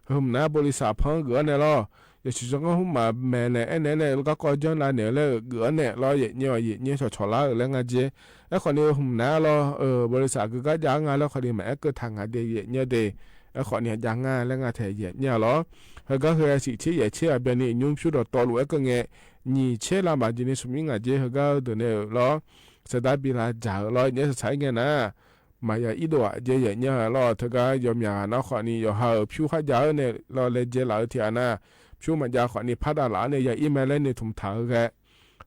หืม นา บริษัท พร้อม เกืออ้อนแน่ลอ ยาสูบจ้อง ก็หืม มา แม่ แน่ แอ แน่ แน่ แล้ว ก้าก่อจ้อน ลา แน่ แล เออ เกืออ้อนแน่ ลอ เหยียดเยี่ยว เหยียดเยี่ยว ชอชอละ เออ แล งาน เจ เออ ขอนี้ หืม นา ลอ เออ บริษัท เกือก้าจ้างงาน แล้ว ขอนี้ มา แอเกิน ถางงาน เด เหยียดเยี่ยว เด เออ ขอนี้ จ้างงาน แล งาน แถ เหยียดเยี่ยวลอ เฮอ ก้า เฮอ แล สี่ เชีย เยียดเชีย เปียนนี้ ยุ้ม ชู้ ดอ ตอ หลู่ แอ เกิน แง หยี่ เชีย ลำบาก เจ นี้ สุม อิง อ่ะ เจ เฮอ ก้า เดิน แน่ ลอ สตาร์ท ปี ลาจ๋า ลอ เหยียดเยี่ยว สาย แง นา มา ยา อี้ ดัว เจ เหยียดเยี่ยว ลอ เถิงก้า ยอม ยา นา ขอนี้ ยอม หา ผิว คัด ยา แน่ ลอ แล เจ ลา เถียนนา ผิว มา ยา ขอนี้ พัด ดา ลา แน่ ยา อี้ แม่ แล แน่ ถุง ถา แก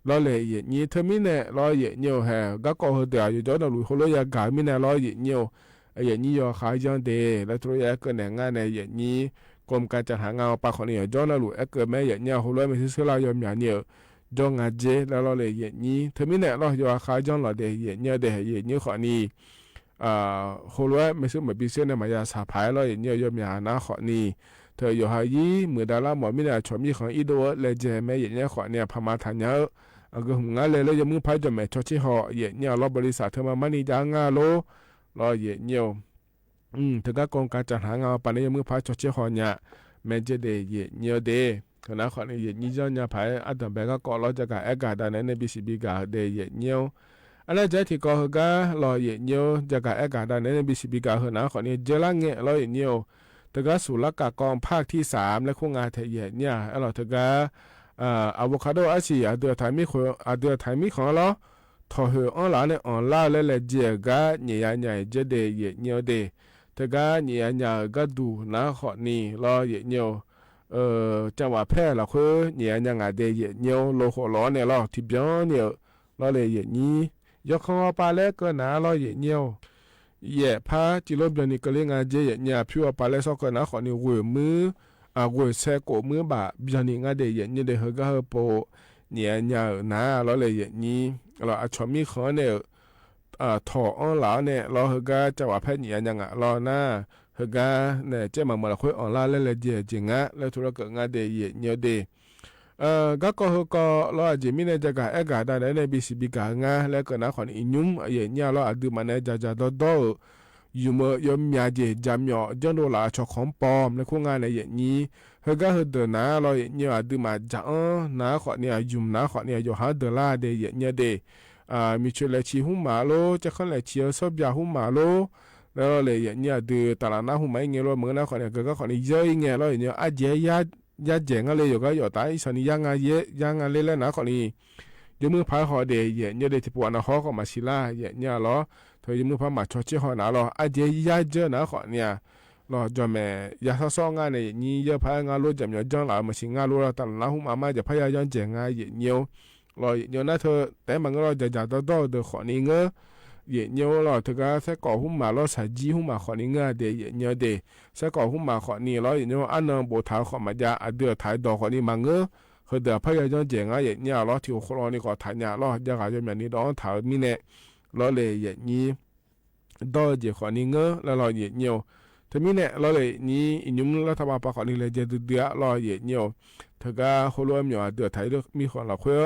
ลอ แล เหยียดเยี่ยว เถิงมี แน่ ลอ เหยียดเยี่ยว แห ก้าก่อ เฮอ เดียว ยอด ดอ หลู่ โฮโล ยา ก๋า มี แน่ ลอ เหยียดเยี่ยว เออ เหยียดเยี่ยว ยอ คา ยัง เด ลอ ตรวจ แอ เกิน แหน งาน แน่ เหยียดเยี่ยว กรมการจัดหางาน ปา ขอนี้ ยอด ดอ หลู่ แอ เกิน แม่ เหยียดเยี่ยว โฮโล แม่ ซื้อ ซื้อ ลา ยอม ยา เนี่ย ยอด งาน เจ แล้ว ลอ แล เหยียดเยี่ยว เถิงมี แน่ ลอ ยอ คา ยัง ลอ เด เหยียดเยี่ยว เด เหยียดเยี่ยว ขอนี้ อ่า โฮโล แม่ ซื้อ มา ปี ซื้อ แน่ มายา สา ผาย ลอ เหยียดเยี่ยว ยอม ยา นา ขอนี้ เถิง ยอ หา ยี่ หมื่น ดอลลาร์ หมอ มี แน่ ชอ มี ของ อี้ ดัว แล เจ แม่ เหยียดเยี่ยว ขอนี้ พา มา ถาง เยียะ เออ ก็หืม งาน แล แล้ว ยอม มือ พาย จอม แม่ ชอ เช หอ เหยียดเยี่ยว ลอ บริษัท เถิง มา มา นี่ จ้างงาน ลอ ลอ เหยียดเยี่ยว อืม เถิงก้า กรมการจัดหางาน ปา แน่ ยอม มือ พาย ชอ เช หอ เนี่ย แม่ เจ เด เหยียดเยี่ยว เด เถิง นา ขอนี้ เหยียดเยี่ยว ยอด ยา ผาย อาดัม แบ ก้าก่อ ลอ จะก่าแอก่าดาใน ใน บี ซี บี ก่า เด เหยียดเยี่ยว อันนั้น จะ ที ก่อ เฮอ ก้า ลอ เหยียดเยี่ยว จะก่าแอก่าดาใน ใน บี ซี บี ก่า เฮอ นา ขอนี้ เจ ละเง ลอ เหยียดเยี่ยว เถิงก้า ศุลกากร ภาคที่สาม และ คู่งาน แถ เหยียดเยี่ยว ลอ เถิงก้า เอ่อ อะโวคาโด อาสี่ อะเดือ ไถ มี ของ อะเดือ ไถ มี ของ ลอ ถ่อเหือ อ้อนหลา แน่ อ่อนล้า และ แล เจีย ก้า เหยียดยา ใหญ่ เจ เด เหยียดเยี่ยว เด เถิงก้า เหยียดยา ใหญ่ เออ ก้า ดู นา ขอนี้ ลอ เหยียดเยี่ยว เอ่อ จังหวัดแพร่ ลอ คือ เหยียดยา งา เด เหยียดเยี่ยว โล หกร้อย เนี่ย ลอ ที่ เปียน เนี่ย ลอ แล เหยียดเยี่ยว ยอด ของ ปา แล เกิน นา ลอ เหยียดเยี่ยว แยะ พา จิโล เปียน นี้ เกอ เล่นงาน เจ เหยียดเยี่ยว ผิว ปา แล ซอก เกิน นา ขอนี้ เว่ย มือ อ่า เว่ย แส โกะ มือ บาท เปียน นี้ งาน เด เหยียดเยี่ยว เด เฮอ ก้า เฮอ โป เหยียดยา เออ นา ลอ แล เหยียดเยี่ยว ลอ อะ ชอ มี ของ แน่ เอ่อ ถ่อ อ้อนหลา แน่ ลอ เฮอ ก้า จังหวัดแพร่ เหยียดยา งา ลอ นา เฮอ ก้า แน่ เจ้า มา เมือ ลอ ค่อย อ่อนล้า และ แล เจีย เจีย งา และ ธุรกิจ งาน เด เหยียดเยี่ยว เด เอ่อ ก้าก่อ เฮอ ก่อ ลอ อะ เจีย มี แน่ จะก่าแอก่าดาใน ใน บี ซี บี ก่า งาน และ เกิน นา ขอนี้ อินยุ้ม เหยียดเยี่ยว ลอ อะ ดื้อ มา แน่ จา จา ดอ ดอ เออ อยู่ เมือ ยอม ยา เจีย จำ หยอ จ้อน ดูหลา อะ ชอ ของปลอม และ คู่งาน แน่ เหยียดเยี่ยว เฮอ ก้า เฮอ เดิน นา ลอ เหยียดเยี่ยว อะ ดื้อ มา จา อ้อน นา ขอนี้ อะ ยุ้ม นา ขอนี้ อะ ยอด หา เดิน ลา เด เหยียดเยี่ยว เด မီး ဆွေလဲၤဆံး ဟုၣ်မး လီၤ, ကၠဲၣ်ခၢၣ် လဲၤဆံး အၢ စီၤပျၢ် ဟုၣ်မး လီၤ, လၢလီၤလၢ ယဲၢ်နံၣ် အဒုး တၢ်လီၤနါ ဟုၣ်မး အံၤ ငဲၤ လီၤ, မုၢ်ဂီၤ နၢ် ဃိးနံၣ် ဂ့ၤဂီၤ ဃိးနံၣ် ယဲၢ် အံၤ ငဲၤ လီၤ, ယဲၢ်နံၣ် အါယဲၢ် ယဲၢ် ယဲၢ် ငါ လၢယိၤ ကါယိၤ တၢ် အံၤ စီၤနံၣ် ယဲၢ် ငါ ယဲၢ် ယဲၢ် ငါ လၢလၢ နၢ် ဃိးနံၣ်, ယမုၢ်ဖး ဃိး ဒဲး ယဲၢ်နံၣ် ဒဲး ထံၣ်ပှၤ နၢ် ဃိး ဃိးမး ဆံးလၢ် ယဲၢ်နံၣ် လီၤ, ထီၣ် ယမုၢ်ဖး မၤဆီဆ့ဟီၣ် နၢ် လီၤ, အါယဲၢ် ယဲၢ် ယဲၢ် နၢ် ဃိးနံၣ် ဧါ လီၤ, ကၠီၣ်မဲာ် ယၤ စီစီ ငါ န့ၣ် ယဲၢ်နံၣ် ယဲၢ် ဖး ငါ လီၤ, ကၠီၣ်မဲာ် ယဲၢ် လီၤ, မၤဆံး ငါ လီၤ လီၤ, တၢ်လီၤနါ ဟုၣ်မး မး ယဲၢ် ဖးယဲၢ် ယဲၢ် ယဲၢ် ငါ ယဲၢ်နံၣ် လီၤ, ယဲၢ်နံၣ် နၢ် ထၢ တဲ မၤငါ လီၤ, ယၤ ယၤ ဒီဒီ ဒီး ဃိးနံၣ် ငါ ယဲၢ်နံၣ် လီၤ, တဂၤ စဲးကီး ဟုၣ်မး လီၤ, ဆၣ်ကၠံ ဟုၣ်မး ဃိးနံၣ် ငါ ဒဲး ယဲၢ်နံၣ် ဒဲး, စဲးကီး ဟုၣ်မး ဃိးနံၣ် လီၤ, ယဲၢ်နံၣ် အါ နၢၤ ဘိးထး ဃိးမး ယဲၢ် အဒုး အထး ဒီး ဃိးနံၣ် မး ငါ ဃုာ်ဒီး ဖးယဲၢ် ယဲၢ် ယဲၢ် ငါ ယဲၢ်နံၣ် လီၤ, ထံၣ်ဃိးလီၤ နံၣ် ဃိး ထး ညါ လီၤ, ယဲၢ်ဂၤ ယဲၢ်မံၤ နံၣ် ဒီး ထး မံၤ နဲၣ် လီၤ လၢယဲၢ်နံၣ် ဒီး ယဲၢ် ဃိးနံၣ် ငါ လၢလီၤ ယဲၢ်နံၣ်, တမံၤနဲၣ် လီၤ လၢယဲၢ်နံၣ် အံၤ နံၣ်မုၢ် လၢထးဝါပာ် ဃိးနံၣ် လဲၤယဲၢ်ဒုးဒုး လီၤ ယဲၢ်နံၣ်, တဂၤ ဃိၣ်လိ အမၠီၣ် အဒုး အထး မံၤ ဃိးလီၤ ခွဲး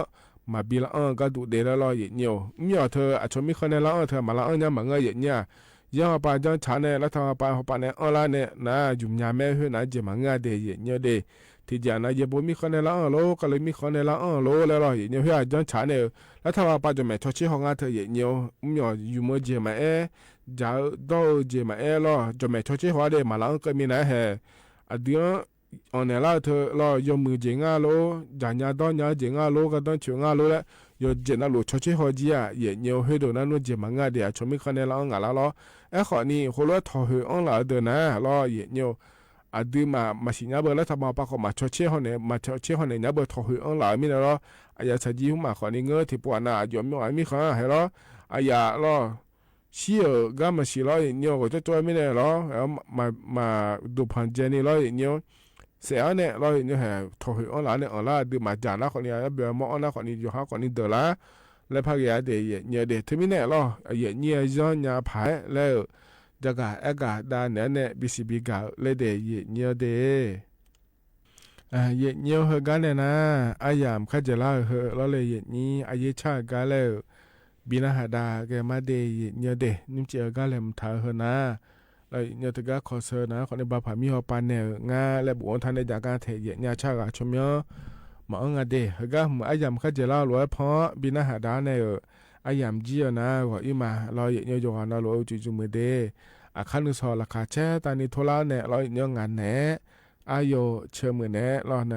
မၤဘံလၢအီၣ် ကါဒူးဒဲး လၢလီၤ ယဲၢ်နံၣ်, မၠီၣ် ထၢ အဆိ မံၤဃီန့ၣ် လၢအီၣ် ထၢ မၤလၢအီၣ် ညါ မး ငါ ယဲၢ်နံၣ်, ယဲၢ်ဟီၣ်ပာ် ကၠီၣ်ဆၣ် န့ၣ် လၢထးဝါပာ် ဟီၣ်ပာ် န့ၣ် အီၣ်လၢန့ၣ် နၢ် ယူၢ်ညါ မ့ၢ် ဟုၣ် နၢ် ယဲၢ် မး ငါ ဒဲး ယဲၢ်နံၣ် ဒဲး, ထံၣ်ယဲၢ် နၢ် ယဲၢ်ဘိ မံၤဃီန့ၣ် လၢအီၣ် လီၤ, ကၢ်လၢ မံၤဃီန့ၣ် လၢအီၣ် လီၤ လၢလီၤ ယဲၢ်နံၣ်, ဟုၣ် ကၠီၣ်ဆၣ် န့ၣ် လၢထးဝါပာ် ကၠီၣ်မဲာ် ဆီဆ့ဟီၣ် ငါ ထၢ ယဲၢ်နံၣ်, မၠီၣ် ယူၢ်မၢ ယဲၢ် မး အဲၣ် ယၤ ဒီး ယဲၢ် မး အဲၣ် လီၤ, ကၠီၣ်မဲာ် ဆီဆ့ဟီၣ် ဒဲး မၤလၢအီၣ် ကၢ်မံၤ နၢ် ဟဲ အဒုး အီၣ် န့ၣ် လၢထၢ လီၤ, ယီၢ်မုၢ် ယဲၢ် ငါ လီၤ, ယၤ ညါ ဒီး ညါ ယဲၢ် ငါ လီၤ, ကါဒီဆူ ငါ လီၤ လၢ ယီၢ် ယဲၢ် နၢ် လိာ် ဆီဆ့ဟီၣ် ကၠီ ယဲၢ်နံၣ်, ဟုၣ် ဒီး နၢ် နွံ ယဲၢ် မး ငါ ဒဲး အဆိ မံၤဃီန့ၣ် လၢအီၣ် ငါ လၢလီၤ, အဲၣ် ဃိးနံၣ် ဃိၣ်လိ ထီၣ်ဟုၣ်အီၣ်လၢအဒုး နၢ် လီၤ ယဲၢ်နံၣ်, အဒုးမး မၤဆံးညါဘၣ် လၢထးဝါပာ် ဃိးမး ဆီဆ့ဟီၣ် န့ၣ် မၤ ဆီဆ့ဟီၣ် န့ၣ် ညါဘၣ် ထီၣ်ဟုၣ်အီၣ်လၢအမံၤ နၢ် လီၤ, အယၤ ဆၣ်ကၠံ ဟုၣ်မး ဃိးနံၣ် ငါ ထံၣ်ပှၤ နၢ် အယီၢ်မၠီၣ် အမံၤဃီ ဟဲ လီၤ, အယၤ လီၤ ဆံးဧၢ ဂၤ မၤဆံး လီၤ ယဲၢ်နံၣ် ဂီၤ ကၠီၣ်ကၠီၣ် မံၤ နၢ် လီၤ, မၤ မၤ ဒိၣ်ဖၣ် ယဲၢ်နံၣ် လီၤ ယဲၢ်နံၣ်, စဲးအီၤ န့ၣ် လီၤ ယဲၢ်နံၣ် ဟဲ ထီၣ်ဟုၣ်အီၣ်လၢန့ၣ် အီၣ်လၢအဒုးမး ယၤ နၢ် ဃိးနံၣ် အဘျီ မီၢ်အီၣ် နၢ် ဃိးနံၣ် ယီၢ် ဃိးနံၣ် ဒၢး လၢ လၢ ဖးက့ၤ ဒဲး ယဲၢ်နံၣ် ဒဲး တမံၤနဲၣ်လီၤ, ယဲၢ်နံၣ် ယီၢ်ညါဖး လၢ ယဲၢ်ဂၤ အဲၣ်ဂၤ ဒၣ်နဲၣ်န့ၣ် ဘံစံးဘံဂၤ လၢဒဲး ယဲၢ်နံၣ် ဒဲး ယဲၢ်နံၣ် ဟၢဂၤ နဲၣ် နၢ်, အယၤ မ့ၢ်ခါ ယဲၢ်လါ ဟၢ လီၤ လၢယဲၢ်နံၣ် အယဲၢ်ဆၣ်ဂၤ လၢ ဘံနၢ်ဟးဒါ ကဲမး ဒဲး ယဲၢ်နံၣ် ဒဲး နံၣ်စံး ဟၢဂၤ လဲၤမုာ်ထး ဟၢ နၢ်, လၢယဲၢ်နံၣ် တဂၤ ခီဆၢ နၢ် ဃိးနံၣ် ဘၣ်ဖး မံၤဟီၣ်ပာ် နဲၣ်ဧၢ ငါ လၢ ဘူးအိၣ်ထါ နဲၣ် ယၤ ကါထဲ ယဲၢ်နံၣ် ဆၣ်ဂၤ ဆိမိ မၤအီၣ် ငါ ဒဲး ဟၢဂၤ မုၢ် အယၤ မ့ၢ်ခါ ယဲၢ်လါ လီၤ အဲၣ်ဖီ ဘံနၢ်ဟးဒါ နဲၣ်ဧၢ, အယၤ မ့ၢ်ကံ ဧၢ နၢ် ဂီၤအံၤမး လီၤ ယဲၢ်နံၣ် ယိၤဂၤ နၢ် လီၤ အိၣ် စုစုမုၢ်ဒဲး, အခါ နုၢ်စီၤ လၢခါဆဲး တၢ်နံၣ်ထိလါ နဲၣ် လီၤ ယဲၢ်နံၣ် ငါ နဲၣ် အယိၣ် ဆၢမုၢ် နဲၣ်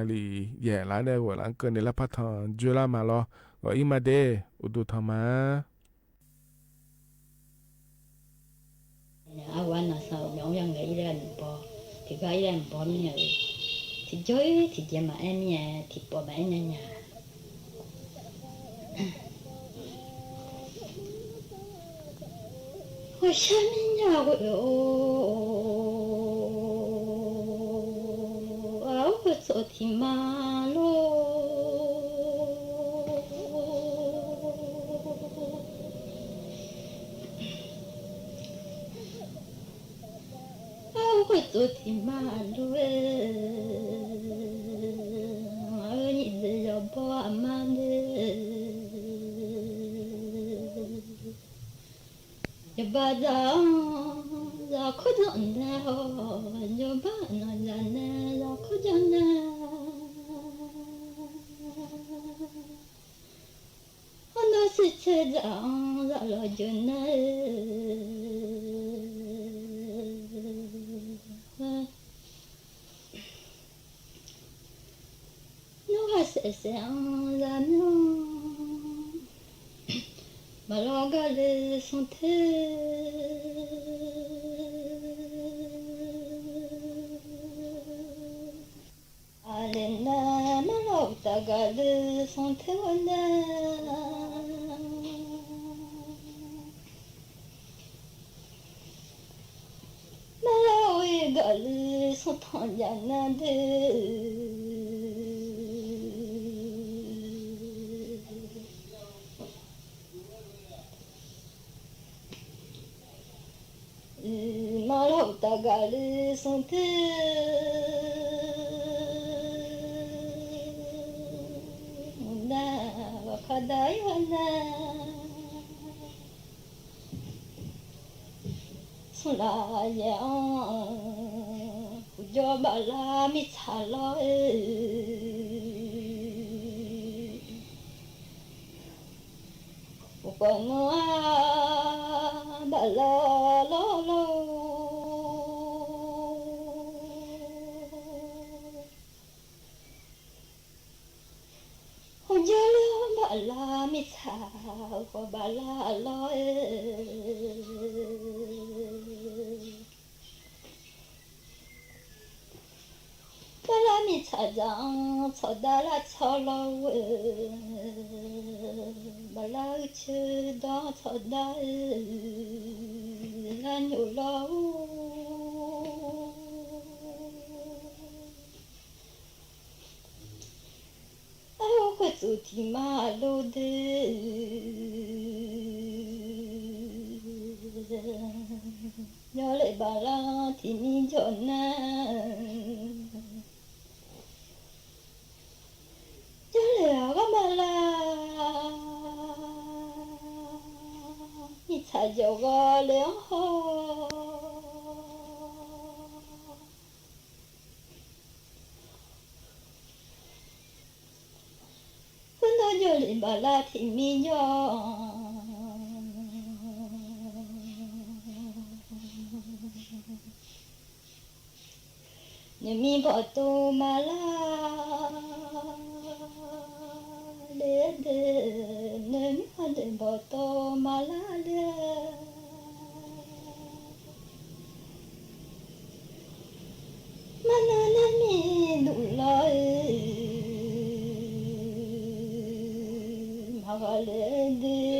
လီၤ နၣ်လံၤ ယဲၢ်လါ နဲၣ် ဂီၤလၢ ကၢၢ် န့ၣ် လၢ ဖးထီၣ် ကၠိလါ မး လီၤ, ဂီၤအံၤမး ဒဲး အိၣ်ဒိၣ်ထီၣ်မး အဝဲ နၢ် သး မ့ၢ် အီၣ် ယၤ ငဲၤ အံၤ လၢ နဘီ ထံၣ်ဂၤ အံၤ လၢ နဘီ မံၤ ဧၢ, ထံၣ်ကၠီ ထံၣ်ကၠီ မး အဲၣ် မံၤ ထံၣ်ပိာ် မး အဲၣ် ညါ ညါ အိၣ် ဆၢမံၤ ညါ ဝဲ အိၣ် အိၣ် သိး ထံၣ်မး လိၤ အဝဲ သိး ထံၣ်မး လိၤ အဝဲ နံၣ် ဒဲး ယီၤဘီ အမါ ဒဲး ယဘၣ်ဒၣ် ယခိၣ်ဒိၣ်နဲၣ် ယဘၣ်နီၢ် ယၤ နဲၣ် ယခိၣ်ဒိၣ်နဲၣ် အနီၢ် စံးဆဲး ဒၣ် ယလီၤ ယိၤ နဲၣ် နီၢ် စဲးဆဲး ယမၠီၣ် မၤလီၤ ဂၤ လၢ စီၤထၢ အလဲၤနၤ မၤလီၤတၢ်ဂၤလၢ စီၤထၢဝဲနၤ မၤလီၤဝဲဂၤလၢ စီၤထီၣ်ယၤနၤဒဲး မၤလီၤတၢ်ဂၤလၢ စီၤထၢ မုၢ်နၤ ဝဲခါဒၣ်ယဝဲနၤ ဆူလၢယဲၢ်အီၤ ပူၤယီၤဘၣ်လၢမ့ၢ်ဆါလီၤဧၢ ပူၤ ပှၤနွံဘၣ်လၢလီၤလီၤ ဟူယီၤလၢဘၣ်လၢမ့ၢ်ဆၣ် ဂီၤဘၣ်လၢအလီၢ် ဘၣ်လၢမ့ၢ်ဆၣ် ဒ်ဆီၣ်ဒါလၢဆီၣ်လီၤဝဲ ဘၣ်လၢအုၣ်ဆၢဒီးဆီၣ်ဒါ လၢညိၣ်လီၤ အအိၣ်ခွဲးသူၣ်ထံၣ်မၤလိဒ့ ယီၤလၢဘၣ်လၢထံၣ်မံယီၤနၤ ယီၤလၢအဂီၢ်ဘၣ်လၢ မ့ၢ်ဆၣ်ယီၤဂီၤလၢဟီၣ် ပနီၢ်ယီၤလၢဘၣ်လၢထံၣ်မံယီၤ နမံဘီၣ်တိၢ်မၤလၢ်လၢဒဲ နမံဘီၣ်တိၢ်မၤလၢ်လၢ မၤနၢၤနမံဒူၣ်လီၤ မၤဂီၤလၢဒဲ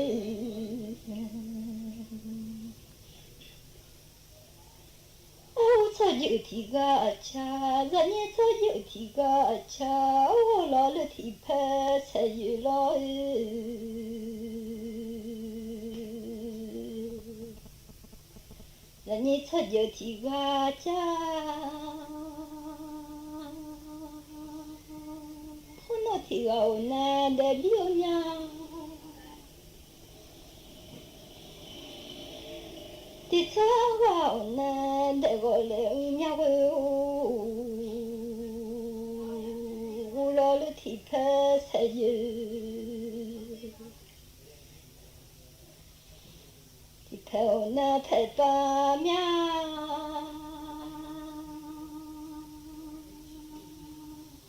အိၣ်ဆီၣ်ယုၢ်ထံၣ်ဂၤအဆၣ် လၢညါဆီၣ်ယုၢ်ထံၣ်ဂၤအဆၣ် အိၣ်လီၤလၢထံၣ်ဖဲဆဲးယုၢ်လီၤ လၢညါဆီၣ်ယုၢ်ထံၣ်ဂၤအဆၣ် ဟိနီၢ်ထံၣ်ဂၤအိၣ်နၤဒဲးဘံအိၣ်မၠၣ် ထံၣ်ဆီၣ်ဂၤအိၣ်နၤ ဒဲးဂီၤလၢမၠၣ်ဝဲ အိၣ်လီၤလၢထံၣ်ဖဲဆဲးယုၢ် ထံၣ်ဖဲအိၣ်နၤဖဲပၢ်မၠၣ်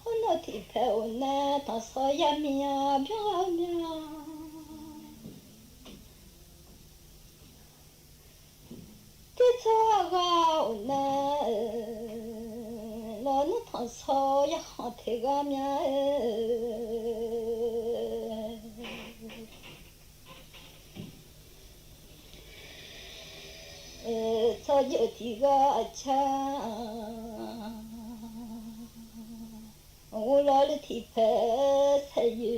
ဟိနီၢ်ထံၣ်ဖဲအိၣ်နၤ ထီၣ်ဆီၣ်ယၤမံယၤ ဘျီဂၤမံယၤ ထံၣ်ဆီၣ်ဂၤအိၣ်နၤ လီၤနုာ်ထီၣ်ဆီၣ်ယၤ ဟီၣ်ထဲဂၤမၠၣ် ဆီၣ်ယုၢ်ထံၣ်ဂၤအဆၣ် အိၣ်လီၤလၢထံၣ်ဖဲဆဲးယု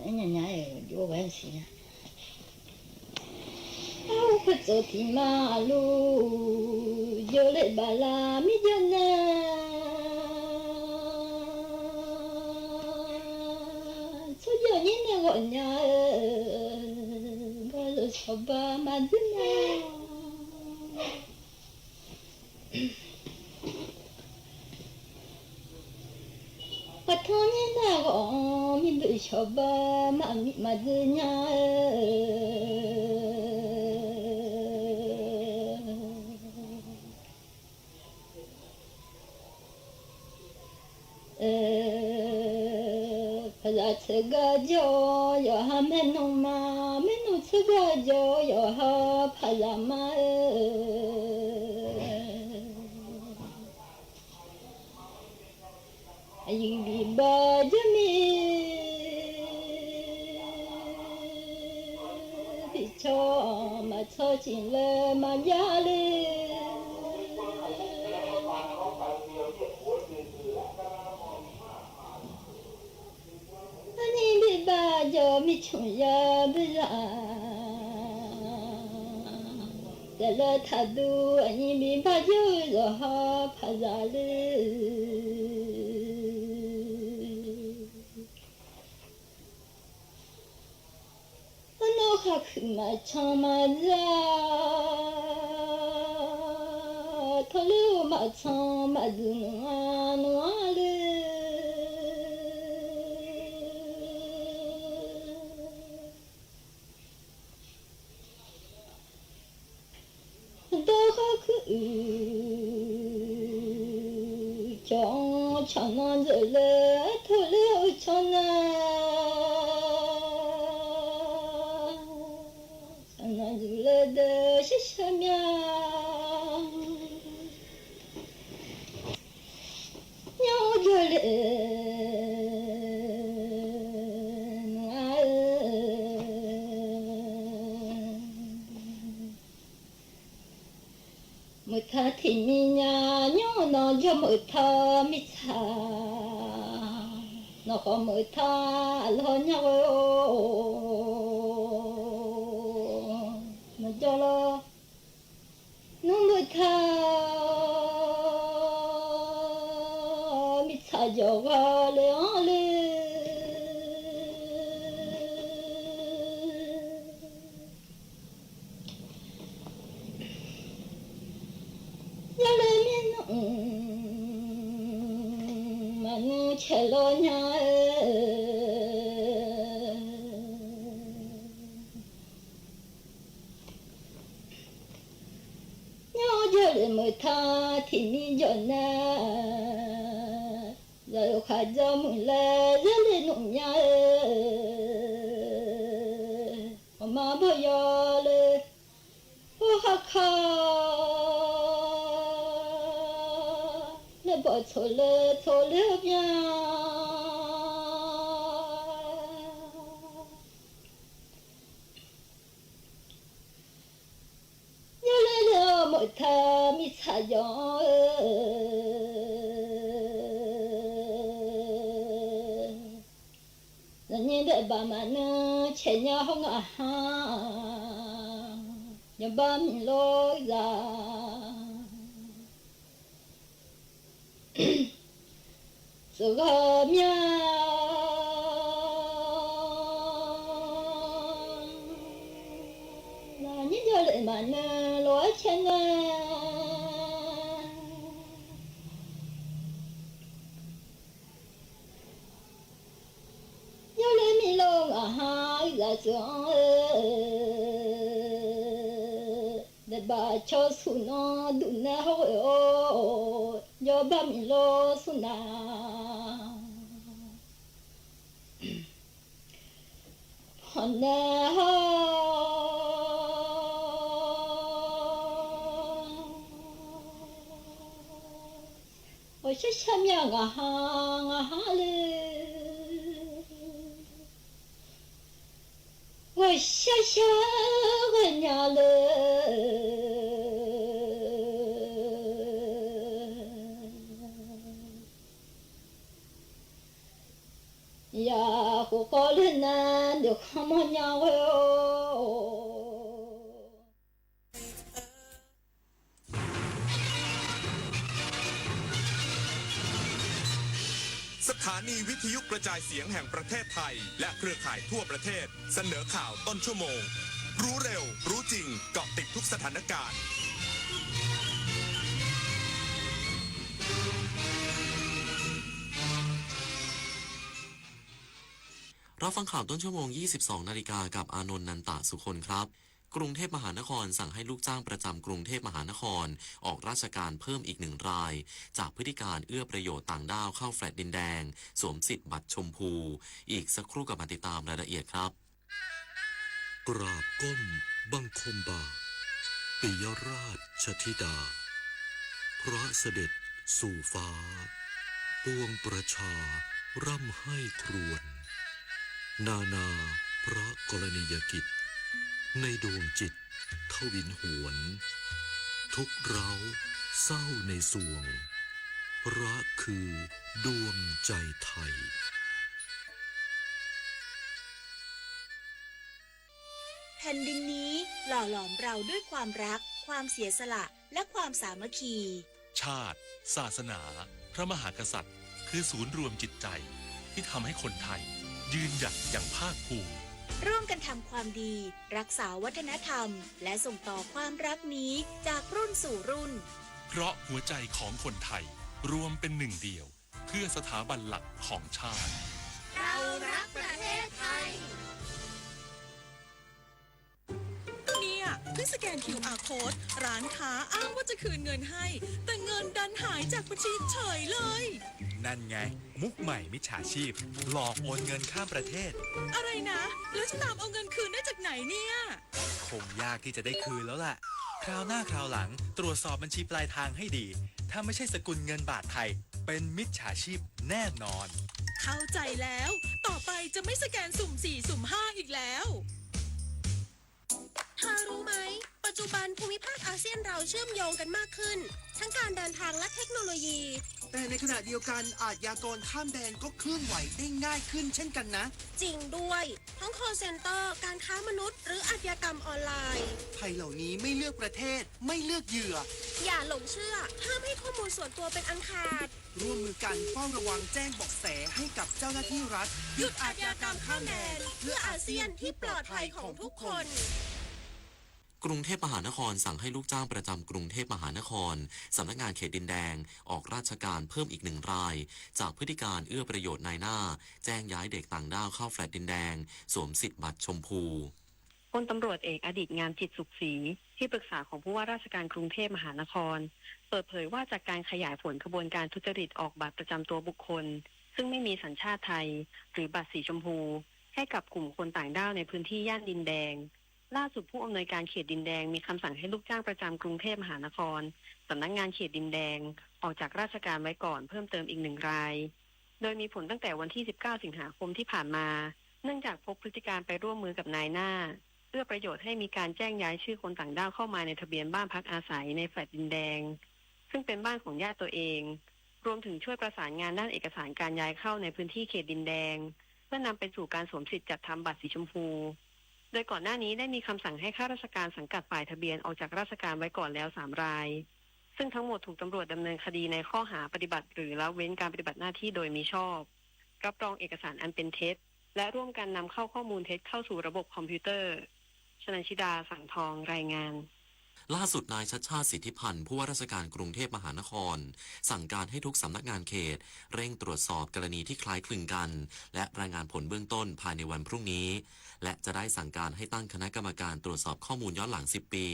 ၢ် ညါညါ ယိၤဝဲစံးညါ အိၣ်ခွဲးသူၣ်ထံၣ်မၤလိ ယီၤလၢဘၣ်လၢမံယီၤနၤ ဆီၣ်ယီၤညါနၤဂီၤညါ ဘၣ်လၢဆီၣ်ဘၣ်မၤဒုးနၤ ပထီၣ်ညါနၤဂီၤ မ့ၢ်ဘုးဆီၣ်ဘၣ်မၤမံမၤဒုးညါ ဖးယၤဆၢဂၤယီၤ ယီၤဟးမဲာ်နီၢ်မး မဲာ်နီၢ်ဆၢဂၤယီၤ ယီၤဟးဖးယၤမး အယံၤဘံၣ်ဘၣ်ယမံ ဘံၣ်ဆီၣ်မၤဆီၣ်ကံၣ်လၢမၤယၤလၢ အယံၤဘံၣ်ဘၣ်ယီၤ မ့ၢ်ဆူၣ်ယၤဘုးယၤ တၢ်လၢထးဒူ အယံၤဘံၣ်ဘၣ်ယီၤ ယီၤဟးဖးယၤလၢ အနီၢ်ဃာ်ခုၣ်မၤဆီၣ်မၤယၤ ထီၣ်လၢအိၣ်မး ၸွမ်းမႃး ၸိုဝ်ႈၼွင်ႉ ၼွင်ႉလႄႈ တေႃႇၶႃႈၶိုၼ်း ၸွင်ႇၸၢင်ႈၼၼ်ႉ ၸႂ်လႄႈ ထူဝ်ႇလႄႈ ဢူၺ်းၸၢင်ႈၼၼ်ႉ ၸၢင်ႈၼၼ်ႉ ၸႂ်လႄႈ တေႃႇသျႃးသျႃးမျၢတ်ႈ ယဝ်ႉၸႂ်လႄႈ ဢိူဝ်ႈ မိူဝ်ႈထႃႈထီႇမီးၺႃး ၺွပ်းၼေႃႈ ယွပ်းမိူဝ်ႈထႃႈမီးသႃႇ ၼေႃႈ ၵေႃႈမိူဝ်ႈထႃႈ ဢၼ်ႁေႃႈၺႃးဝႆႉ ဢူဝ်ႈ ၼေႃႈ ၸဝ်ႈလႃႈ ၼေႃႈ မိူဝ်ႈထႃႈ မီးသႃႇယဝ်ႉၵေႃႈ လႄႈဢေႃႈလႄႈ ယဝ်ႉလႄႈ မီးၼွင်ႉမၼ်း ၶႄႇလေႃးၺႃး ၺေႃႈ ယဝ်ႉလႄႈ မိူဝ်ႈထႃႈ ထီႇမီးယွၼ်ႉၼႃႇ ယဝ်ႉၶႃႈ ၸဝ်ႈမုၼ်လႄႈ ယဝ်ႉလႄႈ ၼုမ်ႇၺႃး ဢေႃႈ မႃးပေႃးယဝ်ႉလႄႈ ဢေႃႈ ၶႃႈၶႃႈ လႄႈ ပေႃးသူလႄႈ သူလႄႈ ပျႃး ယဝ်ႉလႄႈ လႄႈ မိူဝ်ႈထႃႈ မီးသႃႇယွင်ႇ ဢိူဝ်ႈ ၼၼ်ႉယင်းလႆႈပႃးမႃးၼႃႇ ၶႄႇၺႃးႁဝ်းငႃးႁႃႉ ယင်းပႃးမီးလေႃးၸႃႇ ၸိူဝ်းၵေႃႈမျႃး ၼႃႇ ယင်းယဝ်ႉလႄႈမႃးၼႃႇ လေႃးၶႅၼ်းၼႃႇ ယဝ်ႉလႄႈ မီးလေႃးငႃးႁႃႉ ဢိၵ်ႇလႃႇၸွင်ႇ ဢိူဝ်ႈ လႄႈ ပႃးၶျေႃးသူႇၼေႃႈ တုၼ်ႇၼႃႇႁဝ်းဢေႃႈ ယွၼ်ႉပႃးမီးလေႃးသူႇၼႃႇ ၽွၼ်းၼႃႇႁဝ်း ဢူဝ်ႈ သျႃးသျႃးမျႃး ငႃးႁႃး ငႃးႁႃးလႄႈ ဢူဝ်ႈ သျႃးသျႃး ငႃးၺႃးလႄႈ ယႃႇႁူႉၵေႃႈလႄႈၼၼ်ႉ တေၶႃႈမႃးၺႃးဝႆႉဢေႃႈ။ สถานีวิทยุกระจายเสียงแห่งประเทศไทย และเครือข่ายทั่วประเทศ เสนอข่าวต้นชั่วโมง รู้เร็ว รู้จริง เกาะติดทุกสถานการณ์ รับฟังข่าวต้นชั่วโมง ยี่สิบสองนาฬิกา กับอานนท์ นันตะสุคนครับ กรุงเทพมหานครสั่งให้ลูกจ้างประจำกรุงเทพมหานครออกราชการเพิ่มอีกหนึ่งราย จากพฤติการเอื้อประโยชน์ต่างด้าวเข้าแฟลตดินแดง สวมสิทธิ์บัตรชมพู อีกสักครู่กลับมาติดตามรายละเอียดครับ กราบก้มบังคมบาท ปิยราชธิดา พระเสด็จสู่ฟ้า ปวงประชาร่ำไห้ครวญ นานาพระกรณียกิจ ในดวงจิตทวินหวน ทุกข์ร้าวเศร้าในสวง พระคือดวงใจไทย แผ่นดินนี้หล่อหลอมเราด้วยความรัก ความเสียสละ และความสามัคคี ชาติ ศาสนา พระมหากษัตริย์ คือศูนย์รวมจิตใจ ที่ทำให้คนไทย ยืนหยัดอย่างภาคภูมิ ร่วมกันทำความดี รักษาวัฒนธรรม และส่งต่อความรักนี้จากรุ่นสู่รุ่น เพราะหัวใจของคนไทยรวมเป็นหนึ่งเดียว เพื่อสถาบันหลักของชาติ เรารักประเทศไทย เนี่ย เพิ่งสแกน คิวอาร์ code ร้านค้าอ้างว่าจะคืนเงินให้ แต่เงินดันหายจากบัญชีเฉยเลย นั่นไง มุกใหม่มิจฉาชีพ หลอกโอนเงินข้ามประเทศ อะไรนะ แล้วจะตามเอาเงินคืนได้จากไหนเนี่ย คงยากที่จะได้คืนแล้วล่ะ คราวหน้าคราวหลังตรวจสอบบัญชีปลายทางให้ดี ถ้าไม่ใช่สกุลเงินบาทไทย เป็นมิจฉาชีพแน่นอน เข้าใจแล้ว ต่อไปจะไม่สแกนสุ่มสี่ สุ่มห้า อีกแล้ว เธอรู้ไหม ปัจจุบันภูมิภาคอาเซียนเราเชื่อมโยงกันมากขึ้น ทั้งการเดินทางและเทคโนโลยี แต่ในขณะเดียวกันอาชญากรข้ามแดนก็เคลื่อนไหวได้ง่ายขึ้นเช่นกันนะ จริงด้วย ทั้ง call center การค้ามนุษย์ หรืออาชญากรรมออนไลน์ ภัยเหล่านี้ไม่เลือกประเทศ ไม่เลือกเหยื่อ อย่าหลงเชื่อ ห้ามให้ข้อมูลส่วนตัวเป็นอันขาด ร่วมมือกันเฝ้าระวังแจ้งเบาะแสให้กับเจ้าหน้าที่รัฐ หยุดอาชญากรรมข้ามแดน เพื่ออาเซียนที่ปลอดภัยของทุกคน กรุงเทพมหานครสั่งให้ลูกจ้างประจำกรุงเทพมหานคร สำนักงานเขตดินแดง ออกราชการเพิ่มอีกหนึ่งราย จากพฤติการเอื้อประโยชน์นายหน้า แจ้งย้ายเด็กต่างด้าวเข้าแฟลตดินแดง สวมสิทธิ์บัตรชมพู พลตำรวจเอกอดิต งามจิตสุขศรี ที่ปรึกษาของผู้ว่าราชการกรุงเทพมหานคร เปิดเผยว่าจากการขยายผลขบวนการทุจริตออกบัตรประจำตัวบุคคล ซึ่งไม่มีสัญชาติไทย หรือบัตรสีชมพู ให้กับกลุ่มคนต่างด้าวในพื้นที่ย่านดินแดง ล่าสุดผู้อำนวยการเขตดินแดงมีคำสั่งให้ลูกจ้างประจำกรุงเทพมหานคร สำนักงานเขตดินแดง ออกจากราชการไว้ก่อนเพิ่มเติมอีกหนึ่งราย โดยมีผลตั้งแต่วันที่ สิบเก้า สิงหาคมที่ผ่านมา เนื่องจากพบพฤติการไปร่วมมือกับนายหน้า เอื้อประโยชน์ให้มีการแจ้งย้ายชื่อคนต่างด้าวเข้ามาในทะเบียนบ้านพักอาศัยในแฟลตดินแดง ซึ่งเป็นบ้านของญาติตัวเอง รวมถึงช่วยประสานงานด้านเอกสารการย้ายเข้าในพื้นที่เขตดินแดง เพื่อนำไปสู่การสวมสิทธิ์จัดทำบัตรสีชมพู โดยก่อนหน้านี้ได้มีคำสั่งให้ข้าราชการสังกัดฝ่ายทะเบียนออกจากราชการไว้ก่อนแล้วสามราย ซึ่งทั้งหมดถูกตำรวจดำเนินคดีในข้อหาปฏิบัติหรือละเว้นการปฏิบัติหน้าที่โดยมิชอบ รับรองเอกสารอันเป็นเท็จ และร่วมกันนำเข้าข้อมูลเท็จเข้าสู่ระบบคอมพิวเตอร์ ชนัญชิดา สังทอง รายงาน ล่าสุดนายชัชชาติ สิทธิพันธ์ ผู้ว่าราชการกรุงเทพมหานคร สั่งการให้ทุกสำนักงานเขต เร่งตรวจสอบกรณีที่คล้ายคลึงกัน และรายงานผลเบื้องต้นภายในวันพรุ่งนี้ และจะได้สั่งการให้ตั้งคณะกรรมการตรวจสอบข้อมูลย้อนหลัง สิบ ปี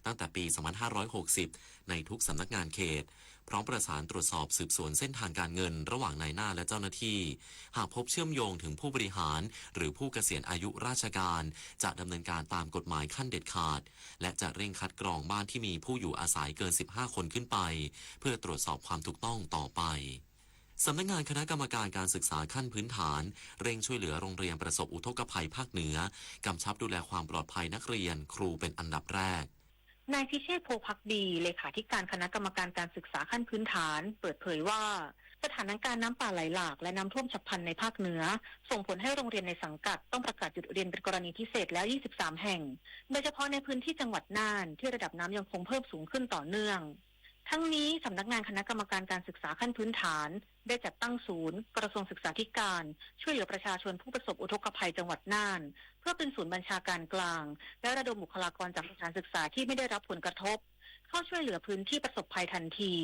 ตั้งแต่ปี สองพันห้าร้อยหกสิบ ในทุกสำนักงานเขต พร้อมประสานตรวจสอบสืบสวนเส้นทางการเงินระหว่างนายหน้าและเจ้าหน้าที่ หากพบเชื่อมโยงถึงผู้บริหาร หรือผู้เกษียณอายุราชการ จะดำเนินการตามกฎหมายขั้นเด็ดขาด และจะเร่งคัดกรองบ้านที่มีผู้อยู่อาศัยเกิน สิบห้า คนขึ้นไป เพื่อตรวจสอบความถูกต้องต่อไป สำนักงานคณะกรรมการการศึกษาขั้นพื้นฐาน เร่งช่วยเหลือโรงเรียนประสบอุทกภัยภาคเหนือ กำชับดูแลความปลอดภัยนักเรียน ครูเป็นอันดับแรก นายพิเชษ โพภักดี เลขาธิการคณะกรรมการการศึกษาขั้นพื้นฐาน เปิดเผยว่า สถานการณ์น้ำป่าไหลหลากและน้ำท่วมฉับพลันในภาคเหนือ ส่งผลให้โรงเรียนในสังกัดต้องประกาศหยุดเรียนเป็นกรณีพิเศษแล้ว ยี่สิบสาม แห่ง โดยเฉพาะในพื้นที่จังหวัดน่าน ที่ระดับน้ำยังคงเพิ่มสูงขึ้นต่อเนื่อง ทั้งนี้ สำนักงานคณะกรรมการการศึกษาขั้นพื้นฐาน ได้จัดตั้งศูนย์ กระทรวงศึกษาธิการ ช่วยเหลือประชาชนผู้ประสบอุทกภัยจังหวัดน่าน เพื่อเป็นศูนย์บัญชาการกลาง และระดมบุคลากรจากสถานศึกษาที่ไม่ได้รับผลกระทบ เข้าช่วยเหลือพื้นที่ประสบภัยทันที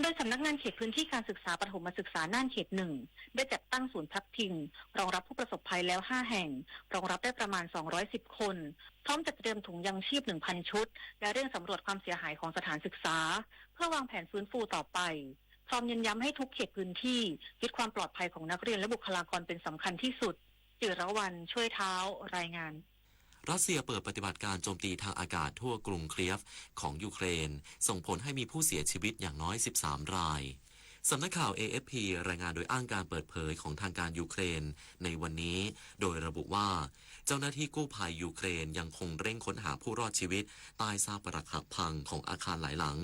โดยสำนักงานเขตพื้นที่การศึกษาประถมศึกษาน่านเขต หนึ่ง ได้จัดตั้งศูนย์พักพิง รองรับผู้ประสบภัยแล้ว ห้า แห่ง รองรับได้ประมาณ สองร้อยสิบ คน พร้อมจัดเตรียมถุงยางชีพ หนึ่งพัน ชุด และเร่งสำรวจความเสียหายของสถานศึกษา เพื่อวางแผนฟื้นฟูต่อไป พร้อมเน้นย้ำให้ทุกเขตพื้นที่ยึดความปลอดภัยของนักเรียนและบุคลากรเป็นสำคัญที่สุด จิรวรรณ ช่วยเท้า รายงาน รัสเซียเปิดปฏิบัติการโจมตีทางอากาศทั่วกรุงเคียฟของยูเครน ส่งผลให้มีผู้เสียชีวิตอย่างน้อย สิบสาม ราย สำนักข่าว เอ เอฟ พี รายงานโดยอ้างการเปิดเผยของทางการยูเครนในวันนี้ โดยระบุว่า เจ้าหน้าที่กู้ภัยยูเครนยังคงเร่งค้นหาผู้รอดชีวิตใต้ซากปรักหักพังของอาคารหลายหลัง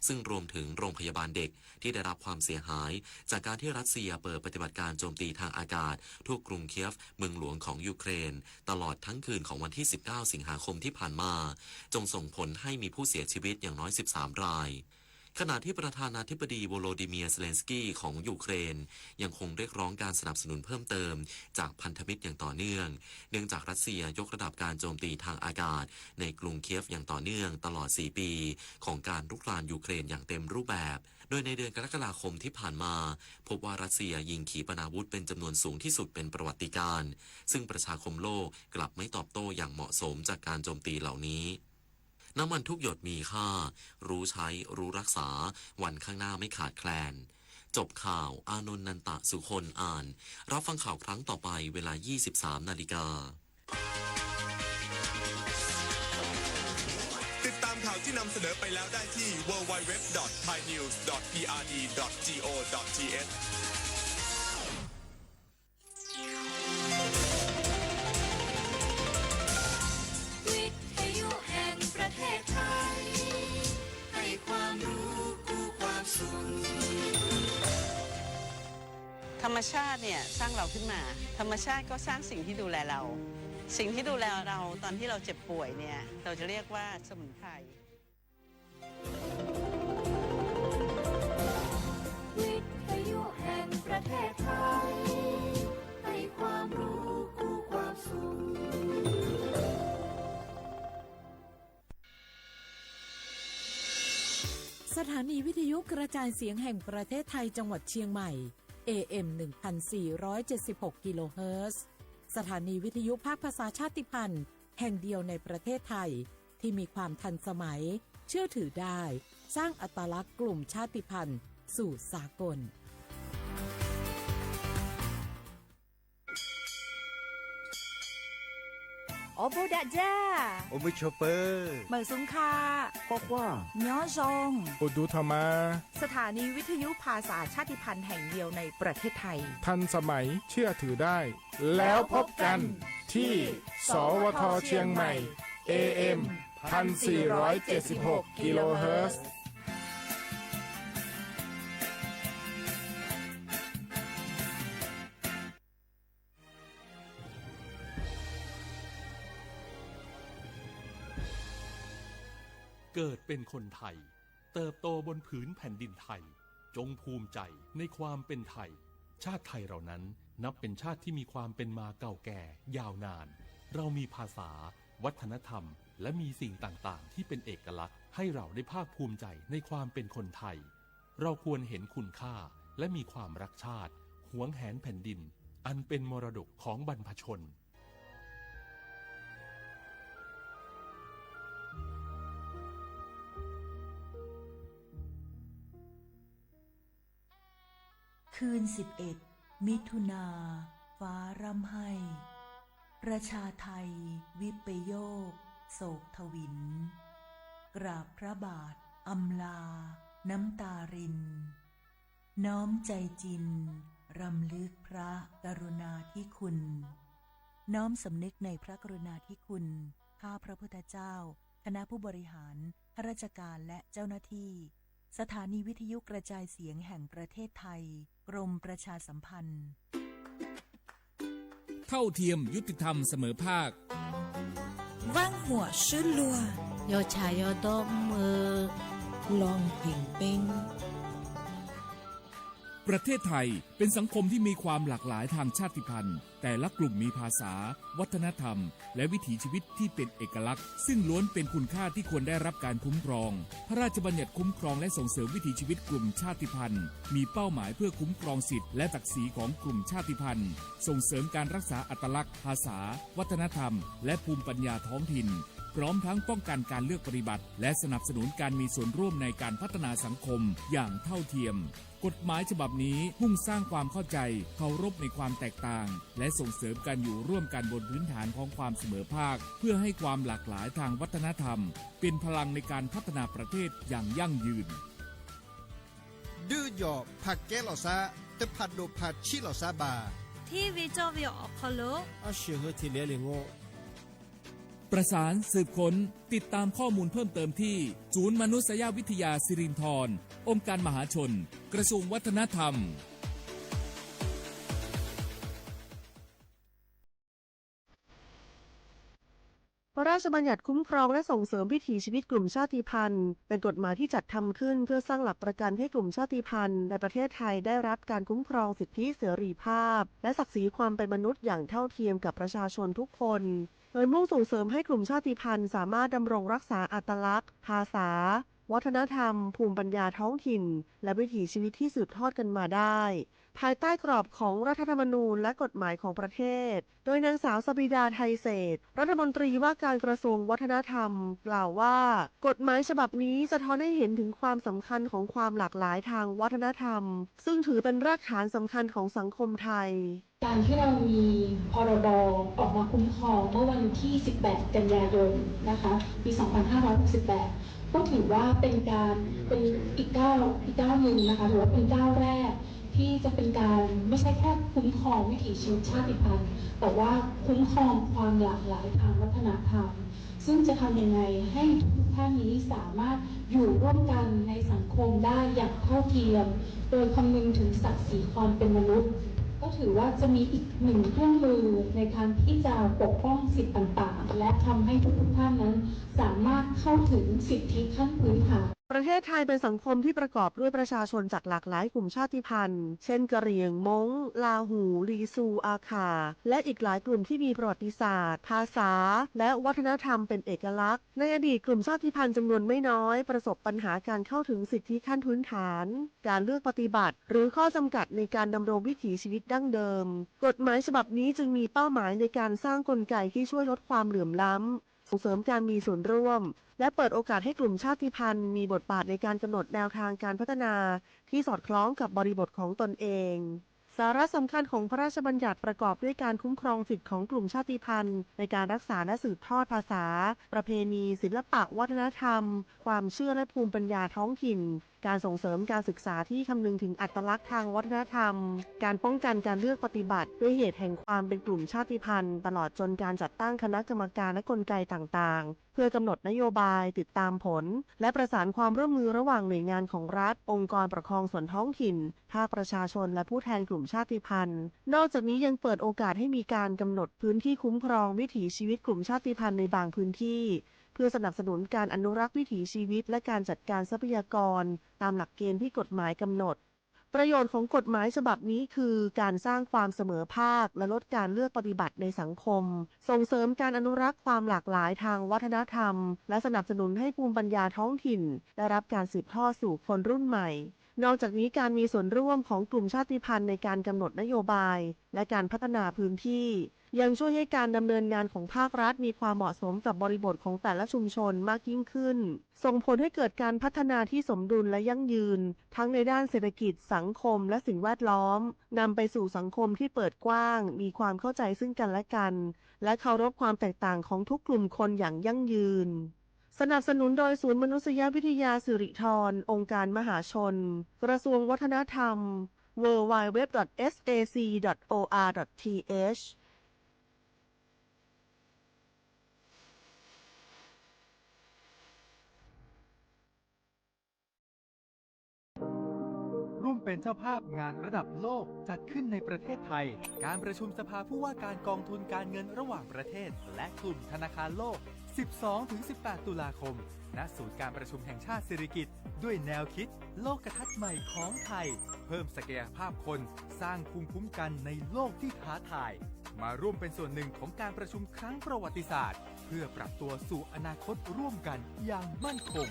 ซึ่งรวมถึงโรงพยาบาลเด็กที่ได้รับความเสียหาย จากการที่รัสเซียเปิดปฏิบัติการโจมตีทางอากาศทั่วกรุงเคียฟ เมืองหลวงของยูเครน ตลอดทั้งคืนของวันที่ สิบเก้า สิงหาคมที่ผ่านมา จนส่งผลให้มีผู้เสียชีวิตอย่างน้อย สิบสาม ราย ขณะที่ประธานาธิบดีโวโลดิเมียร์ เซเลนสกี้ของยูเครน ยังคงเรียกร้องการสนับสนุนเพิ่มเติมจากพันธมิตรอย่างต่อเนื่อง เนื่องจากรัสเซียยกระดับการโจมตีทางอากาศในกรุงเคียฟอย่างต่อเนื่องตลอดสี่ปีของการรุกรานยูเครนอย่างเต็มรูปแบบ โดยในเดือนกรกฎาคมที่ผ่านมา พบว่ารัสเซียยิงขีปนาวุธเป็นจำนวนสูงที่สุดเป็นประวัติการณ์ ซึ่งประชาคมโลกกลับไม่ตอบโต้อย่างเหมาะสมจากการโจมตีเหล่านี้ น้ำมันทุกหยดมีค่า รู้ใช้ รู้รักษา วันข้างหน้าไม่ขาดแคลน จบข่าว อานนท์ นันตะสุคน อ่าน รับฟังข่าวครั้งต่อไปเวลายี่สิบสามนาฬิกา ติดตามข่าวที่นำเสนอไปแล้วได้ที่ ดับเบิลยู ดับเบิลยู ดับเบิลยู ดอท ไทยนิวส์ ดอท พีอาร์ดี ดอท จี โอ ดอท ที เอช วิทยุแห่งประเทศไทย ให้ความรู้คู่ความสุข ธรรมชาติเนี่ยสร้างเราขึ้นมา ธรรมชาติก็สร้างสิ่งที่ดูแลเรา สิ่งที่ดูแลเราตอนที่เราเจ็บป่วยเนี่ย เราจะเรียกว่าสมุนไพร วิทยุแห่งประเทศไทย ให้ความรู้คู่ความสุข สถานีวิทยุกระจายเสียงแห่งประเทศไทยจังหวัดเชียงใหม่ เอ เอ็ม หนึ่งพันสี่ร้อยเจ็ดสิบหก กิโลเฮิรตซ์ สถานีวิทยุภาคภาษาชาติพันธุ์ แห่งเดียวในประเทศไทย ที่มีความทันสมัย เชื่อถือได้ สร้างอัตลักษณ์กลุ่มชาติพันธุ์สู่สากล โอโบดะจ้า โอมิโชเปอร์ เหมยสุงค่ะ ข้อความ ย้อซอง โอดูธรรมา สถานีวิทยุภาษาชาติพันธุ์แห่งเดียวในประเทศไทย ทันสมัย เชื่อถือได้ แล้วพบกันที่ สวท เชียงใหม่ เอ เอ็ม พันสี่ร้อยเจ็ดสิบหก กิโลเฮิรตซ์ เกิดเป็นคนไทย เติบโตบนผืนแผ่นดินไทย จงภูมิใจในความเป็นไทย ชาติไทยเรานั้นนับเป็นชาติที่มีความเป็นมาเก่าแก่ยาวนาน เรามีภาษา วัฒนธรรม และมีสิ่งต่างๆ ที่เป็นเอกลักษณ์ ให้เราได้ภาคภูมิใจในความเป็นคนไทย เราควรเห็นคุณค่า และมีความรักชาติ หวงแหนแผ่นดิน อันเป็นมรดกของบรรพชน คืนสิบเอ็ด มิถุนา ฟ้าร่ำไห้ ประชาไทย วิปโยค โศกถวิล กราบพระบาท อำลา น้ำตาริน น้อมใจจริน รำลึกพระกรุณาธิคุณ น้อมสำนึกในพระกรุณาธิคุณ ข้าพระพุทธเจ้า คณะผู้บริหาร ข้าราชการ และเจ้าหน้าที่ สถานีวิทยุกระจายเสียงแห่งประเทศไทย กรมประชาสัมพันธ์ เท่าเทียม ยุติธรรม เสมอภาค วันหัวซื่อลัว ยอดชายยอดดอกเมือ ลองเพ่งเป้ง ประเทศไทยเป็นสังคมที่มีความหลากหลายทางชาติพันธุ์ แต่ละกลุ่มมีภาษา วัฒนธรรม และวิถีชีวิตที่เป็นเอกลักษณ์ ซึ่งล้วนเป็นคุณค่าที่ควรได้รับการคุ้มครอง พระราชบัญญัติคุ้มครองและส่งเสริมวิถีชีวิตกลุ่มชาติพันธุ์ มีเป้าหมายเพื่อคุ้มครองสิทธิและศักดิ์ศรีของกลุ่มชาติพันธุ์ ส่งเสริมการรักษาอัตลักษณ์ ภาษา วัฒนธรรม และภูมิปัญญาท้องถิ่น พร้อมทั้งป้องกันการเลือกปฏิบัติ และสนับสนุนการมีส่วนร่วมในการพัฒนาสังคมอย่างเท่าเทียม กฎหมายฉบับนี้มุ่งสร้างความเข้าใจ เคารพในความแตกต่าง และส่งเสริมการอยู่ร่วมกันบนพื้นฐานของความเสมอภาค เพื่อให้ความหลากหลายทางวัฒนธรรม เป็นพลังในการพัฒนาประเทศอย่างยั่งยืน ดื้อหยอกผักแก้เหล่าซะ แต่ผัดโดดผัดชี้เหล่าซะบ่า ที่วิจารณ์วิวออกคอลโล อาเชื่อเฮอทีเหลียเลยโง่ ประสานสืบค้น ติดตามข้อมูลเพิ่มเติมที่ ศูนย์มนุษยวิทยาสิรินธร องค์การมหาชน กระทรวงวัฒนธรรม เ พระราชบัญญัติคุ้มครองและส่งเสริมวิถีชีวิตกลุ่มชาติพันธุ์ เป็นกฎหมายที่จัดทำขึ้นเพื่อสร้างหลักประกันให้กลุ่มชาติพันธุ์ในประเทศไทยได้รับการคุ้มครองสิทธิเสรีภาพ และศักดิ์ศรีความเป็นมนุษย์อย่างเท่าเทียมกับประชาชนทุกคน โดยมุ่งส่งเสริมให้กลุ่มชาติพันธุ์สามารถดำรงรักษาอัตลักษณ์ ภาษา วัฒนธรรม ภูมิปัญญาท้องถิ่น และวิถีชีวิตที่สืบทอดกันมาได้ ภายใต้กรอบของรัฐธรรมนูญและกฎหมายของประเทศ โดยนางสาวสบิดา ไทยเศรษฐ รัฐมนตรีว่าการกระทรวงวัฒนธรรม กล่าวว่า กฎหมายฉบับนี้สะท้อนให้เห็นถึงความสำคัญของความหลากหลายทางวัฒนธรรม ซึ่งถือเป็นรากฐานสำคัญของสังคมไทย การที่เรามี พรบ ออกมาคุ้มครองเมื่อวันที่ สิบแปด กันยายน นะคะ ปี สองพันห้าร้อยหกสิบแปด ก็ถือว่าเป็นการ เป็นอีกก้าว อีกก้าวหนึ่งนะคะ ถือว่าเป็นก้าวแรกที่จะเป็นการไม่ใช่แค่คุ้มครองวิถีชีวิตชาติพันธุ์ แต่ว่าคุ้มครองความหลากหลายทางวัฒนธรรม ซึ่งจะทำยังไงให้ทุกท่านนี้สามารถอยู่ร่วมกันในสังคมได้อย่างเท่าเทียม โดยคำนึงถึงศักดิ์ศรีความเป็นมนุษย์ ก็ถือว่าจะมีอีกหนึ่งเครื่องมือในการที่จะปกป้องสิทธิ์ต่างๆ และทำให้ทุกๆท่านนั้นสามารถเข้าถึงสิทธิขั้นพื้นฐาน ประเทศไทยเป็นสังคมที่ประกอบด้วยประชาชนจากหลากหลายกลุ่มชาติพันธุ์ เช่น กะเหรี่ยง ม้ง ลาหู ลีซู อาข่า และอีกหลายกลุ่มที่มีประวัติศาสตร์ ภาษา และวัฒนธรรมเป็นเอกลักษณ์ ในอดีตกลุ่มชาติพันธุ์จำนวนไม่น้อยประสบปัญหาการเข้าถึงสิทธิขั้นพื้นฐาน การเลือกปฏิบัติ หรือข้อจำกัดในการดำรงวิถีชีวิตดั้งเดิม กฎหมายฉบับนี้จึงมีเป้าหมายในการสร้างกลไกที่ช่วยลดความเหลื่อมล้ำ ส่งเสริมการมีส่วนร่วม และเปิดโอกาสให้กลุ่มชาติพันธุ์มีบทบาทในการกำหนดแนวทางการพัฒนาที่สอดคล้องกับบริบทของตนเอง สาระสำคัญของพระราชบัญญัติประกอบด้วยการคุ้มครองสิทธิของกลุ่มชาติพันธุ์ในการรักษาและสืบทอดภาษา ประเพณี ศิลปะวัฒนธรรม ความเชื่อและภูมิปัญญาท้องถิ่น การส่งเสริมการศึกษาที่คำนึงถึงอัตลักษณ์ทางวัฒนธรรม การป้องกันการเลือกปฏิบัติด้วยเหตุแห่งความเป็นกลุ่มชาติพันธุ์ ตลอดจนการจัดตั้งคณะกรรมการและกลไกต่างๆ เพื่อกำหนดนโยบาย ติดตามผล และประสานความร่วมมือระหว่างหน่วยงานของรัฐ องค์กรปกครองส่วนท้องถิ่น ภาคประชาชน และผู้แทนกลุ่มชาติพันธุ์ นอกจากนี้ยังเปิดโอกาสให้มีการกำหนดพื้นที่คุ้มครองวิถีชีวิตกลุ่มชาติพันธุ์ในบางพื้นที่ เพื่อสนับสนุนการอนุรักษ์วิถีชีวิต และการจัดการทรัพยากร ตามหลักเกณฑ์ที่กฎหมายกำหนด ประโยชน์ของกฎหมายฉบับนี้คือการสร้างความเสมอภาค และลดการเลือกปฏิบัติในสังคม ส่งเสริมการอนุรักษ์ความหลากหลายทางวัฒนธรรม และสนับสนุนให้ภูมิปัญญาท้องถิ่นได้รับการสืบทอดสู่คนรุ่นใหม่ นอกจากนี้การมีส่วนร่วมของกลุ่มชาติพันธุ์ในการกำหนดนโยบาย และการพัฒนาพื้นที่ ยังช่วยให้การดำเนินงานของภาครัฐมีความเหมาะสมกับบริบทของแต่ละชุมชนมากยิ่งขึ้น ส่งผลให้เกิดการพัฒนาที่สมดุลและยั่งยืน ทั้งในด้านเศรษฐกิจ สังคม และสิ่งแวดล้อม นำไปสู่สังคมที่เปิดกว้าง มีความเข้าใจซึ่งกันและกัน และเคารพความแตกต่างของทุกกลุ่มคนอย่างยั่งยืน สนับสนุนโดยศูนย์มนุษยวิทยาสิริธร องค์การมหาชน กระทรวงวัฒนธรรม ดับเบิลยู ดับเบิลยู ดับเบิลยู ดอท เอส เอ ซี ดอท โอ อาร์ ดอท ที เอช ร่วมเป็นเจ้าภาพงานระดับโลกจัดขึ้นในประเทศไทย การประชุมสภาผู้ว่าการกองทุนการเงินระหว่างประเทศ และกลุ่มธนาคารโลก สิบสองถึงสิบแปด ตุลาคม ณ ศูนย์การประชุมแห่งชาติสิริกิติ์ ด้วยแนวคิดโลกทัศน์ใหม่ของไทย เพิ่มศักยภาพคน สร้างภูมิคุ้มกันในโลกที่ท้าทาย มาร่วมเป็นส่วนหนึ่งของการประชุมครั้งประวัติศาสตร์ เพื่อปรับตัวสู่อนาคตร่วมกันอย่างมั่นคง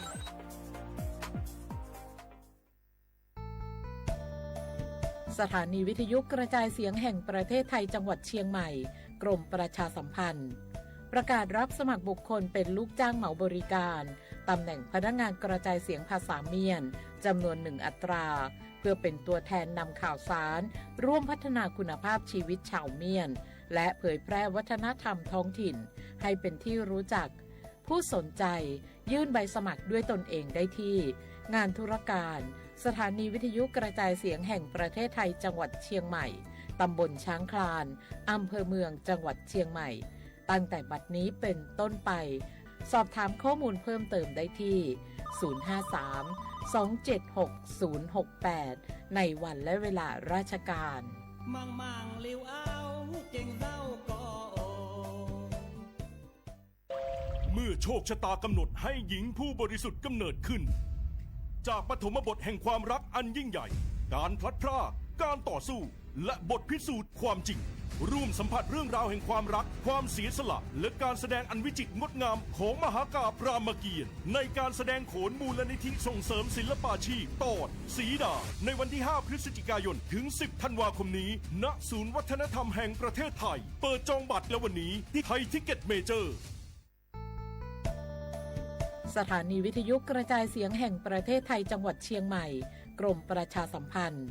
สถานีวิทยุกระจายเสียงแห่งประเทศไทยจังหวัดเชียงใหม่ กรมประชาสัมพันธ์ ประกาศรับสมัครบุคคลเป็นลูกจ้างเหมาบริการ ตำแหน่งพนักงานกระจายเสียงภาษาเมียน จำนวนหนึ่งอัตรา เพื่อเป็นตัวแทนนำข่าวสาร ร่วมพัฒนาคุณภาพชีวิตชาวเมียน และเผยแพร่วัฒนธรรมท้องถิ่น ให้เป็นที่รู้จัก ผู้สนใจยื่นใบสมัครด้วยตนเองได้ที่ งานธุรการ สถานีวิทยุกระจายเสียงแห่งประเทศไทยจังหวัดเชียงใหม่ ตำบลช้างคลาน อำเภอเมือง จังหวัดเชียงใหม่ ตั้งแต่บัดนี้เป็นต้นไป สอบถามข้อมูลเพิ่มเติมได้ที่ ศูนย์ห้าสาม สองเจ็ดหก ศูนย์หกแปด ในวันและเวลาราชการ มังมังลิวเอาเก่งเศร้าก็โอ เมื่อโชคชะตากำหนดให้หญิงผู้บริสุทธิ์กำเนิดขึ้น จากปฐมบทแห่งความรักอันยิ่งใหญ่ การพลัดพราก การต่อสู้ และบทพิสูจน์ความจริง ร่วมสัมผัสเรื่องราวแห่งความรัก ความเสียสละ และการแสดงอันวิจิตรงดงามของมหากาพย์รามเกียรติ์ ในการแสดงโขนมูลนิธิส่งเสริมศิลปาชีพ ตอนสีดา ในวันที่ ห้า พฤศจิกายน ถึง สิบ ธันวาคมนี้ ณ ศูนย์วัฒนธรรมแห่งประเทศไทย เปิดจองบัตรแล้ววันนี้ที่ไทยทิกเก็ตเมเจอร์ สถานีวิทยุกระจายเสียงแห่งประเทศไทยจังหวัดเชียงใหม่ กรมประชาสัมพันธ์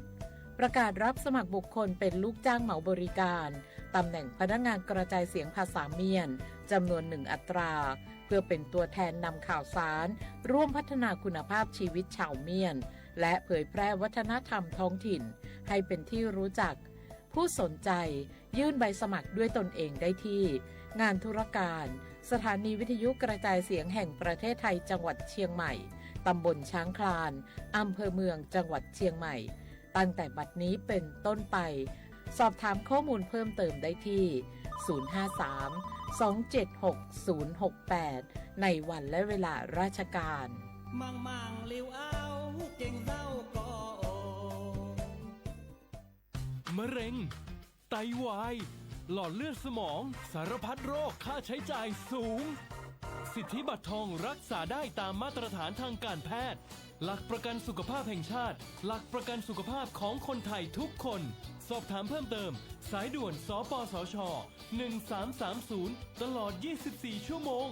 ประกาศรับสมัครบุคคลเป็นลูกจ้างเหมาบริการ ตำแหน่งพนักงานกระจายเสียงภาษาเมียน จำนวนหนึ่งอัตรา เพื่อเป็นตัวแทนนำข่าวสาร ร่วมพัฒนาคุณภาพชีวิตชาวเมียน และเผยแพร่วัฒนธรรมท้องถิ่น ให้เป็นที่รู้จัก ผู้สนใจยื่นใบสมัครด้วยตนเองได้ที่ งานธุรการ สถานีวิทยุกระจายเสียงแห่งประเทศไทยจังหวัดเชียงใหม่ ตำบลช้างคลาน อำเภอเมืองจังหวัดเชียงใหม่ ตั้งแต่บัดนี้เป็นต้นไป สอบถามข้อมูลเพิ่มเติมได้ที่ ศูนย์ห้าสาม สองเจ็ดหก ศูนย์หกแปด ในวันและเวลาราชการ มังมังลิวเอาเก่งเศร้าก็โอ มะเร็ง ไตวาย หลอดเลือดสมอง สารพัดโรคค่าใช้จ่ายสูง สิทธิบัตรทองรักษาได้ตามมาตรฐานทางการแพทย์ หลักประกันสุขภาพแห่งชาติ หลักประกันสุขภาพของคนไทยทุกคน สอบถามเพิ่มเติม สายด่วน สปสช หนึ่งสามสามศูนย์ ตลอด ยี่สิบสี่ ชั่วโมง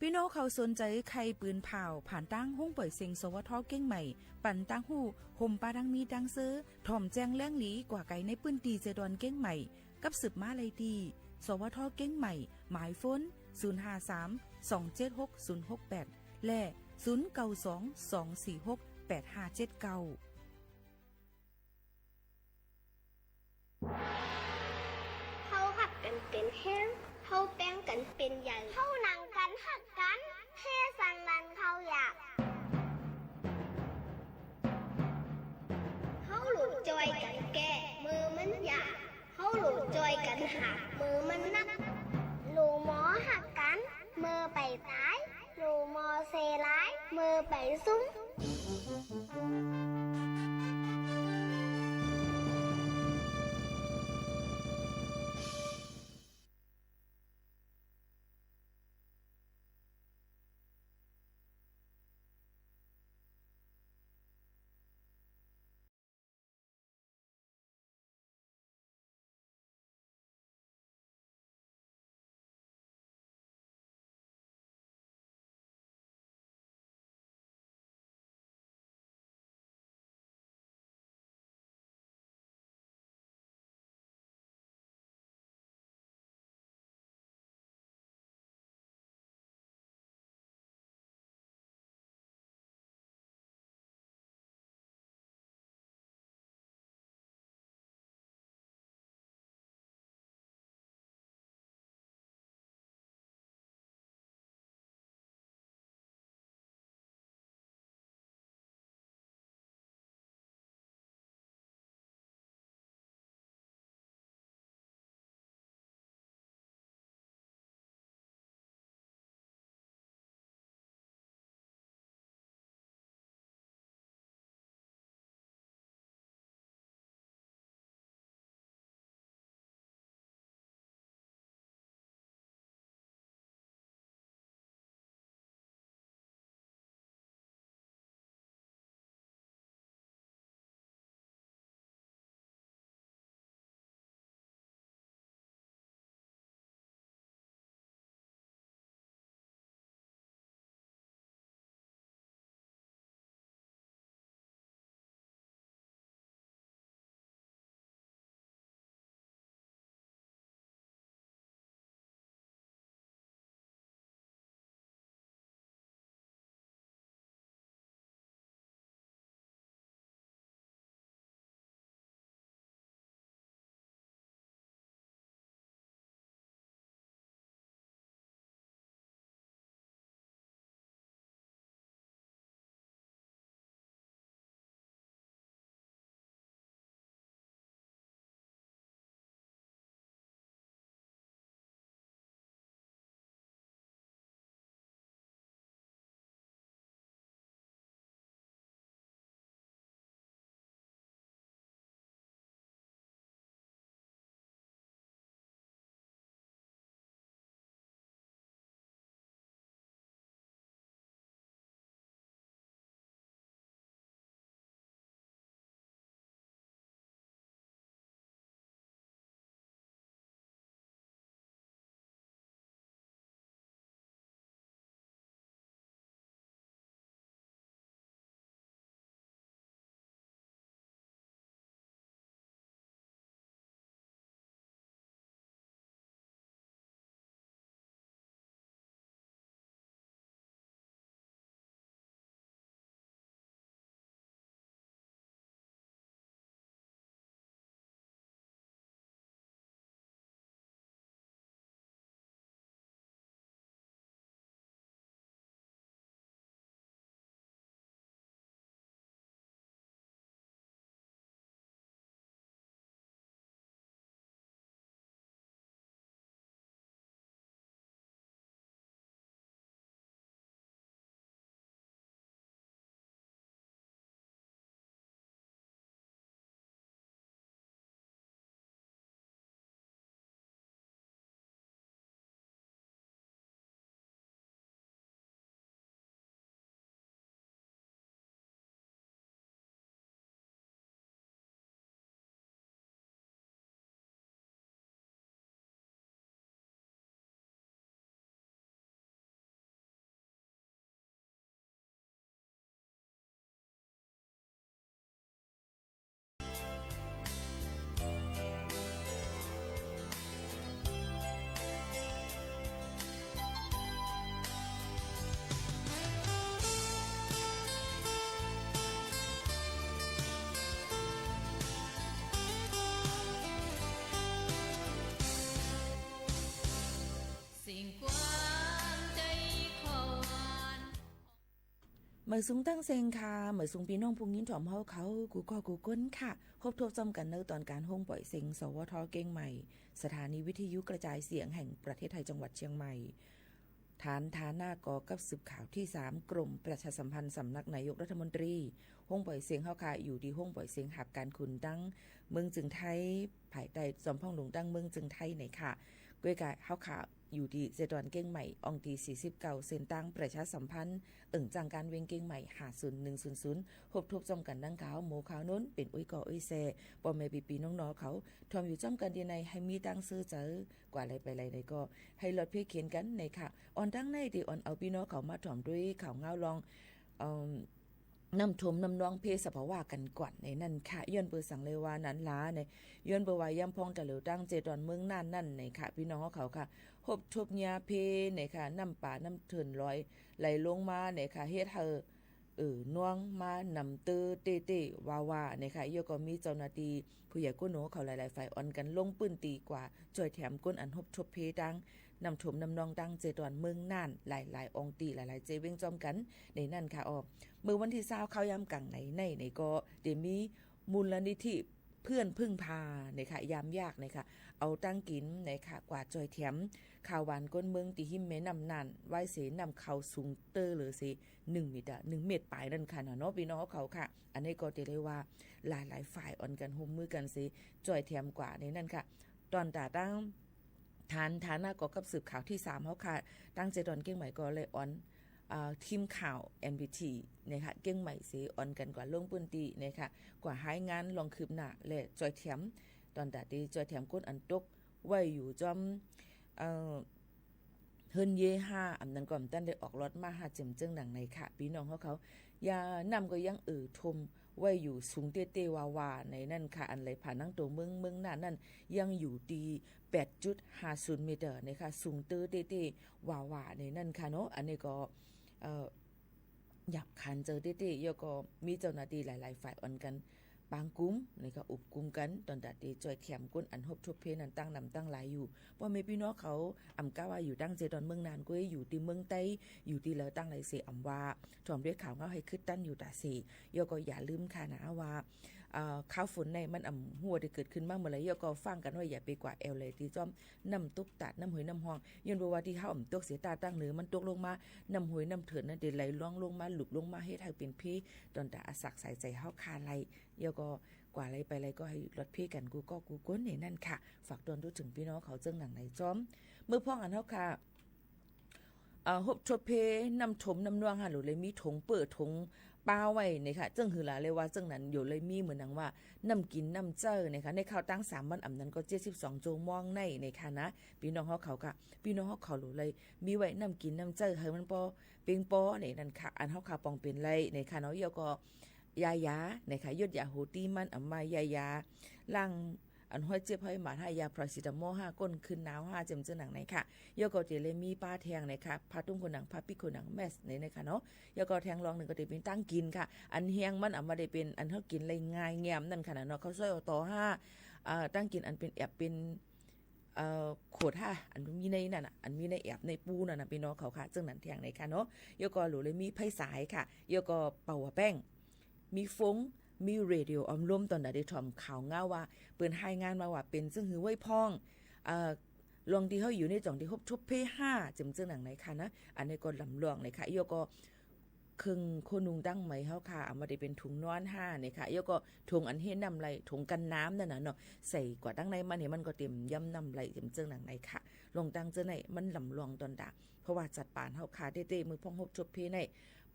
ปี้น้องเขาสนใจ๋ใค่ปืนผ่าว ผ่านตางห้องป่อยเซ็ง สวท. เก๊งใหม่ ปันตางฮู้ ห่มปาตางมีตางเซอ ถ่อมแจ้งแหล่งหลีกว่าไก๋ในปื้นตี้เจดอนเก๊งใหม่ กับสืบมาไล่ตี้ สวท. เก๊งใหม่ หมายโฟน ศูนย์ห้าสาม สองเจ็ดหก ศูนย์หกแปด และ ศูนย์เก้าสอง สองสี่หก แปดห้าเจ็ดเก้า เฮาฮักกั๋นเป๋นแฮง เฮาแป๋งกั๋นเป๋นใหญ่ เฮาหนังกั๋นฮักกั๋น เฮซันลันเฮาอยาก เฮาหลู่จอยกั๋นแก้ เมื่อมันอยาก เฮาหลู่จอยกั๋นหา เมื่อมันนัก หลู่หมอฮักกั๋น เมื่อใป้ต๋าย หลู่หมอเซร้าย เมื่อใป้ซุง หมายสูงตั้งเซ็งค่ะ หมายสูงปี้น้องผู้ยินถ่อมเฮาเขา กู้ก้อกู้ก้นค่ะ ฮบทบจ้อมกั๋นในตอนก๋านโฮงป่อยเสียง สวท เจียงใหม่ สถานีวิทยุกระจายเสียงแห่งประเทศไทย จังหวัดเชียงใหม่ ฐานฐานะก่อกับสืบข่าวตี้สาม กรมประชาสัมพันธ์ สำนักนายกรัฐมนตรี โฮงป่อยเสียงเฮาค่ะ อยู่ตี้โฮงป่อยเสียงหาบก๋านขุน ตังเมืองเจียงไฮ้ ภายใต้จอมพ่องหลวงตังเมืองเจียงไฮ้ในค่ะ ก้วยก๋าเฮาค่ะ อยู่ตี้เจตอนเจียงใหม่ อ่องตี้สี่สิบเก้า เส้นตางประชาสัมพันธ์ เอิ้งจ้างก๋านเวงเจียงใหม่ ห้าศูนย์หนึ่งศูนย์ศูนย์ ฮบทบจ้อมกั๋นดังข่าวโมข่าวโน้น เป๋นอุ้ยก่ออุ้ยแซ ป้อแม่ปี้ๆน้องๆเขา ถ่อมอยู่จ้อมกั๋นตี้ไหน หื้อมีตังเซอเจ๋อ กว่าไหลไปไหลไหนก็ หื้อลอดเพเขียนกั๋นในค่ะ อ่อนตังในตี้อ่อนเอาปี้น้องเขามาถ่อมตวยข่าวเงาลอง เอ่อ น้ำท่วมน้ำนองเพสภาวะกั๋นก่อนในนั้นค่ะ ย้อนเปื้อสังเลยว่านั้นลาใน ย้อนเปื้อว่ายามพ่องตะเหลียวตังเจตอนเมืองน่านนั่นในค่ะ ปี้น้องเขาค่ะ ฮบทบยาเพในค่ะ น้ำป่าน้ำเถินลอยไหลลงมาในค่ะ เฮ็ดหื้อ เอ่อ นองมาหนำเต๊อะเต๊ะๆ ว่าๆ ในค่ะ ยอก็มีเจ้าหน้าตี้ ผู้ใหญ่กู้หนุนเขาหลายๆ ฝ่ายอ่อนกั๋นลงปื้นตี้กว่า จ้อยแถมคนอันฮบทบเพตังน้ำท่วมน้ำนองตังเจตอนเมืองน่าน หลายๆ อ่องตี้ หลายๆ เจเว้งจ้อมกั๋นในนั้นค่ะ อ้อ เมื่อวันตี้ซาว ข้าวยามก๋างในในในก็ได้มีมูลนิธิเพื่อนพึ่งพาในค่ะ ยามยากในค่ะ เอาตังกิ๋นในค่ะ กว่าจ้อยแถมข้าวหวานคนเมืองตี้ฮิมแม่น้ำน่าน ไหว้เสน้ำเข้าสูงเต๊อะเลยเส หนึ่งเมตร หนึ่งเมตรป๋ายนั่นค่ะเนาะ ปี้น้องเขาค่ะ อันนี้ก็จะได้ว่าหลายๆ ฝ่ายอ่อนกั๋นฮวมมือกั๋นเส จ้อยแถมกว่าในนั้นค่ะ ตอนตาตัง ฐานฐานะก่อกับสืบข่าวตี้สามเฮาค่ะ ตังเจตอนเจียงใหม่ก็เลยอ่อน อ่า ทีมข่าว เอ็นพีที นะคะ เจียงใหม่เส อ่อนกั๋นกว่าลงปื้นตี้นะคะ กว่ารายงานลองคืบหน้าและจ้อยแถม ตอนตาตี้จ้อยแถมคนอันตกไว้อยู่จ้อม เอ่อ เฮือนเย้ห้า อำนั้นก็อำตันได้ออกรอดมาห้า เจิ่มเจิ่งหนังในค่ะ ปี้น้องเขาเขา ยาน้ำก็ยังเอ่อท่วมไว้อยู่สูงเต๊ะๆ ว่าๆ ในนั้นค่ะ อันไหลผ่านตังตั๋วเมือง เมืองน่านนั่น ยังอยู่ตี้ แปดจุดห้าศูนย์เมตรในค่ะ สูงเต๊อะเต๊ะๆ ว่าๆ ในนั้นค่ะเนาะ อันนี้ก็ เอ่อ หยาบขานเจ๋อเต๊ะๆ ยอก็มีเจ้าหน้าตี้หลายๆ ฝ่ายอ่อนกั๋น ปางกุมในค่ะ อุบกุมกั๋น ตอนตาตี้จ้อยแถมคนอันฮบทบเพนั้นตังหนำตังหลายอยู่ ป้อแม่ปี้น้องเขา อำก้าว่าอยู่ตังเจตอนเมืองน่านก้วย อยู่ตี้เมืองใต้ อยู่ตี้เหลือตังหลายเส อำว่า ถ่อมตวยข่าวเงาหื้อคืบตันอยู่ตาเส ยอก็อย่าลืมค่ะนะว่า เอ่อ ข่าวฝนในมันอำหัวได้เกิดขึ้นมาเมื่อไหร่ ยอก็ฟังกั๋นว่าอย่าไปกว่าแอ่วไหลตี้จ้อมน้ำตกตาด น้ำห้วยน้ำฮอง ย้อนเปื้อว่าตี้เฮาอำตกเสียตาตังเหนือ มันตกลงมา น้ำห้วยน้ำเถินนั่นได้ไหลล่องลงมา หลุบลงมา เฮ็ดหื้อเป๋นเพ ตอนตาอาศักสายใจ๋เฮาค่ะไหล ยอก็กว่าไหลไปไหลก็หื้อลอดเพกั๋นกู้ก้อกู้ก้นในนั้นค่ะ ฝากตอนทั่วเถิงปี้น้องเขาเจิ่งหนังในจ้อม เมื่อพ่องอันเฮาค่ะ เอ่อ ฮบทบเพน้ำท่วมน้ำนองหั้น หลูเลยมีถงเปิ้อถงป้าไว้ในค่ะ เจิ่งหื้อหลาเลยว่าเจิ่งนั้น หลูเลยมีเหมือนหนังว่าน้ำกิ๋นน้ำใจ๊ในค่ะ ในข่าวตังสามวันอำนั้นก็ เจ็ดสิบสอง จั่วโมงในในค่ะนะ ปี้น้องเขาเขาค่ะ ปี้น้องเขาเขาหลูเลยมีไว้น้ำกิ๋นน้ำใจ๊หื้อมันปอเปียงปอในนั้นค่ะ อันเฮาค่ะปองเป๋นไหลในค่ะเนาะ ยอก็ยายาในค่ะ ยดยาโหตี้มันอำมายายาล้าง อันห้อยเจ็บห้อยหมาดห้า ยาพาราเซตามอลห้า ก้นขึ้นหนาวห้า เจิ่มเจิ่งหนังในค่ะ ยอก็จะเลยมีป้าแทงในค่ะ ผ้าตุ้งขนหนัง ผ้าปิ๊กขนหนัง แมสในในค่ะเนาะ ยอก็แทงรองนึ่งก็จะเป๋นตังกิ๋นค่ะ อันแฮงมันอำมาได้เป๋นอันเฮากิ๋นได้ง่ายแง่มนั่นค่ะนะเนาะ ข้าวซอยอ่อตอห้า เอ่อ ตังกิ๋นอันเป๋นแอบเป๋น เอ่อ ขวดห้า อันมีในนั่นน่ะ อันมีในแอบในปูนั่นน่ะ ปี้น้องเขาค่ะ เจิ่งนั้นแทงในค่ะเนาะ ยอก็หลูเลยมีไฟสายค่ะ ยอก็เป่าหัวแป้ง มีฟง มีเรดิโออำลม ตอนตาตี้ถ่อมข่าวเงาว่า เปิ้นรายงานมาว่าเป๋นเจิ่งหื้อไว้พ่อง เอ่อ ลองตี้เฮาอยู่ในจ่องตี้ฮบทบเพห้า เจิ่มเจิ่งหนังในค่ะนะ อันนี้ก็ลำลองในค่ะ ยอก็ เครื่องโค้นุงตังไหมเฮาค่ะ อำมาได้เป๋นถุงนอนห้าในค่ะ ยอก็ถงอันเฮ็ดน้ำไหล ถงกั๋นน้ำนั่นน่ะเนาะ ใส่กว่าตังในมันหื้อมันก็เตรียมย้ำน้ำไหล เจิ่มเจิ่งหนังในค่ะ ลองตังเจิ่งในมันลำลองตอนตา เพราะว่าจัดปานเฮาค่ะเต๊ะๆ เมื่อพ่องฮบทบเพใน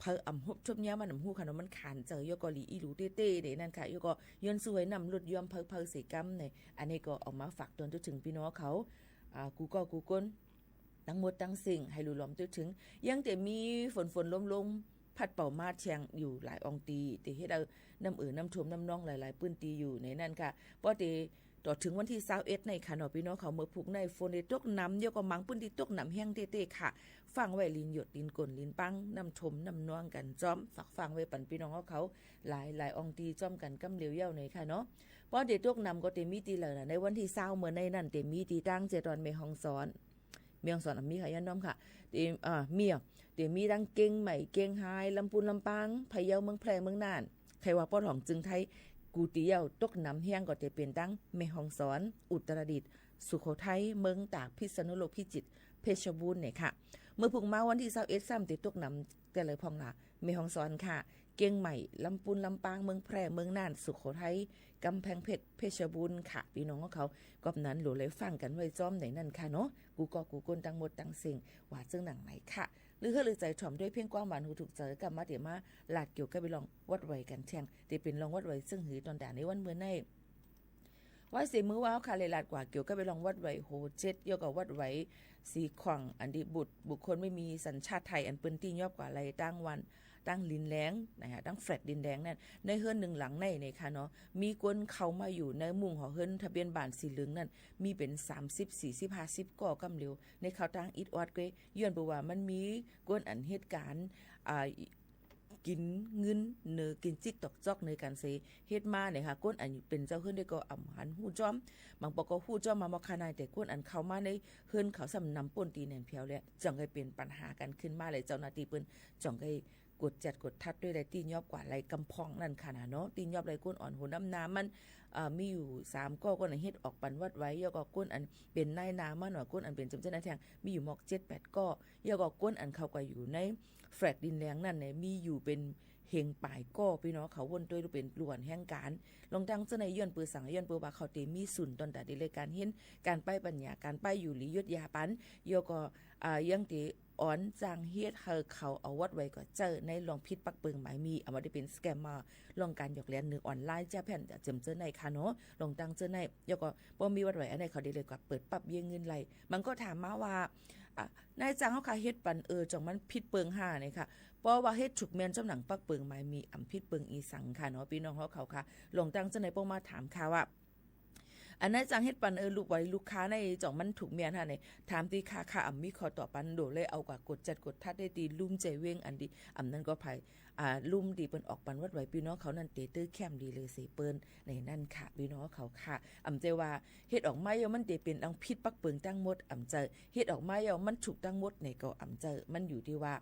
เผออำฮบทบยามมันอำฮู้ค่ะเนาะ มันขานเจ๋อ ยอก็หลีอี้หลูเต๊ะๆ ในนั้นค่ะ ยอก็ย้อนสู้หื้อน้ำลดย้อมเผอๆ เสก้ำใน อันนี้ก็เอามาฝากตอนทั่วเถิงปี้น้องเขา อ่า กู้ก้อกู้ก้น ตังหมดตังสิ้น หื้อหลูหลอมทั่วเถิง ยังจะมีฝนๆ ลมๆ พัดเป่ามาแทงอยู่หลายอ่องตี้ ตี้เฮ็ดหื้อน้ำเอ่อน้ำท่วมน้ำนองหลายๆ ปื้นตี้อยู่ในนั้นค่ะ ป้อตี้ ต่อเถิงวันตี้ซาวเอ็ดในค่ะเนาะ ปี้น้องเขา เมื่อพุกในฝนได้ตกหนำ ยอก็หมางปื้นตี้ตกหนำแฮงเต๊ะๆ ค่ะ ฟังไว้ลิ้นหยดลิ้นก่นลิ้นปัง น้ำท่วมน้ำนองกั๋นจ้อม ฝากฟังไว้ปันปี้น้องเขา หลายๆ อ่องตี้จ้อมกั๋นก้ำเดียวเย้าในค่ะเนาะ ป้อได้ตกหนำก็จะมีตี้ไหนล่ะ ในวันตี้ซาวเมื่อในนั้นจะมีตี้ตังเจตอนแม่ฮ่องสอน แม่ฮ่องสอน อ่ะ มีใค่ย้อนน้อมค่ะ เต๋ อ่า มี อ่ะ เต๋มีตังเจียงใหม่ เจียงฮาย ลำปูน ลำปาง พะเยา เมืองแพร่ เมืองน่าน ใค่ว่าปอดห้องจึงไทย กูเตี้ยว ตกหนำแฮงก็เต๋เป๋นตังแม่ฮ่องสอน อุตรดิตถ์ สุโขทัย เมืองตาก พิษณุโลก พิจิตร เพชรบูรณ์เนี่ยค่ะ เมื่อพู้นมาวันตี้ซาวเอ็ดซ้ำเต๋ตกหนำ เตื้อเล่อพ่องล่ะ แม่ฮ่องสอนค่ะ เจียงใหม่ ลำปูน ลำปาง เมืองแพร่ เมืองน่าน สุโขทัย ก๋ำแพงเพชร เพชรบูรณ์ค่ะ ปี้น้องของเขา ก็นั้นหลูได้ฟังกั๋นไว้จ้อมในนั้นค่ะเนาะ กู้ก้อกู้คนตังหมดตังเสี้ยง ว่าเจิ่งหนังไหนค่ะ ลือเฮือดลือใจ๋ถ่อมด้วยเพลงความหวานหูถูกใจ๋ กลับมาเต๋มาลาดเกี่ยวกับเรื่องวัดไหวกั๋นแทง เต๋เป๋นเรื่องวัดไหวเซิ่งหื้อต๋อนต๋าในวันเมื่อนี้ ไหว้เสียมื้อวาวค่ะ เลยลาดกว่าเกี่ยวกับเรื่องวัดไหวโหเจ็ด แล้วก็วัดไหวสีขวาง อันตี้บุคคลไม่มีสัญชาติไทย อันเปิ้นตี้ยอบกว่าไล่ตั้งวัน ตั้งดินแดงนะคะ ตั้งแฟลตดินแดงนั้น ในเฮือนนึ่งหลังในเนี่ยค่ะเนาะ มีคนเข้ามาอยู่ในมุ้งหอเฮือนทะเบียนบ้านสีเหลืองนั้น มีเป๋นสามสิบ สี่สิบ ห้าสิบก่อ กำเหลียว ในเขาตั้งอิดออดเก้ย ย้อนเปื้อว่ามันมีคนอันเหตุก๋ารณ์ อ่า กิ๋นเงินเน่อ กิ๋นจิ๊กตอกจ๊อกเน่อกั๋นเส เฮ็ดมาเนี่ยค่ะ คนอันเป๋นเจ้าเฮือนได้ก็อ่ำหันฮู้จ้อม บางปอก็ฮู้จ้อมมาหมอกขะนาย แต่คนอันเข้ามาในเฮือนเขาซ้ำนำป้นตี้แหนนแผวเลย จ่องใค่เป๋นปัญหากั๋นขึ้นมาเลย เจ้าหน้าตี้เปิ้นจ่องใค่กวดจัดกวดทัดด้วย ได้ตี้ยอบกว่าไล่กำพ่องนั้นค่ะนะเนาะ ตี้ยอบไล่คนอ่อนหัวน้ำหน้ามัน เอ่อ มีอยู่สามก่อ คนอันเฮ็ดออกปันวัดไหว แล้วก็คนอันเป๋นนายหน้ามัน ว่าคนอันเป๋นจำเจ้าหน้าแทง มีอยู่หมอกเจ็ดแปดก่อ แล้วก็คนอันเข้าไปอยู่ในแฟลตดินแดงนั้นเนี่ย มีอยู่เป๋นเฮงป๋ายก่อ ปี้น้องเขา ว่นตวยเป๋นล้วนแห่งก๋าน ลองตั้งเจ้าในย้อนเปื้อสัง ย้อนเปื้อว่าเขาเต๋มีศูนย์ต๋อนต๋าตี้ไล่ก๋านเฮียน ก๋านป้ายปัญญา ก๋านป้ายอยู่หลียดยาปัน แล้วก็ อ่า ยังเต๋อ่อนจ้างเฮ็ดหื้อเขาเอาวัดไหวก่อเจ้าในลองผิดปักเปิงหมายมี เอามาได้เป๋นสแกมเมอร์ ลองก๋านหยอกเลียนเน่อออนไลน์ เจ้าแผ่นเจ้าเจิ่มเจ้าในค่ะเนาะ ลองตั้งเจ้าใน แล้วก็ปอมีวัดไหวอันไหนเขาได้เลยกว่าเปิดปั๊บเยียะเงินไล่ มันก็ถามมาว่า อ่ะ นายจ้างเฮาค่ะเฮ็ดปันเออ จ่องมันผิดเปิงห่าเนี่ยค่ะ ปอว่าเฮ็ดถูกแม่นจ้ำหนังปักเปิงหมายมี อ่ำผิดเปิงอีสังค่ะเนาะ ปี้น้องเฮาเขาค่ะ ลองตั้งเจ้าในปอมาถามค่ะว่า อันนายจ้างเฮ็ดปันเออ ลูกไหวลูกค้าในจ่องมันถูกแม่นห่าเนี่ย ถามตี้ข้า ข้าอ่ำมีข้อตอบปัน โดเลยเอากว่ากวดจัดกวดทัดได้ตี้ลุ่มใจเว้งอันตี้ อ่ำนั้นก็ไผ อ่า ลุ่มตี้เปิ้นออกปันวัดไหวปี้น้องเขานั้นเต๋เตื้อแคมดีเลยเสเปิ้น ในนั้นค่ะ ปี้น้องเขาค่ะ อ่ำใจ้ว่าเฮ็ดออกมาแล้วมันเต๋เป๋นอันผิดปักเปิงตังหมด อ่ำใจ้ เฮ็ดออกมาแล้วมันถูกตังหมดในก็อ่ำใจ้ มันอยู่ตี้ว่า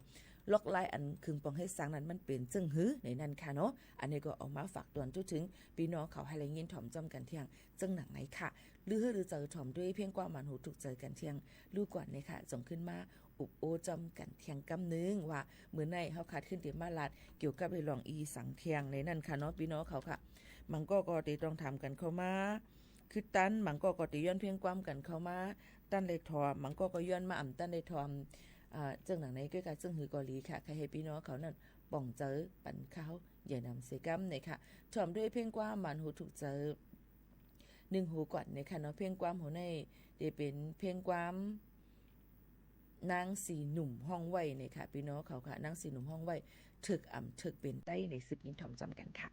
ลอกลายอันขึงปองเฮ็ดสังนั้นมันเป๋นเจิ่งหื้อ ในนั้นค่ะเนาะ อันนี้ก็เอามาฝากตวนจุ๊เถิงปี้น้องเขาหื้อได้ยินถ่อมจ้อมกั๋นแทง เจิ่งหนังไหนค่ะ ลือเฮือดลือใจ๋ถ่อมด้วยเพลงความหวานหูถูกใจ๋กั๋นแทง ลู่ก่อนเนี่ยค่ะ จ่องขึ้นมาอุบโอ้จ้อมกั๋นแทงกำนึ่งว่า มื้อนี้เฮาค่ะขึ้นเต๋มาลาดเกี่ยวกับเรื่องอีสังแทงในนั้นค่ะเนาะ ปี้น้องเขาค่ะ บางก่อก็เต๋ต้องถามกั๋นเข้ามา คือตัน บางก่อก็เต๋ย้อนเพลงความกั๋นเข้ามา ตันเลยถ่อม บางก่อก็ย้อนมาอ่ำตันเลยถ่อม อ่า เจิ่งหนังไหนก็กาเจิ่งหื้อก็หลีค่ะ ใค่หื้อปี้น้องเขานั้นป่องใจ๋ปันข้าวใหญ่นำเสกำเนี่ยค่ะ ถ่อมด้วยเพลงความหวานหูถูกใจ๋ นึ่งหูก่อนเนี่ยค่ะเนาะ เพลงความหัวในเต๋เป๋นเพลงความ นางสีหนุ่มฮ้องไหว้เนี่ยค่ะ ปี้น้องเขาค่ะ นางสีหนุ่มฮ้องไหว้ ถูกอ่ำถูกเป๋นใต้ในสืบยินถ่อมจ้อมกั๋นค่ะ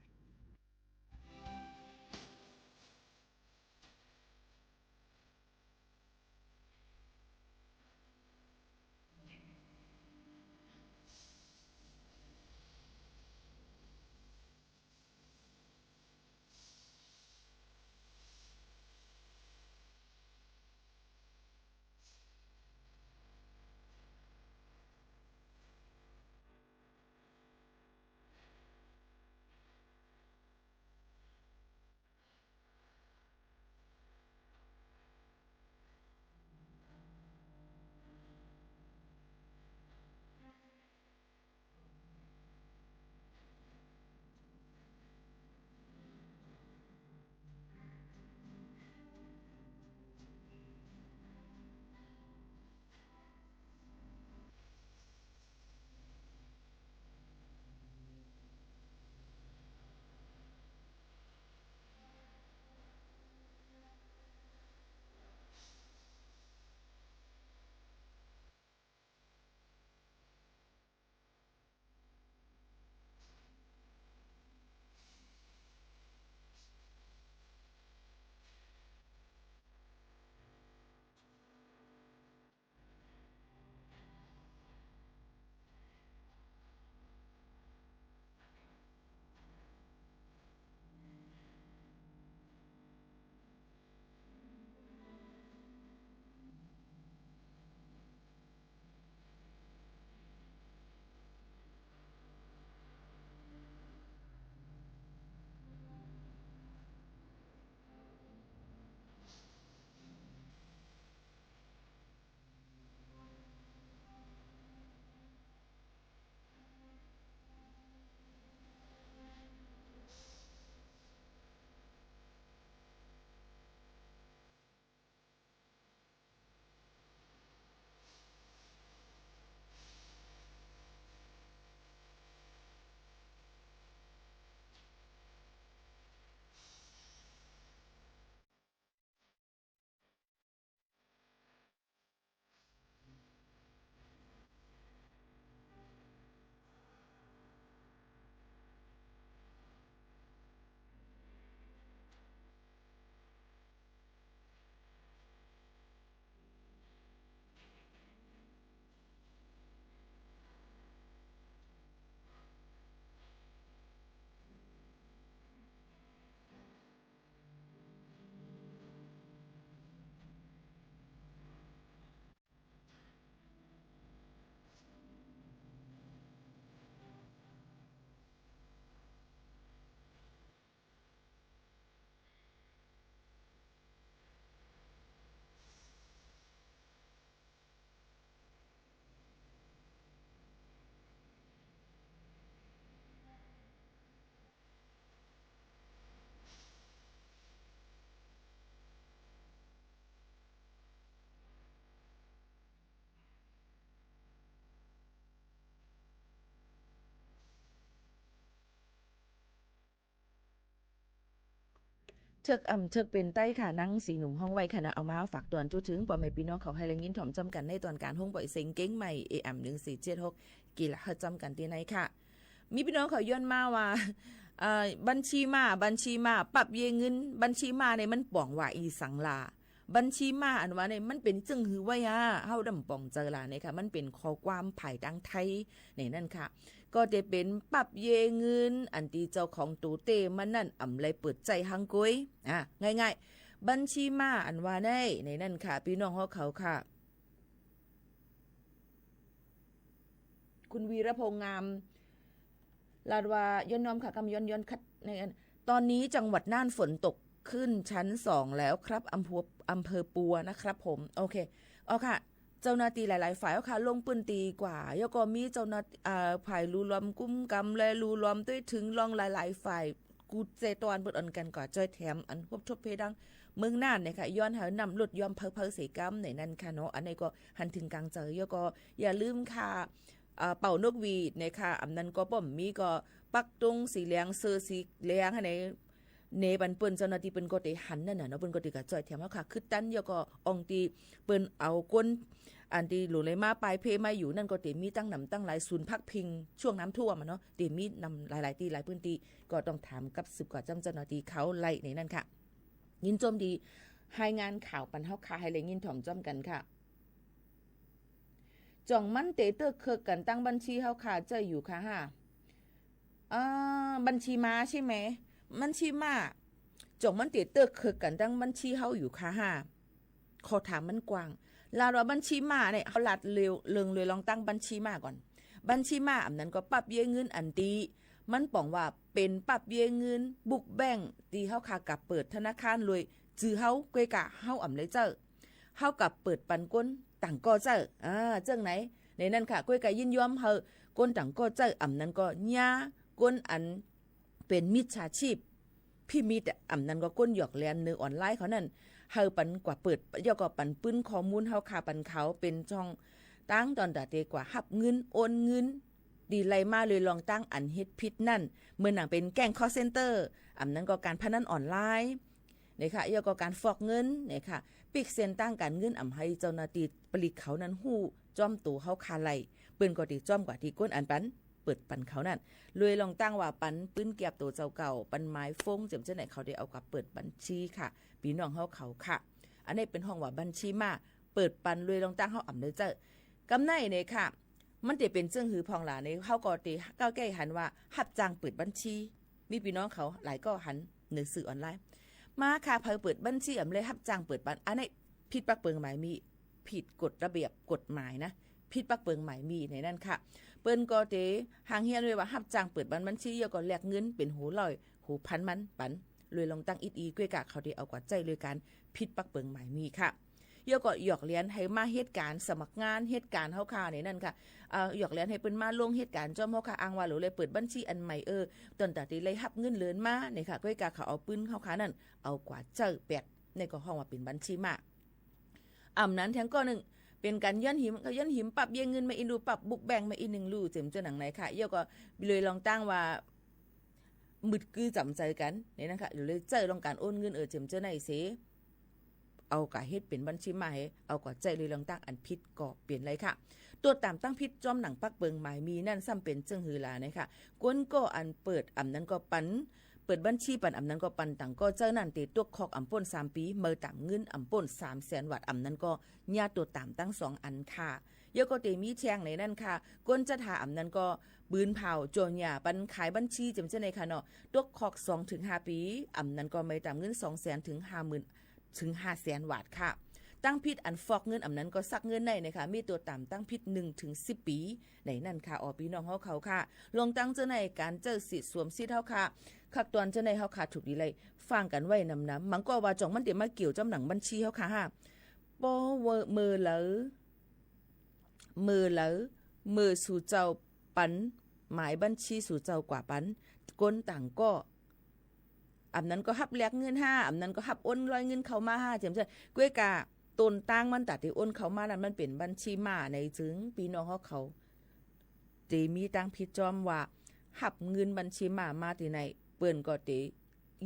เถิกอ่ำเถิกเป๋นใต้ค่ะ นังสีหนุ่มฮ้องไว้ค่ะเนาะ เอามาฝากตวนจู้เถิงป้อแม่ปี้น้องเขาหื้อได้ยินถ่อมจ้ำกั๋นในตอนก๋านโฮงบ่อยเสียงเก๋งใหม่ เอ เอ็ม หนึ่งสี่เจ็ดหก เกาะฮัดจ้ำกั๋นตี้ในค่ะ มีปี้น้องเขาย้อนมาว่า เอ่อ บัญชีม้า บัญชีม้า ปรับเย้ยเงิน บัญชีม้าเนี่ยมันป๋องว่าอี่สังล่ะ บัญชีม้าอันว่าเนี่ยมันเป๋นเจิ่งหื้อวะอะ เฮาดำป๋องเจอล่ะเนี่ยค่ะ มันเป๋นข้อความภายตางไทยในนั้นค่ะ ก็จะเป๋นปรับเย้ยเงิน อันตี้เจ้าของตั๋วเต้มันนั่นอ่ำได้เปิดใจ๊หั้งก๊วย อ่ะ ง่ายๆ บัญชีม้าอันว่าใน ในนั้นค่ะ ปี้น้องเฮาเขาค่ะ คุณวีรพงษ์งาม ลาดว่าย้อนน้อมค่ะ กำย้อนย้อนคัดในอัน ตอนนี้จังหวัดน่านฝนตกขึ้นชั้นสองแล้วครับ อำเภอ อำเภอปัวนะครับผม โอเค เอาค่ะ เจ้าหน้าตี้หลายๆ ฝ่ายเอาค่ะ ลงปื้นตี้กว่า แล้วก็มีเจ้าหน้า อ่า ฝ่ายลู่รวมกุ้มกำและลู่รวมตวยเถิง ลองหลายๆ ฝ่าย กู้แจตอนเปิ้นอ่อนกั๋นก่อจ้อยแถม อันฮบทบเพดังเมืองน่านเนี่ยค่ะ ย้อนหื้อน้ำลดย่อมเพ้อๆ เสียกำในนั้นค่ะเนาะ อันนี้ก็หันเถิงก๋างใจ๋ แล้วก็อย่าลืมค่ะ อ่า เป่านกหวีดเนี่ยค่ะ อันนั้นก็ป้อมมีก็ปักตุงสีแหลง เสื้อสีแหลงหั้นใน เนปันเปิ้น เจ้าหน้าตี้เปิ้นก็เตหันนั่นน่ะเนาะ เปิ้นก็เตก่อจ้อยแถมเอาค่ะ คึดตัน แล้วก็อ่องตี้เปิ้นเอาคน อันตี้หลงไหลมาปายเพมาอยู่นั่นก็เตมีตั้งหนำตั้งหลาย ศูนย์พักพิงช่วงน้ำท่วมอะเนาะ เตมีนำหลายๆ ตี้หลายปื้นตี้ ก็ต้องถามกับสืบก่อจ้ำเจ้าหน้าตี้เขาไล่ในนั้นค่ะ ยินจมดี รายงานข่าวปันเฮาค่ะ หื้อได้ยินถ่อมจ้ำกั๋นค่ะ จ่องมันเต๋เติ๊กเคิกกั๋นตังบัญชีเฮาค่ะ ใจ้อยู่ค่ะห้า อ่า บัญชีม้าใช่ไหม บัญชีม้า จ่องมันเต๋เติ๊กเคิกกั๋นตังบัญชีเฮาอยู่ค่ะห้า ข้อถามมันกว้าง ลาดว่าบัญชีม้าเนี่ย เฮาลาดเร็ว เลิงเลยลองตังบัญชีม้าก่อน บัญชีม้าอันนั้นก็ปรับเย้ยเงินอันตี้ มันป๋องว่าเป๋นปรับเย้ยเงิน book bank ตี้เฮาค่ะกลับเปิดธนาคารโดยจื้อเฮา ก้วยก่าเฮาอ่ำได้ใจ๊ เฮากับเปิดปันคนต่างก้อใจ๊ อ่า เจิ่งไหน ในนั้นค่ะ ก้วยก่ายินยอมหื้อคนต่างก้อใจ๊ อันนั้นก็เยียะคนอันเป๋นมิจฉาชีพ พิมิตอะ อันนั้นก็คนหยอกแหลนในออนไลน์เขานั่น หื้อปันกว่าเปิด แล้วก็ปันปื้นข้อมูลเฮาค่ะปันเขา เป๋นจ่องตางตอนตาเต๋กว่าฮับเงิน โอนเงิน ตี้ไหลมาโดยลองตางอันเฮ็ดผิดนั่น เหมือนหนังเป๋นแก๊ง call center อันนั้นก็ก๋านพนันออนไลน์ เนี่ยค่ะ แล้วก็ก๋านฟอกเงิน เนี่ยค่ะ ปิ๊กเส้นตางก๋านเงิน อ่ำหื้อเจ้าหน้าตี้ปลีกเขานั้นฮู้จ้อมตั๋วเฮาค่ะไล่ เปิ้นก็ตี้จ้อมกว่าตี้คนอันปันเปิดปันเขานั่น โดยลองตางว่าปันปื้นแก็บตั๋วเจ้าเก่า ปันหมายโฟน เจียมเจ้าไหน เขาได้เอากลับเปิดบัญชีค่ะ ปี้น้องเฮาเขาค่ะ อันนี้เปิ้นฮ้องว่าบัญชีม้า เปิดปันโดยลองตางเฮาอ่ำได้ใจ๊ กำไหนเนี่ยค่ะ มันเต๋เป๋นเจิ่งหื้อพ่องหล่ะเนี่ย เฮาก็เต๋ก้าวแก้หันว่าฮับจ้างเปิดบัญชี มีปี้น้องเขาหลายก็หันในสื่อออนไลน์ มาค่ะ ใผเปิดบัญชีอ่ำได้ฮับจ้างเปิดปัน อันนี้ผิดปักเปิงหมายมี ผิดกฎระเบียบกฎหมายนะ ผิดปักเปิงหมายมีในนั้นค่ะ เปิ้นก็เต๋หางเฮียนไว้ว่าฮับจ้างเปิดบันบัญชี แล้วก็แลกเงินเป๋นหัวร้อยหัวพันมันปัน โดยลองตางอิดอี ก้วยก่าเขาเต๋เอากว่าใจ๊โดยก๋านผิดปักเปิงหมายมีค่ะ แล้วก็หยอกแหลนหื้อมาเฮ็ดก๋านสมัครงาน เฮ็ดก๋านเฮาค่ะในนั้นค่ะ อ่า หยอกแหลนหื้อเปิ้นมาลงเฮ็ดก๋านจ้อมเฮาค่ะ อ้างว่าโหลเลยเปิดบัญชีอันใหม่ เออ ตอนตาตี้ได้ฮับเงินเดือนมาเนี่ยค่ะ ก้วยก่าเขาเอาปื้นเฮาค่ะนั่น เอากว่าใจ๊แป๊ด นี่ก็ฮ้องว่าเป๋นบัญชีม้า อ่ำนั้นแถมก้อนึ่ง เป๋นก๋านย้อนหิม ก็ย้อนหิมปรับเย้ยเงินมาอีกลู่ ปรับ book bank มาอีกนึ่งลู่ เจียมเจ้าหนังไหนค่ะ แล้วก็โดยลองตางว่า มืดกื้อจ๋ำใจ๋กั๋น เนี่ยนะคะ โดยใจ๊ลองก๋านโอนเงิน เออ เจียมเจ้าไหนเส เอากว่าเฮ็ดเป๋นบัญชีม้าหื้อ เอากว่าใจ๊โดยลองตางอันผิดก็เป๋นไรค่ะ ตรวจต๋ามตั้งผิดจ้อมหนังปักเปิงหมายมีนั่น ซ้ำเป๋นเจิ่งหื้อหล่ะเนี่ยค่ะ คนก็อันเปิด อันนั้นก็ปัน เปิดบัญชีปัน อันนั้นก็ปันต่างก้อใจ๊นั่น เต๋ตกคอกอ่ำป้นสามปี๋ เมินต๋ามเงินอ่ำป้นสามแสนวาท อันนั้นก็เยียะตรวจต๋ามตังสองอันค่ะ แล้วก็เต๋มีแจ้งในนั้นค่ะ คนจัดหาอันนั้นก็ปืนเผา โจรหย่าปันขายบัญชี เจียมเจ้าไหนค่ะเนาะ ตกคอกสองเถิงห้าปี๋ อันนั้นก็เมินต๋ามเงินสองแสนเถิงห้าหมื่น เถิงห้าแสนวาทค่ะ ตั้งผิดอันฟอกเงิน อันนั้นก็ซักเงินได้นะคะ มีตรวจต๋ามตั้งผิดหนึ่งเถิงสิบปี๋ ในนั้นค่ะ อ๋อ ปี้น้องเฮาเขาค่ะ ลองตางเจ้าไหน ก๋านใจ๊สิทธิ์สวมสิทธิ์เฮาค่ะ คักตอนเจ้าไหนเฮาค่ะ ถูกดีไล่ฟังกั๋นไว้นำๆ บางก็ว่าจ่องมันเต๋มาเกี่ยวจ้อมหนังบัญชีเฮาค่ะห้า ปอเวอ เมื่อเหลอ เมื่อเหลอ เมื่อสู่เจ้าปันหมายบัญชีสู่เจ้ากว่าปัน คนต่างก้อ อันนั้นก็ฮับแลกเงินห้า อันนั้นก็ฮับโอนรอยเงินเข้ามาห้า เจียมเจ้า ก้วยก่า ต้นตางมันต๋าตี้โอนเข้ามานั่น มันเป๋นบัญชีม้าใน จึงปี้น้องเฮาเขา เต๋มีตั้งผิดจ้อมว่าฮับเงินบัญชีม้ามาตี้ไหน เปิ้นก็เต๋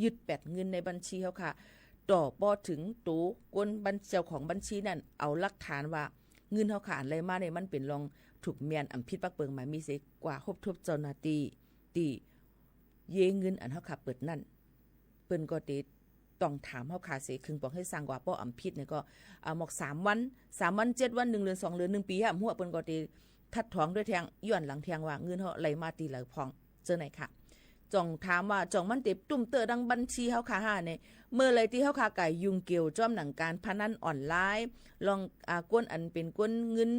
ยึดแป๋ดเงินในบัญชีเฮาข้า ต่อป้อเถิงโตคนบัญ- เจ้าของบัญชีนั้น เอาหลักฐานว่าเงินเฮาข้าอันไล่มาเนี่ย มันเป๋นลองถูกแม่น อ่ำผิดปักเปิงหมายมีเสีย กว่าฮบทบเจ้าหน้าตี้ ตี้เย้เงินอันเฮาข้าเปิดนั้น เปิ้นก็เตต้องถามเฮาข้าเสีย เคิงปองหื้อสั่งกว่า ป้ออ่ำผิดเนี่ยก็ อ่า หมอกสามวัน สามวัน เจ็ดวัน นึ่งเดือน สองเดือน นึ่งปี๋ อ่ำหัว เปิ้นก็เตทัดท้องตวยแทง ย้อนหลังแทงว่าเงินเฮาไล่มาตี้ใดพ่อง เจ้าไหนค่ะ จ่องถามว่า จ่องมันเตตุ้มเต๊อะดังบัญชีเฮาข้าห้าเนี่ย เมื่อใดตี้เฮาข้าก่ายยุ่งเกี่ยวจ้อมหนังก๋านพนันออนไลน์ ลอง อ่า คนอันเป๋นคนเงิน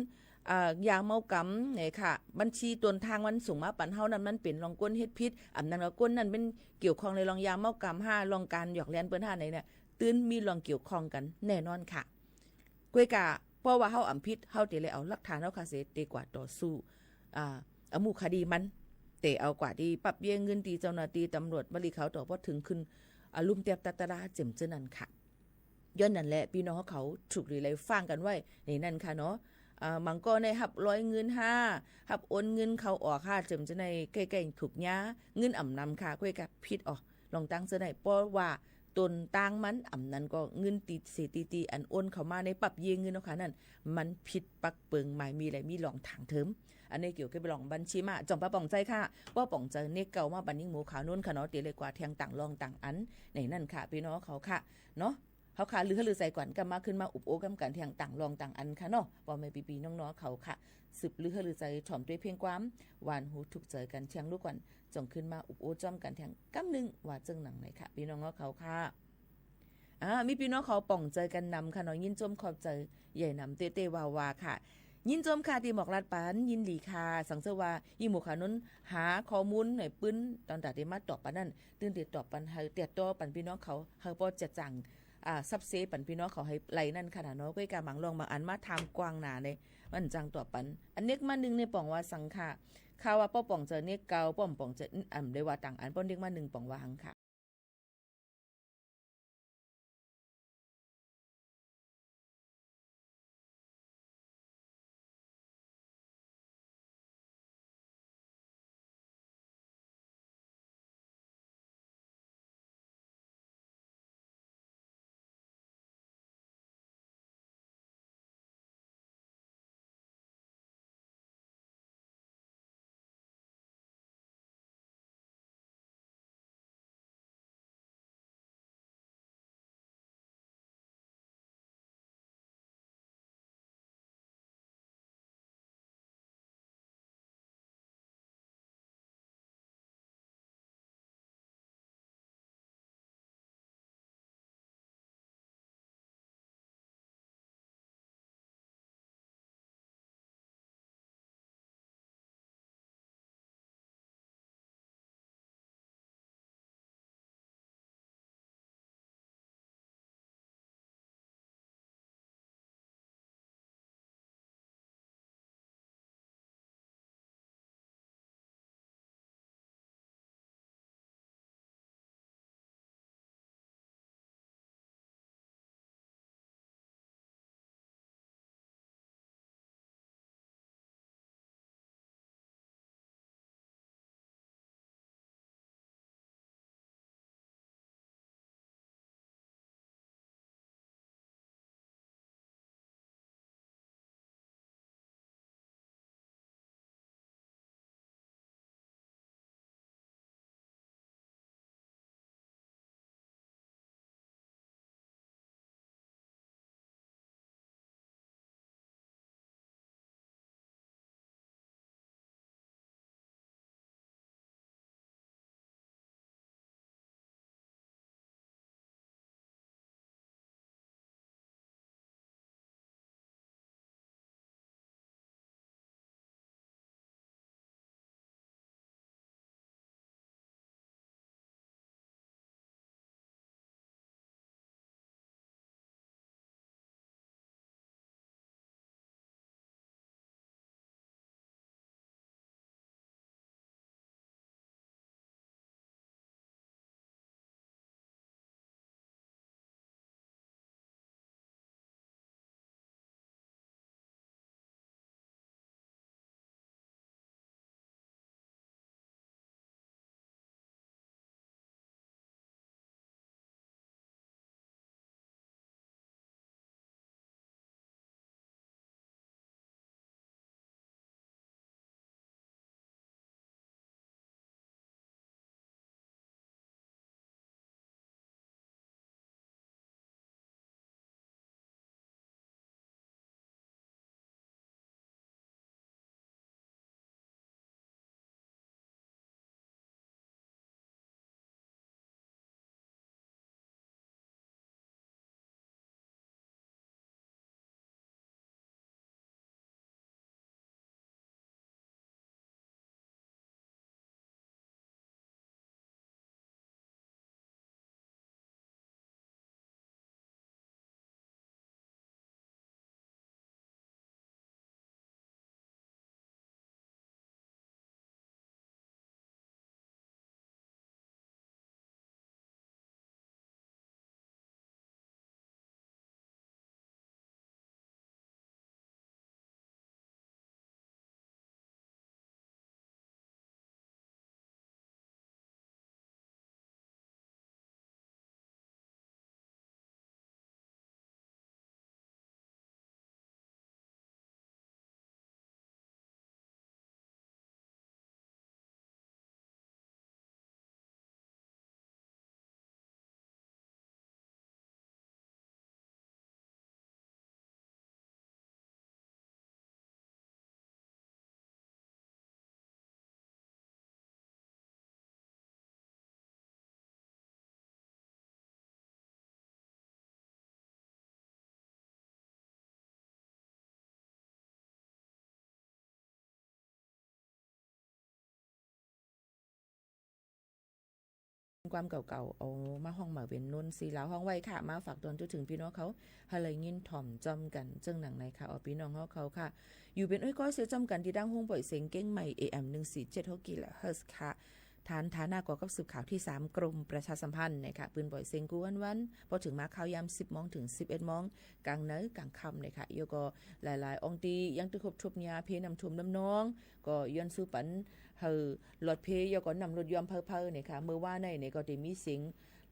อ่า ยาเมากำเนี่ยค่ะ บัญชีต้นตางมันส่งมาปันเฮานั้น มันเป๋นลองคนเฮ็ดผิด อ่ำนั้นก็คนนั้นเป๋นเกี่ยวข้องในลองยาเมากำห้า ลองก๋านหยอกเล่นเปิ้นห้าไหนเนี่ย ตึงมีลองเกี่ยวข้องกั๋นแน่นอนค่ะ ก้วยก่า เพราะว่าเฮาอ่ำผิด เฮาเตเลยเอาหลักฐานเฮาข้าเสีย เตกว่าต่อสู้ อ่า เอาหมู่คดีมัน เตเอากว่าตี้ปรับเย้เงินตี้เจ้าหน้าตี้ต๋ำรวจ บริเขาต่อป้อเถิงขึ้น อ่า ลุ่มเตียบตัดตะลาเจ๋มเจ้านั้นค่ะ ย้อนนั้นแหละ ปี้น้องเฮาเขาถูกหรือไล่ฟังกั๋นไว้ในนั้นค่ะเนาะ อ่า บางก็ได้ฮับร้อยเงินห้า ฮับโอนเงินเข้าออกห้า เจ๋มเจ้าในใก้ๆ ถูกย้า เงินอ่ำนำค่ะ ก้วยก่าผิดออก ลองตั้งเจ้าใน เพราะว่าต้นตางมัน อ่ำนั้นก็เงินตี้เสถิติอันโอนเข้ามาในปรับเย้เงินเนาะค่ะนั้น มันผิดปักเปิงหมายมี และมีลองถางเถิม อันนี้เกี่ยวกับลองบัญชีมา จ่องปาป่องใจ๋ค่ะ ป้อป่องใจ๋เนกเก่ามาปันยิ่งหมู่ขาวนุ่นค่ะเนาะ เตเลยกว่าแทงต่างลองต่างอันในนั้นค่ะ ปี้น้องเขาค่ะ เนาะ เฮาข้าลือหื้อลือใจ๋ก่อน ก่ำมาขึ้นมาอุบโอ้ก้ำกั๋นแทงต่างลองต่างอันค่ะเนาะ ป้อแม่ปี้ๆ น้องๆ เขาค่ะ สืบลือหื้อลือใจ๋ ถ่อมตวยเพ่งความ หวานหูถูกใจ๋กั๋นแทงลูกก่อน จ่องขึ้นมาอุบโอ้จ้อมกั๋นแทงก้ำนึ่ง ว่าเจิ่งหนังไหนค่ะ ปี้น้องเขาค่ะ อ่า มีปี้น้องเขาป่องใจ๋กั๋นนำค่ะเนาะ ยินจมขอบใจ๋ใหญ่นำเต้ๆ ว่าๆ ค่ะ ยินจมค่ะ ตี้หมอกลัดปัน ยินดีค่ะ สังเสริญว่า ยิ่งหมู่ขาวนุ่นหาข้อมูลในปื้น ต๋อนต๋าเตมาตอบปันนั้น ตึงเตตอบปันหื้อ เตียดต่อปันปี้น้องเขา หื้อป้อจะจ่าง อ่า ซับเซปันปี้น้องเขาหื้อไล่นั้นค่ะเนาะ ก้วยก่าบางลองบางอันมาถามกว้างหนาเนี่ย มันจังตอบปัน อันเนกมานึ่งเนี่ยป่องว่าสังค่ะ ข้าว่าป้อป่องใจ๋เนกเก่า ป้อมป่องใจ๋ อ่ำได้ว่าต่างอัน ป้อเนกมานึ่งป่องว่าหังค่ะ ความเก่าๆ เอามาฮ้องใหม่เป๋นนนทรีลาวฮ้องไว้ค่ะ มาฝากตวนจุ๊ถึงปี้น้องเขา หื้อได้ยินถ่อมจอมกั๋น เจิ่งหนังในค่ะ อ๋อ ปี้น้องเฮาเขาค่ะ อยู่เป๋นเอื้อยก้อยเสียจอมกั๋น ตี้ตางห้องป่อยเสียงเกียงใหม่ เอเอ็ม หนึ่งสี่เจ็ดหก กิโลเฮิรตซ์ค่ะ ฐาน ฐานะก่อกับสืบข่าวตี้สาม กรมประชาสัมพันธ์นะคะ ปืนป่อยเสียงกู้วันๆ ปอเถิงมาข่าวยามสิบโมงเถิงสิบเอ็ดโมงก๋างเนินก๋างค่ำนะคะ แล้วก็หลายๆ อ่องตี้ยังตึกฮบทบเยียะเพน้ำท่วมน้ำนอง ก็ย้อนสู้ปันหื้อหลอดเพ แล้วก็น้ำลดย่อมเผ่าๆ นะคะ เมื่อวานในเนี่ยก็ได้มีเสียง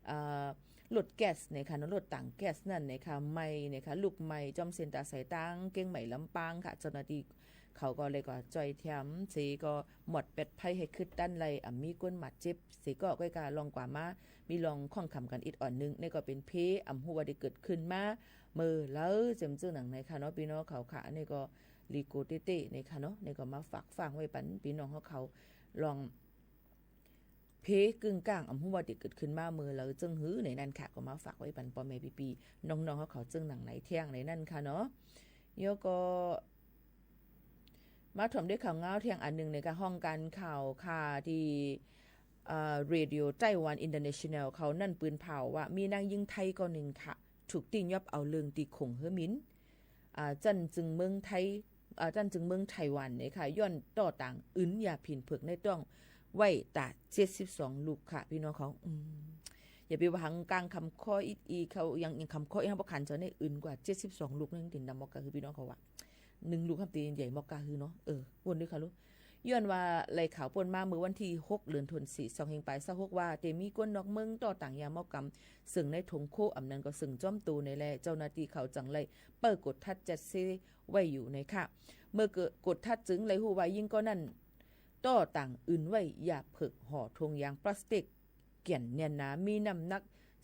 อ่า รถแก๊สนะคะเนาะ รถถังแก๊สนั่นนะคะ ไหม้นะคะ ลุกไหม้จ้อมเส้นต๋าสายตางเกียงใหม่ลำปางค่ะ เจ้าหน้าตี้เขาก็เลยก็จ้อยเตียมเสร็จก็หมดแปดไฟให้ขึ้นตันไล่ อ่ำมีคนบาดเจ็บเสร็จก็ก้อยกาลองกว่ามา มีลองข้องคำกั๋นอิดอ่อนนึ่ง นี่ก็เป๋นเพ อ่ำฮู้ว่าได้เกิดขึ้นมาเมื่อเล่า เจิ่งเจิ่งหนังในค่ะเนาะ ปี้น้องเขาค่ะ อันนี้ก็ลีโกเต้ๆ นะคะเนาะ นี่ก็มาฝากฟังไว้ปันปี้น้องเขาเขา ลอง เพกึ่งก้าง อ่ำฮู้ว่าได้เกิดขึ้นมาเมื่อเล่าเจิ่งหื้อในนั้นค่ะ ก็มาฝากไว้ปันป้อแม่ปี้ๆ น้องๆ เขาเขาเจิ่งหนังในเที่ยงในนั้นค่ะเนาะ แล้วก็ มาถ่อมด้วยข่าวเหงาเที่ยงอันนึ่งนะคะ ห้องก๋านข่าวค่ะ ตี้ เอ่อ เรดิโอไต้หวันอินเตอร์เนชันแนลเขานั่นปืนเผาว่า มีนางญิงไทยก้อนนึ่งค่ะ ถูกตี้ยอบเอาเลิงตี้ข่งหื้อหมิ่น อ่า จั้นจึงเมืองไทย อ่า จั้นจึงเมืองไต้หวันเนี่ยค่ะ ย้อนต่อต้านอึนยาผินเผิกในต๊องไว้ต๋าเจ็ดสิบสองลูกค่ะ ปี้น้องเขา อืม อย่าไปว่าหังกลางคำข้ออิดอีเขายัง ยังคำข้ออิดห้ามบ่ขันเจ้าเนี่ย อึนกว่าเจ็ดสิบสองลูกนึง ตี้ดำมอกกาหือ ปี้น้องเขาว่า นึ่งลูกห้ามตี้ใหญ่มอกกาหือเนาะ เออ วนด้วยค่ะลูก ย้อนว่าแหล่งข่าวป้นมาเมื่อวันตี้หก เดือนธันวา สองเฮงปายซาวหกว่า ได้มีคนนอกเมืองต่อต้านยาเมากำ เซิ่งในถงโค อ่ำนั้นก็เซิ่งจ้อมโตนี่แหละ เจ้าหน้าตี้เขาจั่งไล่เปิดกวดทัดจัดเซไว้อยู่ในค่ะ เมื่อเกิดกวดทัดจึงไล่ฮู้ว่าญิงก้อนนั้น ต่อต้านอึนไว้ยาเผิกห่อถุงยางพลาสติก แก่นแน่นหนา มีน้ำหนัก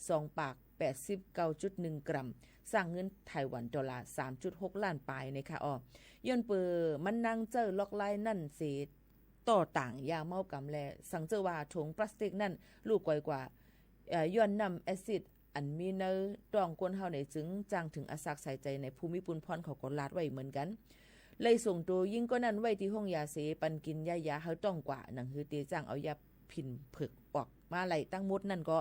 สองปากแปดสิบเก้าจุดหนึ่งกรัม สร้างเงินไต้หวันดอลลาร์ สามจุดหกล้านปายนะคะ อ๋อ ย้อนเปื้อมันนางเจ้าล็อกไล่นั่นเสร็จ ต่อต้านยาเมากำแล สังเจ้าว่าถุงพลาสติกนั่น ลูกก้อยกว่า เอ่อ ย้อนน้ำแอซิด อันมีในต๊องคนเฮาเนี่ย จึงจ้างเถิงอาสักสายใจ๋ใน ผู้มีปุญพรเขาก็ลาดไว้เหมือนกั๋น ไล่ส่งโตญิงก้อนนั้นไว้ตี้ห้องยาเส ปันกิ๋นยายาหื้อต๊องกว่า หนังหื้อเตจ้างเอายาผินเผิกออกมาไล่ตังหมดนั่นก็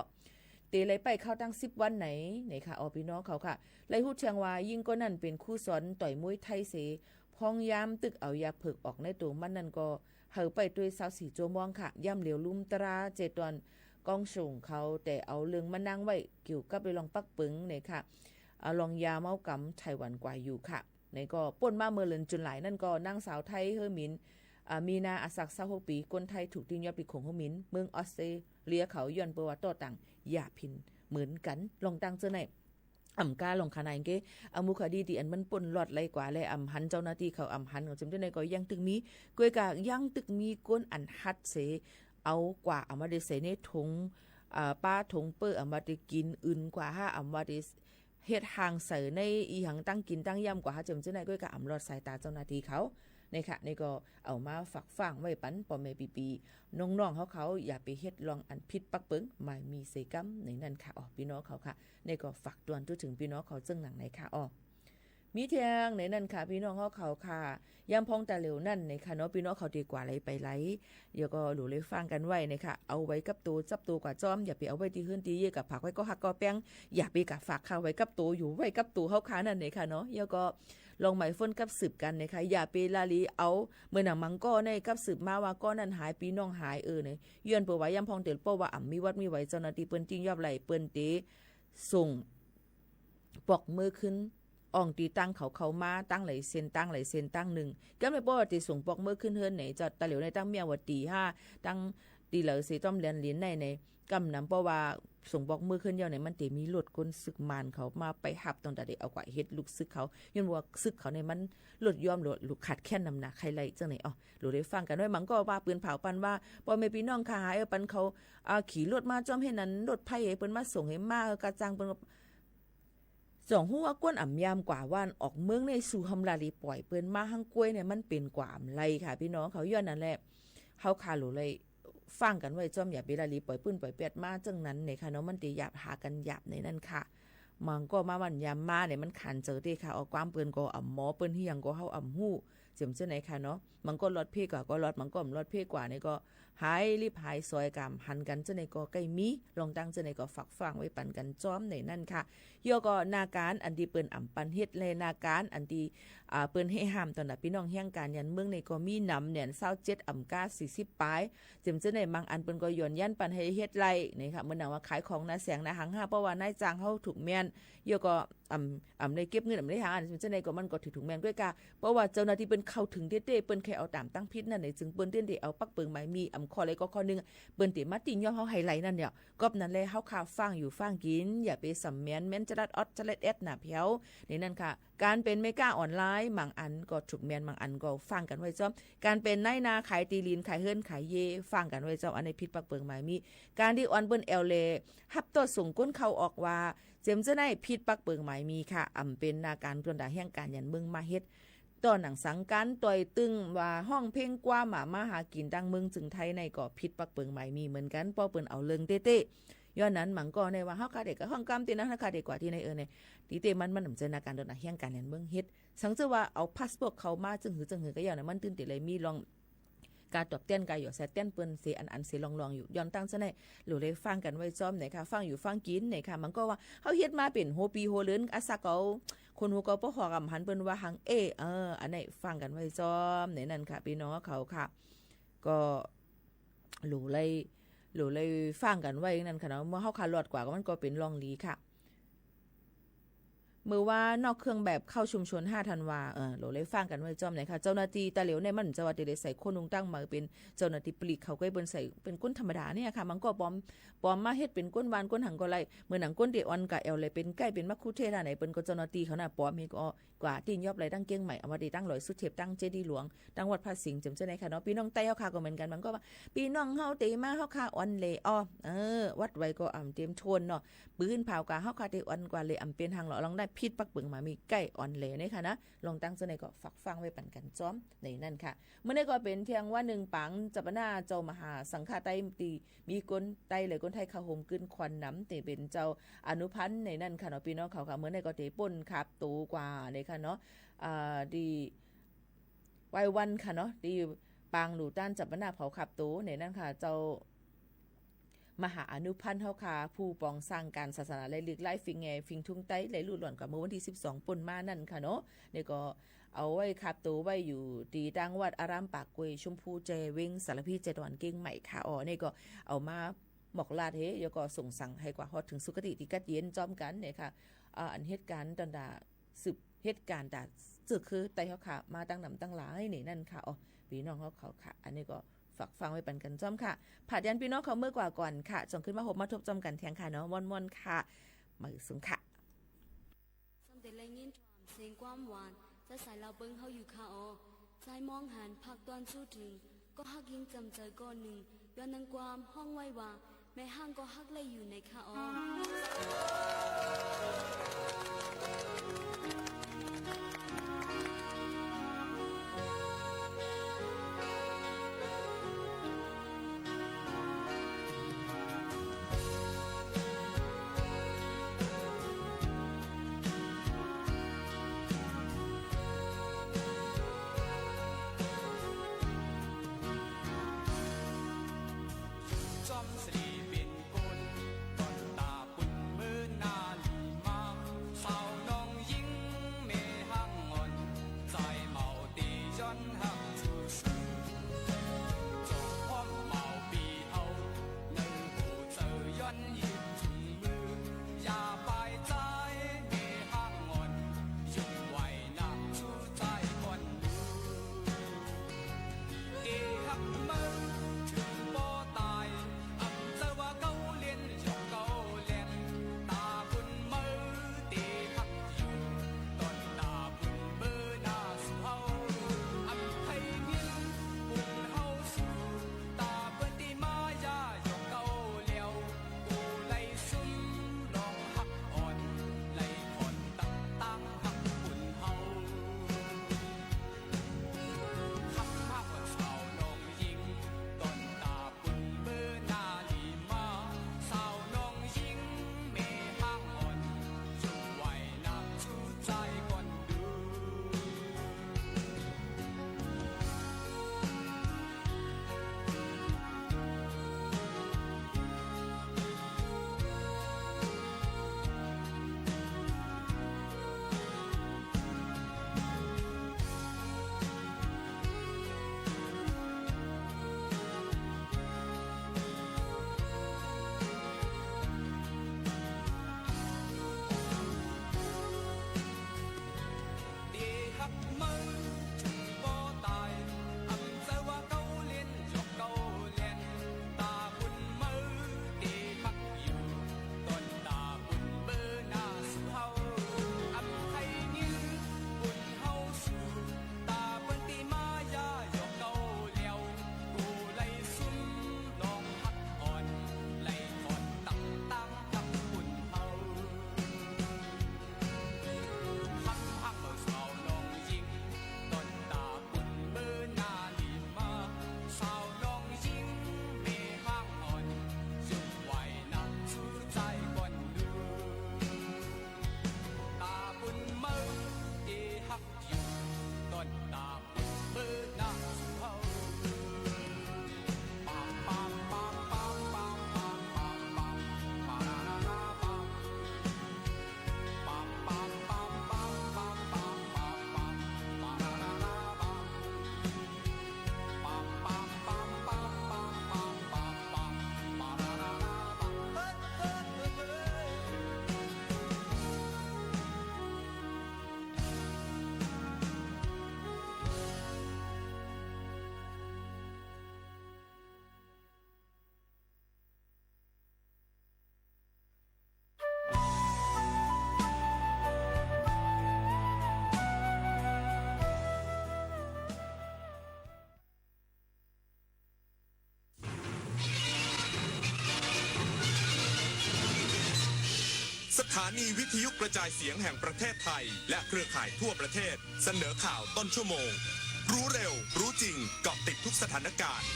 เตไล่ไปเข้าตังสิบวันไหน ไหนค่ะ อ๋อ ปี้น้องเขาค่ะ ไล่ฮู้เถิงว่าญิงก้อนนั้นเป๋นครูสอนต่อยมวยไทยเส พ้องยามตึกเอายาเผิกออกในโตมันนั่นก็ หื้อไปตวยซาวสี่จั่วโมงค่ะ ยามเหลียวลุมตราเจตอน กองส่งเขา แต่เอาเลิงมานางไว้ เกี่ยวกับเรื่องปักเปิงเนี่ยค่ะ อ่า เรื่องยาเมากำไต้หวันกว่าอยู่ค่ะ ในก็ป้นมาเมื่อเดือนกุมภาพันธ์นั่นก็ นางสาวไทยหื้อหมิ่น อ่า มีนา อาสักซาวหกปี๋ คนไทยถูกตี้ยอบตี้ข่งหื้อหมิ่น เมืองออสเตรเลียเขา ย้อนเปื้อว่าต่อต้านยาผินเหมือนกั๋น ลองตั้งเจ้าใน อ่ำกล้าลองขนาดเก้ อ่ำมูคดีตี้อันมันป้นลอดไล่กว่าแล อ่ำหันเจ้าหน้าตี้เขา อ่ำหันเขา เจิ่งเจ้าในก็ยังตึกมี ก้อยกายังตึกมีคนอันฮัดเส เอากว่า อ่ำว่าได้ใส่ในถง อ่า ป้าถงเปิ้อ อ่ำว่าได้กิ๋น อึนกว่าห้า อ่ำว่าได้เฮ็ดห่างใส่ในอีหังตั้งกิ๋นตั้งย่ำกว่าห้า เจิ่งเจ้าในก้อยกาอ่ำลอดสายต๋าเจ้าหน้าตี้เขา นี่ค่ะ นี่ก็เอามาฝากฟังไว้ปันป้อแม่ปี้ๆ น้องๆ เขาเขา อย่าไปเฮ็ดลองอันผิดปักเปิง บ่มีเสกำในนั้นค่ะ อ๋อ ปี้น้องเขาค่ะ นี่ก็ฝากตวนจุ๊ถึงปี้น้องเขาเจิ่งหนังในค่ะ อ๋อ มีเที่ยงในนั้นค่ะ ปี้น้องเขาเขาค่ะ ยามพ่องต๋าเหลียวนั่นในค่ะเนาะ ปี้น้องเขาเต๋กว่าไล่ไปไล่ แล้วก็หลู่ไล่ฟังกั๋นไว้ในค่ะ เอาไว้กับโต จับโตกว่าจ้อม อย่าไปเอาไว้ตี้เฮือนตี้เยียะ กะฝากไว้ก็ฮักก็แป้ง อย่าไปกะฝากค่ะ ไว้กับโต อยู่ไว้กับโตเขาค่ะนั่นในค่ะเนาะ แล้วก็ ลองไหมเฟิ่นกับสืบกั๋นในค่ะ อย่าไปละลีเอา เมื่อหนังมังก้อในกับสืบมาว่าก้อนนั้นหาย ปี้น้องหาย เออ ใน ย้อนเปื้อว่ายามพ่องเต๋อ เปื้อว่าอ่ำมีวัดมีไหว เจ้าหน้าตี้เปิ้นตี้ยอบไล่ เปิ้นเตส่งปอกเมือขึ้น อ่องตี้ตั้งเขาเข้ามา ตั้งหลายเส้น ตั้งหลายเส้น ตั้งนึ่ง กำในเปื้อว่าเตส่งปอกเมือขึ้นเฮือนใน เจ้าต๋าเหลียวใน ตั้งเมียวดีห้า ตั้งตี้เหลือเสต้อมแลนหลินใน ใน กำนำเปื้อว่าส่งปอกเมือขึ้นเยียะใน มันเต๋มีรถคนศึกมานเขามาไปฮับ ต้องต๋าเดเอากว่าเฮ็ดลูกศึกเขา ย้อนว่าศึกเขาในมันลดย่อม ลด ลดขาดแคลนนำนา ใค่ไล่เจิ่งใน อ๋อ หลู่ไล่ฟังกั๋นไว้ มังก้อว่าปืนเผาปันว่า ป้อแม่ปี้น้องค่ะ หายเอาปันเขา อ่า ขี่รถมาจ้อมเฮ็ดนั้น รถไฟหื้อเปิ้นมาส่งหื้อมา กะจั่งเปิ้น จ่องฮู้ว่าก้นอ่ำยามกว่าวันออกเมืองใน สู่หำละลีป่อยเปิ้นมาหั้งก้วยใน มันเป๋นกว่าอ่ำไล่ค่ะ ปี้น้องเขา ย้อนนั้นแหละ เขาค่ะหลู่ไล่ ฟังกั๋นไว้จ้อม อย่าไปละลีป่อยปื้นป่อยแป๊ดมาเจิ่งนั้นในค่ะเนาะ มันเต๋หยาบหากั๋นหยาบในนั้นค่ะ มังก้อมาวันยามมาใน มันขันเจิดเต้ค่ะ เอาความเปิ้นก็อ่ำหมอ เปิ้นเฮียงก็เฮาอ่ำฮู้ เจิ่งเจ้าในค่ะเนาะ มังก้อลอดเพ่กว่าก็ลอด มังก้อบ่ลอดเพ่กว่าในก็ หายลิบหายสวย ก๋ำหันกั๋น เจ้าใดก็ใก้มี ลองตังเจ้าใดก็ฝากฟังไว้ปั๋นกั๋นจ้อมในนั้นค่ะ แล้วก็นาก๋านอันตี้เปิ้นอ่ำปันเฮ็ด และนาก๋านอันตี้ อ่า เปิ้นหื้อห้ามต่อหน้าปี้น้องแห่งก๋านหยันเมืองนี่ก็มีนำแหน ซาวเจ็ด อ่ำก้า สี่สิบ ป๋าย เจ๋มเจ้าใด บางอันเปิ้นก็หย่อนยันปันหื้อเฮ็ดไล่นี่ค่ะ เหมือนหนังว่าขายของหน้าแสงหน้าหังห้า เพราะว่านายจ้างเฮาถูกแม่น แล้วก็อ่ำ อ่ำได้เก็บเงิน อ่ำได้หาอัน เจ๋มเจ้าใดก็มันก็ถือถูกแม่นก้วยก่า เพราะว่าเจ้าหน้าตี้เปิ้นเข้าเถิงเต๊ๆ เปิ้นแค่เอาต๋ามตั้งผิดนั่นเอง จึงเปิ้นเต้นได้เอาปักเปิงหมายมี อ่ำข้อใดก็ข้อนึ่ง เปิ้นเต๋มาตี้ยอมเฮาหื้อไล่นั่นแหละ กอบนั้นแล เฮาข้าฟังอยู่ฟังกิ๋น อย่าไปสำแมน แมนจะลัดออดจะลัดแอดหน้าแผว ในนั้นค่ะ ก๋านเป๋นแม่ก๊าออนไลน์ บางอันก็ถูกแม่น บางอันก็ฟังกั๋นไว้จ้อม ก๋านเป๋นนายหน้าขายตี้ดิน ขายเฮือน ขายเย้ ฟังกั๋นไว้จ้อม อันนี้ผิดปักเปิงหมายมี ก๋านตี้อ่อนเปิ้นแอ่วแหล่ ฮับต่อส่งก้นเข้าออกว่า เจ๋มเจ้าใด ผิดปักเปิงหมายมีค่ะ อ่ำเป๋นนาก๋านตวนตาแห่งก๋านหยันเมืองมาเฮ็ด ต่อหนังสังกั๋นต่อยตึงว่าฮ้องเพลงกว้าหมามาหากิ๋นตังเมืองจึงไทยในก็ผิดปักเปิงหมายมีเหมือนกั๋น เพราะเปิ้นเอาเลิงเต๊ๆ ย้อนนั้นบางก้อในว่าเฮาข้าเด็กก็ฮ้องกำตี้นั้น เฮาข้าเด็กกว่าตี้ใน เออ ในตี้เต๊มัน มันบ่ใจ้นาก๋านตวนตาแห่งก๋านหยันเมืองเฮ็ด สังเจ้าว่าเอาพาสปอร์ตเข้ามาจึงหื้อจึงหื้อก็ยาวนะ มันตึงเต๋เลยมีลอง ก๋าตอบแต้นก๋าหยอดใส่แต้นเปิ้นเสียอันอันเสียลองๆ อยู่ ย้อนตังเจ้าใด หลูได้ฟังกั๋นไว้จ้อมไหนค่ะ ฟังอยู่ฟังกิ๋นไหนค่ะ บางก้อว่าเฮาเฮ็ดมาเป๋นหัวปี๋หัวเดือน อาศักเอาคนฮู้ก็ป้อหอกอ่ำหันเปิ้นว่าหังเอ้ เออ อันนี้ฟังกั๋นไว้จ้อมในนั้นค่ะ ปี้น้องเขาค่ะ ก็หลูได้ หลูได้ฟังกั๋นไว้นั่นค่ะเนาะ เมื่อเฮาข้ารอดกว่าก็มันก็เป๋นลองดีค่ะ เมื่อว่านอกเครื่องแบบเข้าชุมชน ห้า ธันวา เออ หลูได้ฟังกั๋นไว้จ้อมไหนค่ะ เจ้าหน้าตี้ตาเหลียวในมันจะว่าเต๋ได้ใส่โค้ดนุ่งตั้งมาเป๋นเจ้าหน้าตี้ปลีก เขาก็เปิ้นใส่เป๋นก้นธรรมดาเนี่ยค่ะ บางก้อปลอม ปลอมมาเฮ็ดเป๋นก้นบ้านก้นหังก็ไล่ เหมือนหนังก้นตี้อ่อนก๋าแอ่วแหล่ เป๋นใก้เป๋นมัคคุเทศก์ไหน เปิ้นก็เจ้าหน้าตี้เขาน่ะ ปลอมเฮก็ กว่าตี้ยอบไล่ตังเกียงใหม่ เอาว่าตี้ตังหลอยสุเทพ ตังเจดีย์หลวง ตังวัดพระสิงห์ เจ๋มเจ้าใดค่ะเนาะ ปี้น้องใต้เฮาข้าก็เหมือนกั๋น บางก้อว่า ปี้น้องเฮาเต๋มาเฮาข้าอ่อนแหล่อ้อ เออ วัดไหวก็อ่ำเต๋มโทนเนาะ ปืนเผากาเฮาข้าเต๋อ่อนกว่าแหล่ อ่ำเป๋นหังหล่อ ลองได้ผิดปักเปิงหมายมี ใก้อ่อนแหล่นี่ค่ะนะ ลองตังเจ้าใดก็ฝากฟังไว้ปั๋นกั๋นจ้อมในนั้นค่ะ เมื่อนี้ก็เป๋นเที่ยงวันนึ่งปางจับหน้าเจ้ามหาสังฆะใต้ตี้มีก้นใต้และก้นไทยเข้าโฮมกึ๊นควันนำ ตี้เป๋นเจ้าอนุพันธ์ในนั้นค่ะเนาะ ปี้น้องเขาค่ะ เมื่อนี้ก็เต๋ป้นขับตั๋วกว่าในค่ะเนาะ อ่า ตี้ ไหว้วันค่ะเนาะ ตี้ปางหลู่ต้านจับหน้าเผาขับตั๋วในนั้นค่ะ เจ้ามหาอนุพันธ์เฮาข้า ผู้ป๋องสร้างก๋านศาสนาและลีกไล่ฝิ่งแง่ฝิ่งทุ่งใต้ และลู่หล่อนกว่าเมื่อวันตี้สิบสองป้นมานั่นค่ะเนาะ นี่ก็เอาไหว้ขับตั๋วไหว้อยู่ตี้ตังวัดอารามปากกล้วยชมพูแจ เว็งสารภีแจ ตะวันเกียงใหม่ค่ะ อ๋อ นี่ก็เอามาหมอกลาดเฮ แล้วก็ส่งสังให้กว่าฮอดเถิงสุคติตี้กั๊ดเย็นจ้อมกั๋นเนี่ยค่ะ อ่า อันเหตุก๋ารณ์ตอนดา สืบเหตุก๋ารณ์ต๋าเจื้อคือใต้เฮาข้ามาตังนำตังหลายนี่นั่นค่ะ อ๋อ ปี้น้องเฮาเขาค่ะ อันนี้ก็ฝากฟังไว้ปั๋นกั๋นจ้อมค่ะ ผาดยันปี้น้องเขาเมื่อกว่าก่อนค่ะ จ่องขึ้นมาพบมาทบจ้อมกั๋นเทียงค่ะเนาะ ม่วนๆ ค่ะ มื้อสูงค่ะ ซ้ำเต๋ได้ยินถ้อยเสียงความหวาน จากสายลาวเปิ้งเฮาอยู่ค่ะออ สายมองหันภาคตะวันสู้เถิง ก็ฮักญิงจำใจ๋ก้อนนึ่ง ย้อนนางความฮ้องไว้ว่า แม่ฮ้างก็ฮักไล่อยู่ในค่ะออ จอมศรีเป๋นคนต้นตา สถานีวิทยุกระจายเสียงแห่งประเทศไทย และเครือข่ายทั่วประเทศ เสนอข่าวต้นชั่วโมง รู้เร็ว รู้จริง เกาะติดทุกสถานการณ์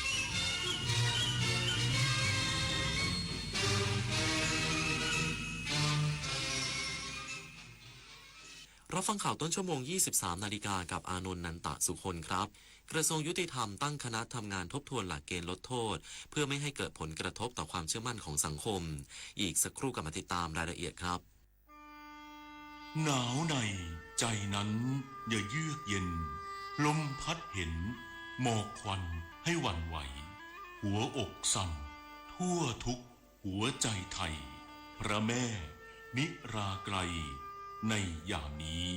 รับฟังข่าวต้นชั่วโมง ยี่สิบสามนาฬิกา กับอานนท์ นันตะสุคนครับ กระทรวงยุติธรรมตั้งคณะทำงานทบทวนหลักเกณฑ์ลดโทษ เพื่อไม่ให้เกิดผลกระทบต่อความเชื่อมั่นของสังคม อีกสักครู่กลับมาติดตามรายละเอียดครับ หนาวในใจนั้นอย่าเยือกเย็น ลมพัดเห็น หมอกควันให้หวั่นไหว หัวอกสั่น ทั่วทุกหัวใจไทย พระแม่ นิราไกร ในยามนี้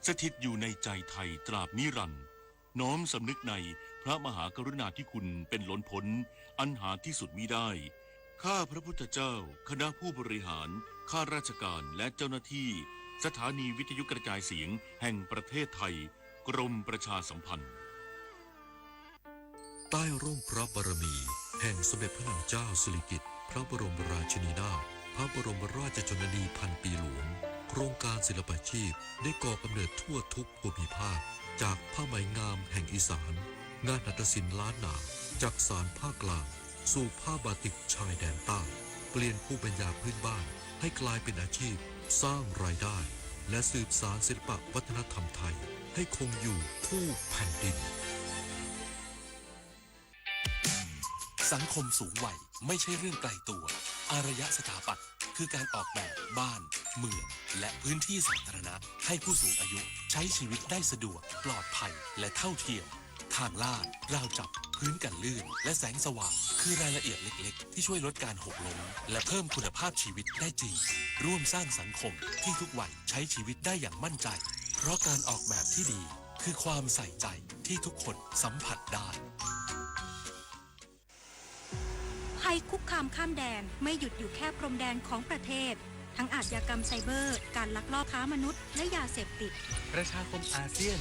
สถิตอยู่ในใจไทยตราบนิรันดร์ น้อมสำนึกในพระมหากรุณาธิคุณเป็นล้นพ้น อันหาที่สุดมิได้ ข้าพระพุทธเจ้า คณะผู้บริหาร ข้าราชการ และเจ้าหน้าที่ สถานีวิทยุกระจายเสียงแห่งประเทศไทย กรมประชาสัมพันธ์ ใต้ร่มพระบารมีแห่งสมเด็จพระนางเจ้าสิริกิติ์ พระบรมราชินีนาถ พระบรมราชชนนีพันปีหลวง โครงการศิลปาชีพได้ก่อกำเนิดทั่วทุกภูมิภาค จากผ้าไหมงามแห่งอีสาน งานหัตถศิลป์ล้านนา จักสานภาคกลาง สู่ผ้าบาติกชายแดนใต้ เปลี่ยนภูมิปัญญาพื้นบ้านให้กลายเป็นอาชีพ สร้างรายได้ และสืบสานศิลปะวัฒนธรรมไทย ให้คงอยู่คู่แผ่นดิน สังคมสูงวัยไม่ใช่เรื่องไกลตัว อารยะสถาปัตย์คือการออกแบบบ้าน เมือง และพื้นที่สาธารณะ ให้ผู้สูงอายุใช้ชีวิตได้สะดวก ปลอดภัย และเท่าเทียม ทางลาด ราวจับ พื้นกันลื่น และแสงสว่าง คือรายละเอียดเล็กๆ ที่ช่วยลดการหกล้ม และเพิ่มคุณภาพชีวิตได้จริง ร่วมสร้างสังคมที่ทุกวัยใช้ชีวิตได้อย่างมั่นใจ เพราะการออกแบบที่ดี คือความใส่ใจที่ทุกคนสัมผัสได้ ภัยคุกคามข้ามแดนไม่หยุดอยู่แค่พรมแดนของประเทศ ทั้งอาชญากรรมไซเบอร์ การลักลอบค้ามนุษย์ และยาเสพติด ประชาคมอาเซียน